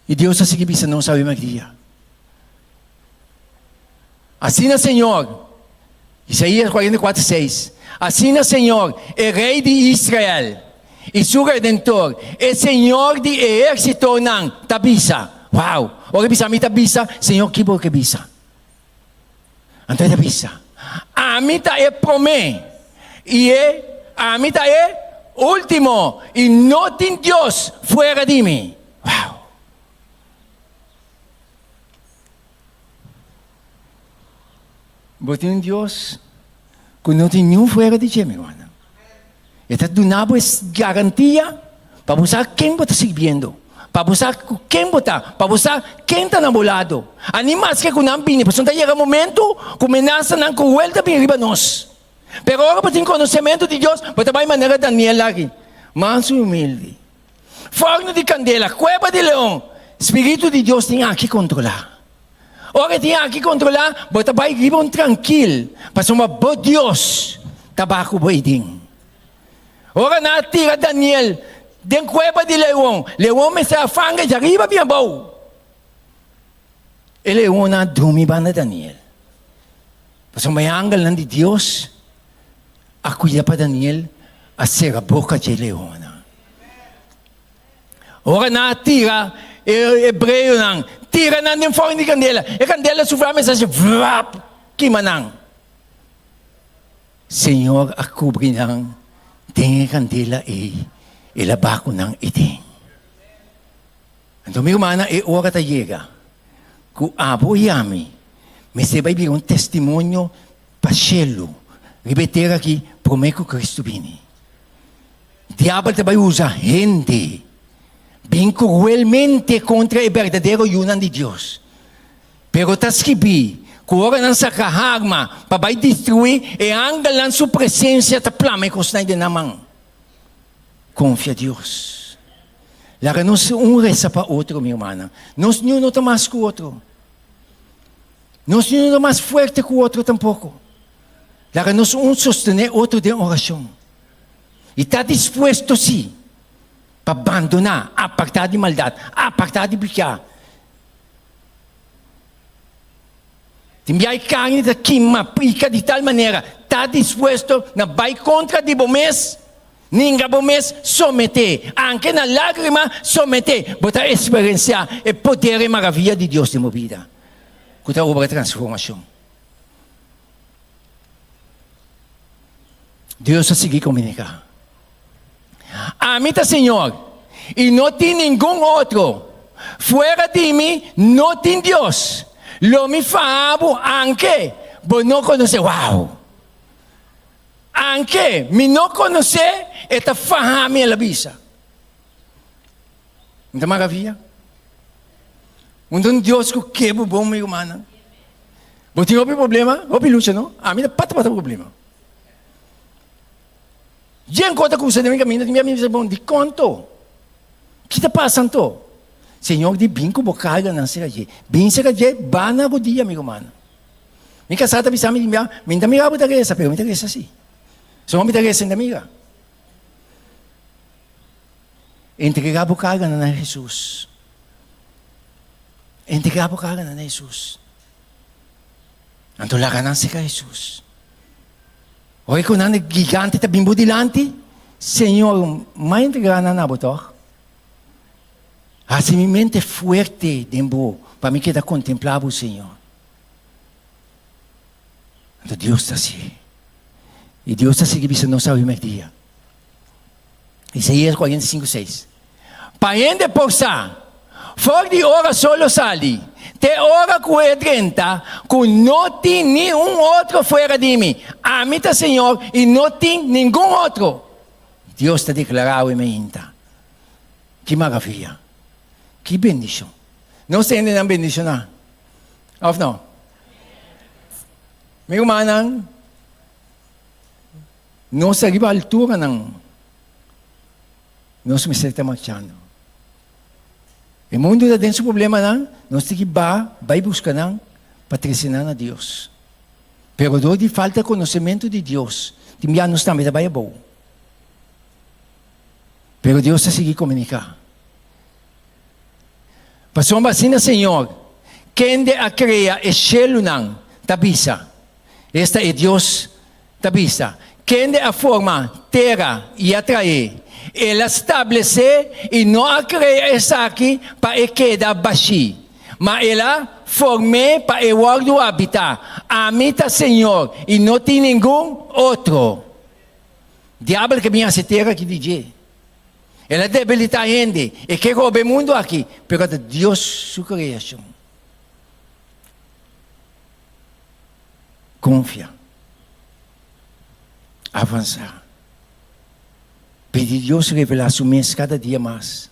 I Dios a sigui bisa nos awe merdia. Asina Señor, Isaías 44, 6, Asina Señor, e Rey di Israel i su Redentor, e Señor di ehérsitonan, ta bisa. Wow! Ora e bisa ami ta bisa, Señor ki bo ke bisa? Anto e ta bisa, Ami ta e promé i e ami ta e último, i no tin Dios fuera di mi. Wow! Bo tin un Dios ku no tin niun fuera di dje, mi rumannan. E ta duna bo e garantia pa bo sa ken bo ta sirbiendo, pa bo sa ku ken bo ta, pa bo sa ken ta na bo lado. Ani maske ku nan bini, pasobra ta yega momento ku menasanan kruel ta bini riba nos. Pero ora bo tin konosementu di Dios, bo ta bai manera Daniel aki, mansu i humilde. Forno di kandela, kueba di leon, spiritu di Dios tin aki kontrolá. Ora e tin aki kontrolá, bo ta bai riba un trankil, pasobra bo Dios ta baha ku bo eiden. Ora nan a tira Daniel den kueba di leon, leon mester a fanga djariba bin abou. E leonnan a drumi banda Daniel, pasobra e angelnan di Dios a kuida pa Daniel a sera boka dje leonnan. Ora nan a tira e hebreonan, tira nan den fòrnu di kandela, e kandela su flama mester hasi vrap, kima nan. Señor a kubri nan den e kandela ei, el a baha ku nan eden. Anto mi rumannan, e ora ta yega ku abo i ami mester bai bira un testimonio pa shelu riba e tera aki promé ku Kristu bini. Diabel ta bai usa hende bin kruelmente kontra e berdadero yunan di Dios. Pero ta skibí ku ora nan saka harma pa bai destruí e angelnan, su presensia ta plama e kosnan den nan man. Konfia Dios. Laga nos un resa pa otro, mi rumannan. Nos niun no ta mas ku otro. Nos niun no ta mas fuerte ku otro tampoko. Laga nos un sostené otro den orashon. I ta dispuesto sí pa bandoná, apartá di maldat, apartá di piká. Tin bia e karni ta kima, pika di tal manera, ta dispuesto na bai kontra di bo mes, ninga bo mes, someté, anke na lágrima, someté. Bo ta eksperensiá e poder i maravia di Dios den bo bida, ku ta obra transformashon. Dios a sigui komuniká, Ami ta Señor, i no tin ningun otro. Fuera di mi no tin Dios. Lo mi faha bo anke bo no konosé. Wow! Anke mi no konosé, e ta faha mi, el a bisa. Un ta maravia? Un ta un Dios ku ke bo bon, mi rumannan. Bo tin hopi problema, hopi lucha, no? Ami ta pata pata problema. Yen kos ta krusa den mi kaminda, tin bia mi bisa, bon, dikon to? Ki ta pasa anto? Señor di, bin ku bo karganan serka dje. Bin serka dje, ba na rodia, mi rumannan. Mi kasá ta bisa mi tin bia, mi no ta mira bo ta resa, pero mi ta resa si. Somo mi ta resa, mi ta mira. Entregá bo karganan na Hesus. Entregá bo karganan na Hesus. Anto laga nan serka Hesus. Ora ku nan gigante ta bin bo dilanti, Señor, m'a entregá nan na bo tòg? Hasi mi mente fuerte den bo pa mi keda kontemplá bo, Señor. Anto Dios ta hasié. I Dios ta sigui bisa nos awe mèrdia. Isaías 45, 6. Pa hende por sa, for di ora sol lo sali te ora ku e drenta, ku no tin ni un otro fuera di mi. Ami ta Señor i no tin ningun otro. Dios ta deklará awe meinta. Ki maravia! Ki bendishon! Nos ta hendenan bendishoná, òf no? Mi rumannan, nos ta riba alturanan. Nos mester ta marchando. E mundu ta den su problemanan, nos tin ki ba bai buska nan pa trese nan na Dios. Pero dor di falta konosementu di Dios, tin bia nos tambe ta bai abou. Pero Dios ta sigui komuniká. Pasobra asina Señor, kende a krea e shelunan, ta bisa, esta e Dios ta bisa, Kende a forma tera i a traé? El a stablesé i no a krea esaki pa e keda bashí, ma el a form'é pa e wòrdu habitá. Ami ta Señor i no tin ningun otro. Diabel ke bin hasi tera aki di dje. El a debilitá hende, e ke roba e mundu aki, pero ta Dios su kreashon. Konfia. Avansá. Pidi Dios revelá su mes kada dia mas.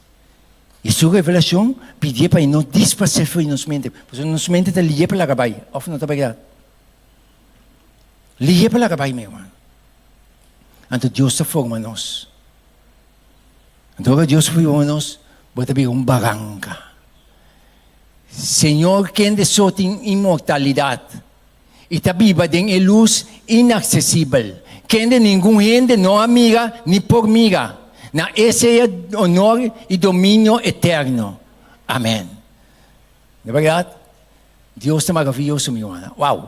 I su revelashon, pidié pa e no disparsé for di nos mente. Pasobra nos mente ta lié pa laga bai, òf no ta bèrdat? Lié pa laga bai, mi hermano. Anto Dios ta forma nos. Anto ora Dios forma nos, bo ta bira un baranka. Señor kende so tin inmortalidat i ta biba den e lus inaksesibel, kende ningun hende no a mira ni por mira. Na E sea honor i dominio eterno. Amen. De bèrdat, Dios ta maravioso, mi rumannan. Wow!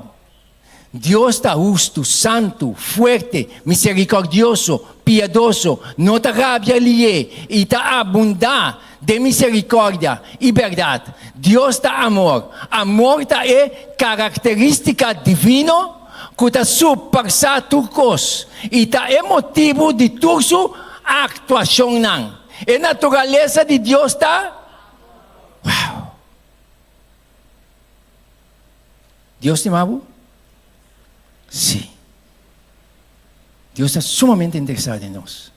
Dios ta hustu, santu, fuerte, miserikòrdioso, piadoso, no ta rabia lié i ta abundá den miserikòrdia i bèrdat. Dios ta amor. Amor ta e karakterístika divino ku ta surpasá tur kos i ta e motibu di tur su aktuashonnan. E naturalesa di Dios ta. Wow! Dios stima bo? Sí. Dios ta sumamente interesá den nos.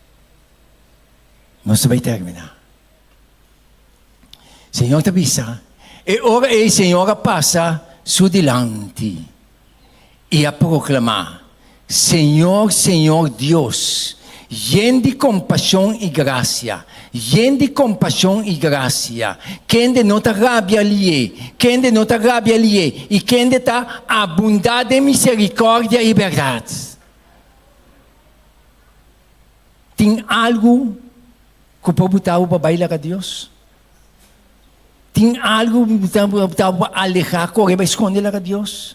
Nos ta bai terminá. Señor ta bisa, e ora ei Señor a pasa su dilanti i a proklamá, Señor, Señor Dios, yen di kompashon i grasia, yen di kompashon i grasia, kende no ta rabia lié, kende no ta rabia lié, i kende ta abundá den miserikòrdia i bèrdat. Tin algu ku por buta bo pa bai laga Dios? Tin algu ku por buta bo pa alehá, kore bai skonde laga Dios?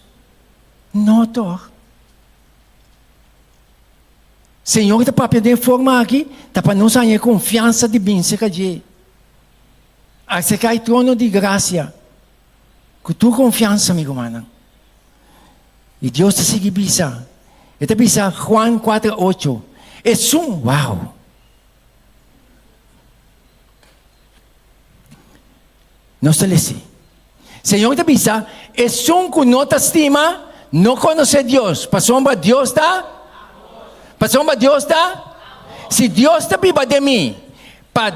No tòg. Señor ta papia den e forma aki ta pa nos haña e konfiansa di bin serka dje. Aserká e trono di grasia ku tur konfiansa, mi rumannan. I Dios ta sigui bisa, E ta bisa Juan kuater ocho, Esun, wow! Nos ta lesi. Señor ta bisa. Esun ku no ta stima, no konosé Dios, pasobra Dios ta Pasobra Dios ta Si Dios ta biba den mi, pa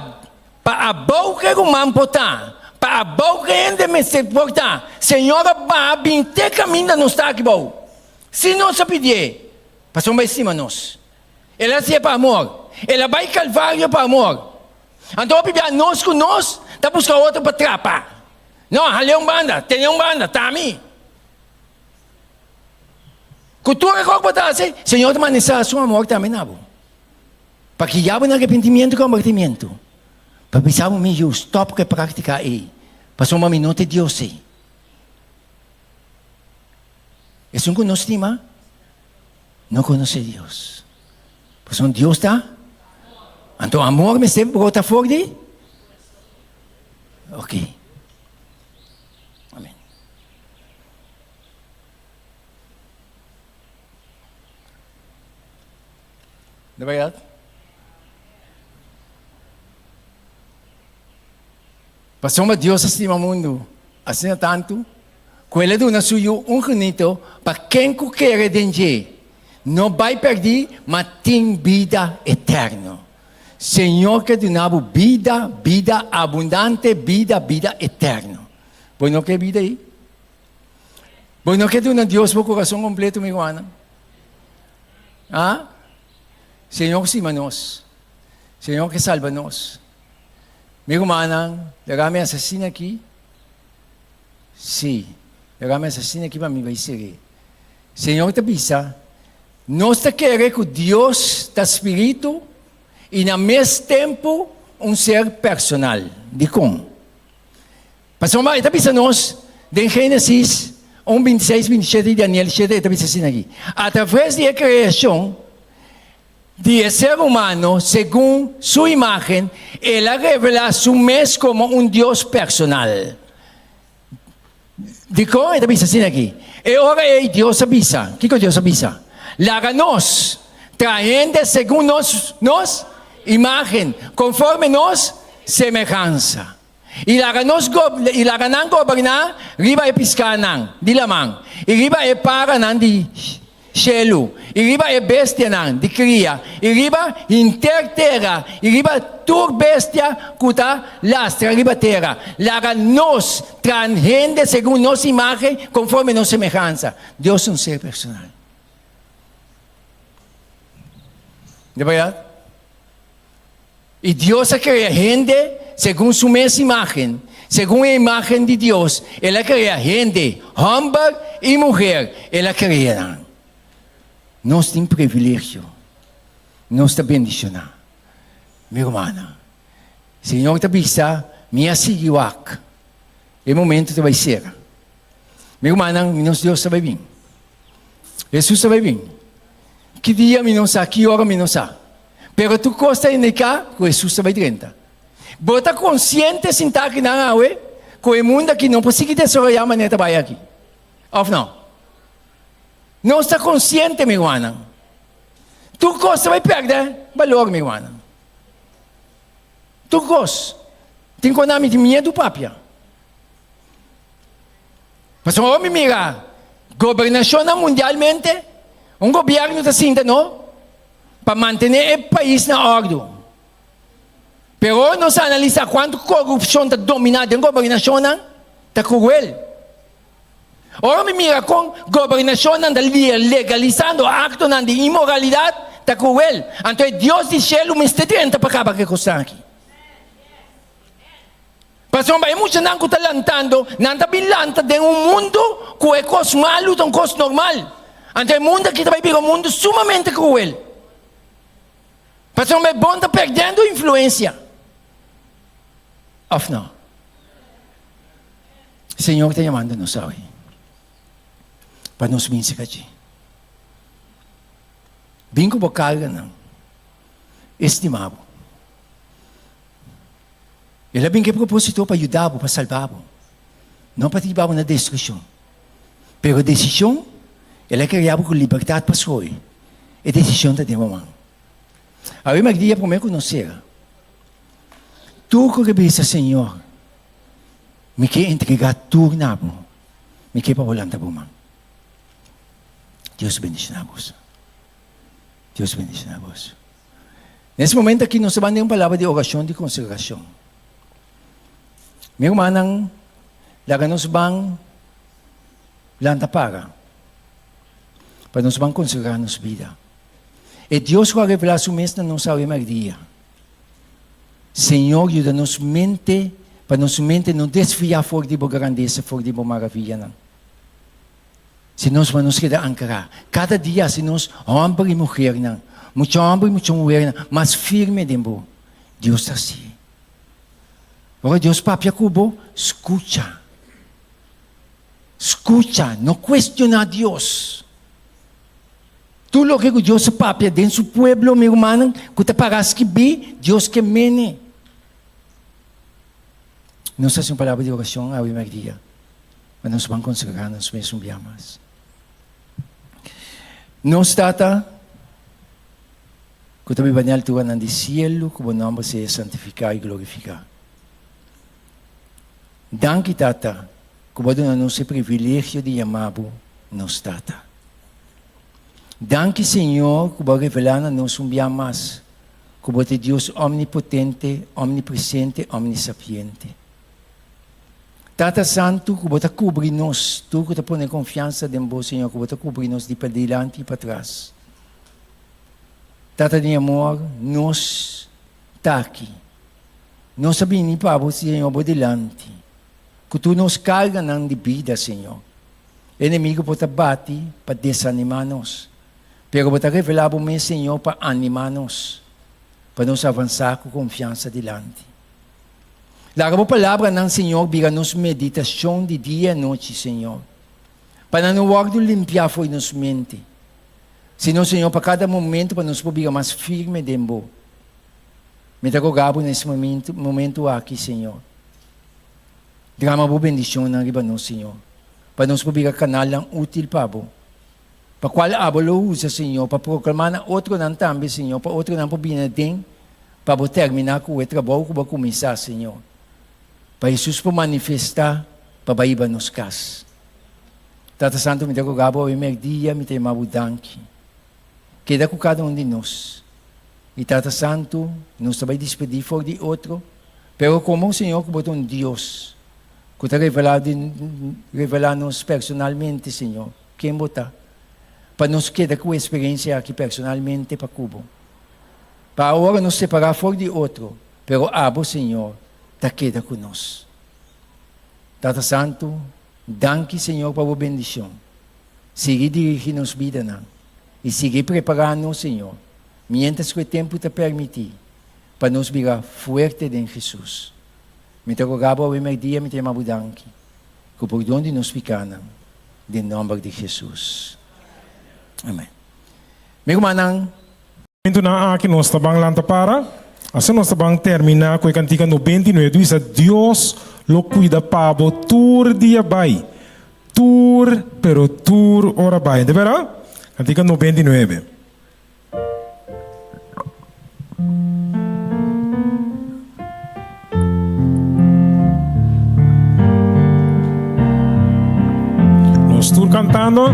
pa abou ku e ruman por ta, pa abou ku e hende mester por ta, Señor a baha bin te kaminda nos ta aki bou. Si nos a pidié, pasobra e stima nos. El a hasié pa amor. El a bai Kalvario pa amor. Anto hopi bia nos ku nos ta buska otro pa trapa. No, hal'é un banda, ten'é un banda, ta mi. Ku tur e kos bo ta hasi, Señor ta manifestá su amor tambe na bo. Pa guia bo na arepentimiento i kombertimiento. Pa bisa bo, mi yu, stòp ku e práktika ei, pasobra mi no ta e Dios ei. Esun ku no stima, no konosé Dios. Pasobra Dios ta, anto amor mester brota for di? Ok. Amen. De verdad? Pasobra Dios a stima mundu asina tantu, ku El a duna Su Yu ungenito pa ken ku kere den dje no bai pèrdí, ma tin bida eterno. Señor ke duna bo bida, bida abundante, bida, bida eterno. Bo no ke bida ei? Bo no ke duna Dios bo kurason kompleto, mi rumannan? Ah? Señor stima nos. Señor ke salba nos. Mi rumannan, laga mi asesina aki? Sí, laga mi asesina aki pa mi bai ser'é. Señor ta bisa, Nos ta kere ku Dios ta spiritu i na mes tempu un ser personal. Dikon? Pasobra e ta bisa nos den Génesis un bintiseis, bintishete i Daniel shete, e ta bisa asina aki, Atraves di e kreashon, Di e ser humano segun su imágen, el a revelá su mes komo un Dios personal. Dikon e ta bisa asina aki? E ora ei Dios a bisa, kiko Dios a bisa? Laga nos traha hende segun nos nos imágen, konforme nos semehansa. I laga nos i laga nan goberná riba e piskánan di laman, i riba e paranan di shelu, i riba e bestianan di kria, i riba henter tera, i riba tur bestia ku ta lastra riba tera. Laga nos traha hende segun nos imágen, konforme nos semehansa. Dios ta un ser personal. Di bèrdat? I Dios a krea hende segun su mes imágen, segun e imágen di Dios el a krea hende, hòmber i muher el a krea nan. Nos tin privilegio, nos ta bendishoná. Mi rumannan, Señor ta bisa, Mi a sigui wak, e momento ta bai sera. Mi rumannan, mi nos Dios ta bai bin. Hesus ta bai bin. Ki dia mi no sa, ki ora mi no sa. Pero tur kos ta indiká ku Hesus ta bai drenta. Bo ta konsiente sintá akinan awe ku e mundu aki no por sigui desaroyá manera ta bai aki? Òf no? Nos ta konsiente, mi rumannan. Tur kos ta bai pèrdè balor, mi rumannan. Tur kos. Tin ku nan mi tin miedu papia. Pasobra ora mi mira gobernashonnan mundialmente, un gobièrnu ta sinta no pa mantené e pais na òrdu. Pero ora nos analisá kuantu korupshon ta dominá den gobernashonnan, ta kruel. Ora mi mira kon gobernashonnan ta legalisando aktonan di inmoralidat, ta kruel. Anto e Dios di shelu mester drenta pa kaba ku e kosnan aki. Pasobra e muchanan ku ta lantando, nan ta bin lanta den un mundu ku e kos malu ta un kos normal. Anto e mundu aki ta bai bira un mundu sumamente kruel. Pasobra e bon ta perdendo influensia. Òf no? Señor ta yamando nos awe pa nos bin serka dje. Bin ku bo karganan. E stima bo. El a bin ku e propósito pa yuda bo, pa salba bo, no pa hiba bo na destrukshon. Pero e desishon, el a krea bo ku libertat pa skohe. E desishon ta den bo man. Awe mèrdia promé ku nos sera, tur ku ke bisa, Señor, mi ke entregá tur na bo. Mi ke pa bo lanta bo man. Dios bendiciona boso. Dios bendiciona boso. Nes momento aki nos ta ban den un palabra di oracion di consagracion. Mi rumannan, laga nos ban lanta para pa nos ban consagra nos bida. E Dios cu a revela su mes na nos awe merdia. Señor yuda nos mente pa nos mente no desvia for di bo grandesa, for di bo maravillanan. Si nos pa nos keda ankrá kada dia hasi nos hòmber i muhernan, mucha hòmber i mucha muhernan mas firme den bo. Dios ta hasi. Ora Dios papia ku bo, skucha. Skucha, no kuestioná Dios. Tur loke ku Dios a papia den su pueblo, mi rumannan, ku ta pará skibí, Dios ke mene. Nos hasi un palabra di orashon awe mèrdia. Pa nos ban konsagrá nos mes un bia mas. Nos Tata, ku ta biba den alturanan di sielu, ku bo nòmber sea santifiká i glorifiká. Danki, Tata, ku bo a duna nos e privilegio di yama bo nos Tata. Danki, Señor, ku bo a revelá na nos un bia mas ku bo ta e Dios omnipotente, omnipresente, omnisapiente. Tata Santu, ku bo ta kubri nos, tur ku ta pone konfiansa den bo, Señor, ku bo ta kubri nos di padilanti i patras. Tata di amor, nos ta aki. Nos a bini pa bo, Señor, bo dilanti, ku tur nos karganan di bida, Señor. Enemigu por ta bati pa desanimá nos, pero bo ta revelá bo mes, Señor, pa animá nos, pa nos avansá ku konfiansa dilanti. Laga bo palabranan, Señor, bira nos meditashon di dia i anochi, Señor, pa nan no wòrdu limpiá fo'i nos mente, sino, Señor, pa kada momento pa nos por bira mas firme den bo. Mi ta roga bo na es momento aki, Señor, drama bo bendishonnan riba nos, Señor, pa nos por bira kanalnan útil pa bo, pa kual abo lo usa, Señor, pa proklamá na otronan tambe, Señor, pa otronan por bini aden. Pa bo terminá ku e trabou ku bo a kuminsá, Señor. Pa Hesus por manifestá pa bai riba nos kas. Tata Santu, mi ta roga bo awe merdia, mi ta yama bo danki. Keda ku kada un di nos. I Tata Santu, nos ta bai dispedí for di otro, pero komo, Señor, ku bo ta un Dios ku ta revelá di revelá nos personalmente, Señor, ken bo ta, pa nos keda ku e eksperensia aki personalmente pa ku bo. Pa awor nos separá for di otro, pero abo, Señor, ta keda ku nos. Tata Santu, danki, Señor, pa bo bendishon. Sigui dirigí nos bidanan i sigui prepará nos, Señor, miéntras ku e tempu ta permití, pa nos bira fuerte den Hesus. Mi ta roga bo awe merdia, mi ta yama bo danki, ku pordon di nos pikánan, den nòmber di Hesus. Amèn. Mi rumannan. Momentunan aki nos ta ban lanta para, asina nos ta ban terminá ku e kantika 99 di bisa Dios lo kuida pa bo tur dia bai, tur pero tur ora bai. Ente bera? Kantika 99. Nos tur cantando.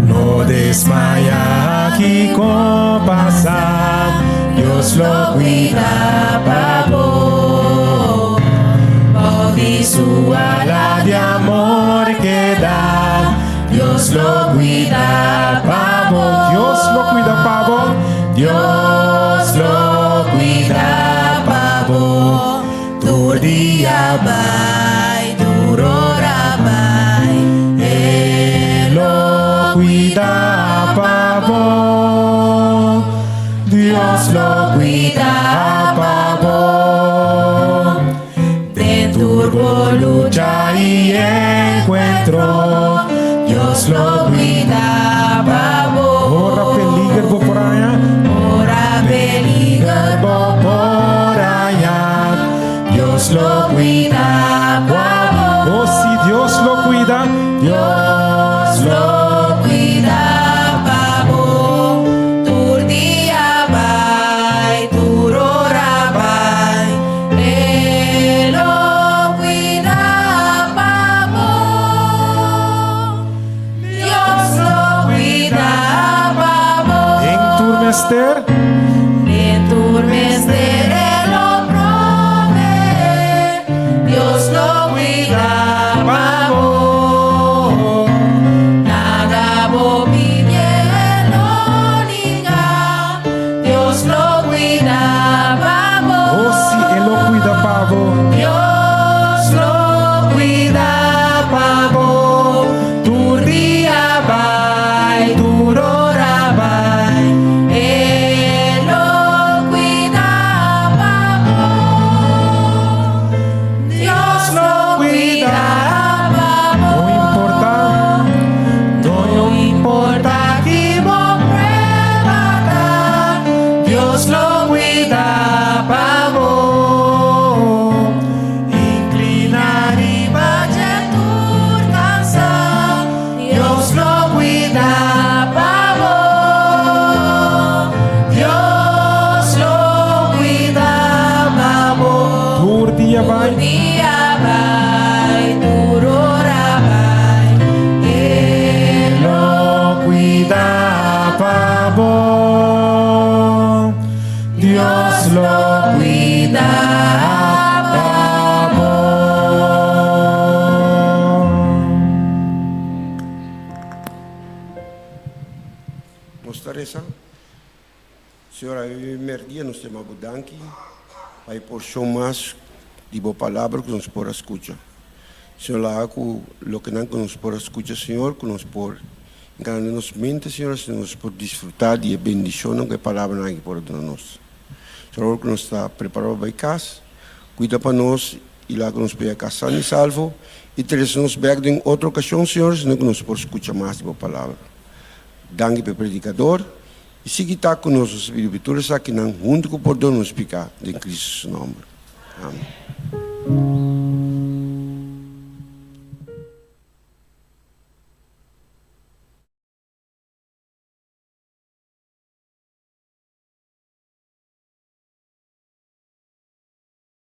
No desmaya kiko pasa, Dios lo cuida pa bo. Bou di su ala di amor keda, Dios lo cuida pa bo. Dios lo cuida pa bo. Dios lo cuida pa bo. Tur dia bai, tur ora bai, E lo cuida pa bo. Dios lo cuida pa bo. Den tur bo lucha i enkuentro, Dios lo cuida pa bo. Ora peliger bo por haña. Ora peliger bo por haña, Dios lo cuida pa bo. Oh, si Dios lo cuida. Dios lo cuida pa bo. Tur dia bai. mester. Den tur mester E lo proveé, Dios lo cuida pa bo. Nada bo pidié E lo ninga, Dios lo cuida pa bo. Oh si, E lo cuida pa bo. Dios lo cuida pa bo. Tur dia bai, tur ora bai, E lo cuida pa bo. Dios lo cuida pa bo. No importa, No importa ki bo prueba ta, Dios lo cuida pa bo. Inclina riba dje tur cansa, Dios lo cuida pa bo. Dios lo cuida pa bo. Tur dia bai. Tur dia bai, tur ora bai, E lo cuida pa bo. Dios lo cuida pa bo. Nos ta resa. Señor, awe merdia nos ta yama bo danki pa e porcion mas di bo palabra cu nos por a scucha. Señor, laga cu lokenan cu nos por a scucha, Señor, cu nos por gana den nos mente, Señor, asina nos por disfruta di e bendicionnan cu e palabranan aki por a duna nos. Señor, awor cu nos ta prepara pa bay cas, cuida pa nos y laga cu nos por yega cas sano y salvo y trece nos bek den otro ocasion, Señor, asina cu nos por scucha mas di bo palabra. Danki pa e predicador y sigui ta cu nos, nos ta pidi pa tur esakinan hunto cu pordon nos pica den Cristo su nomber. Amen.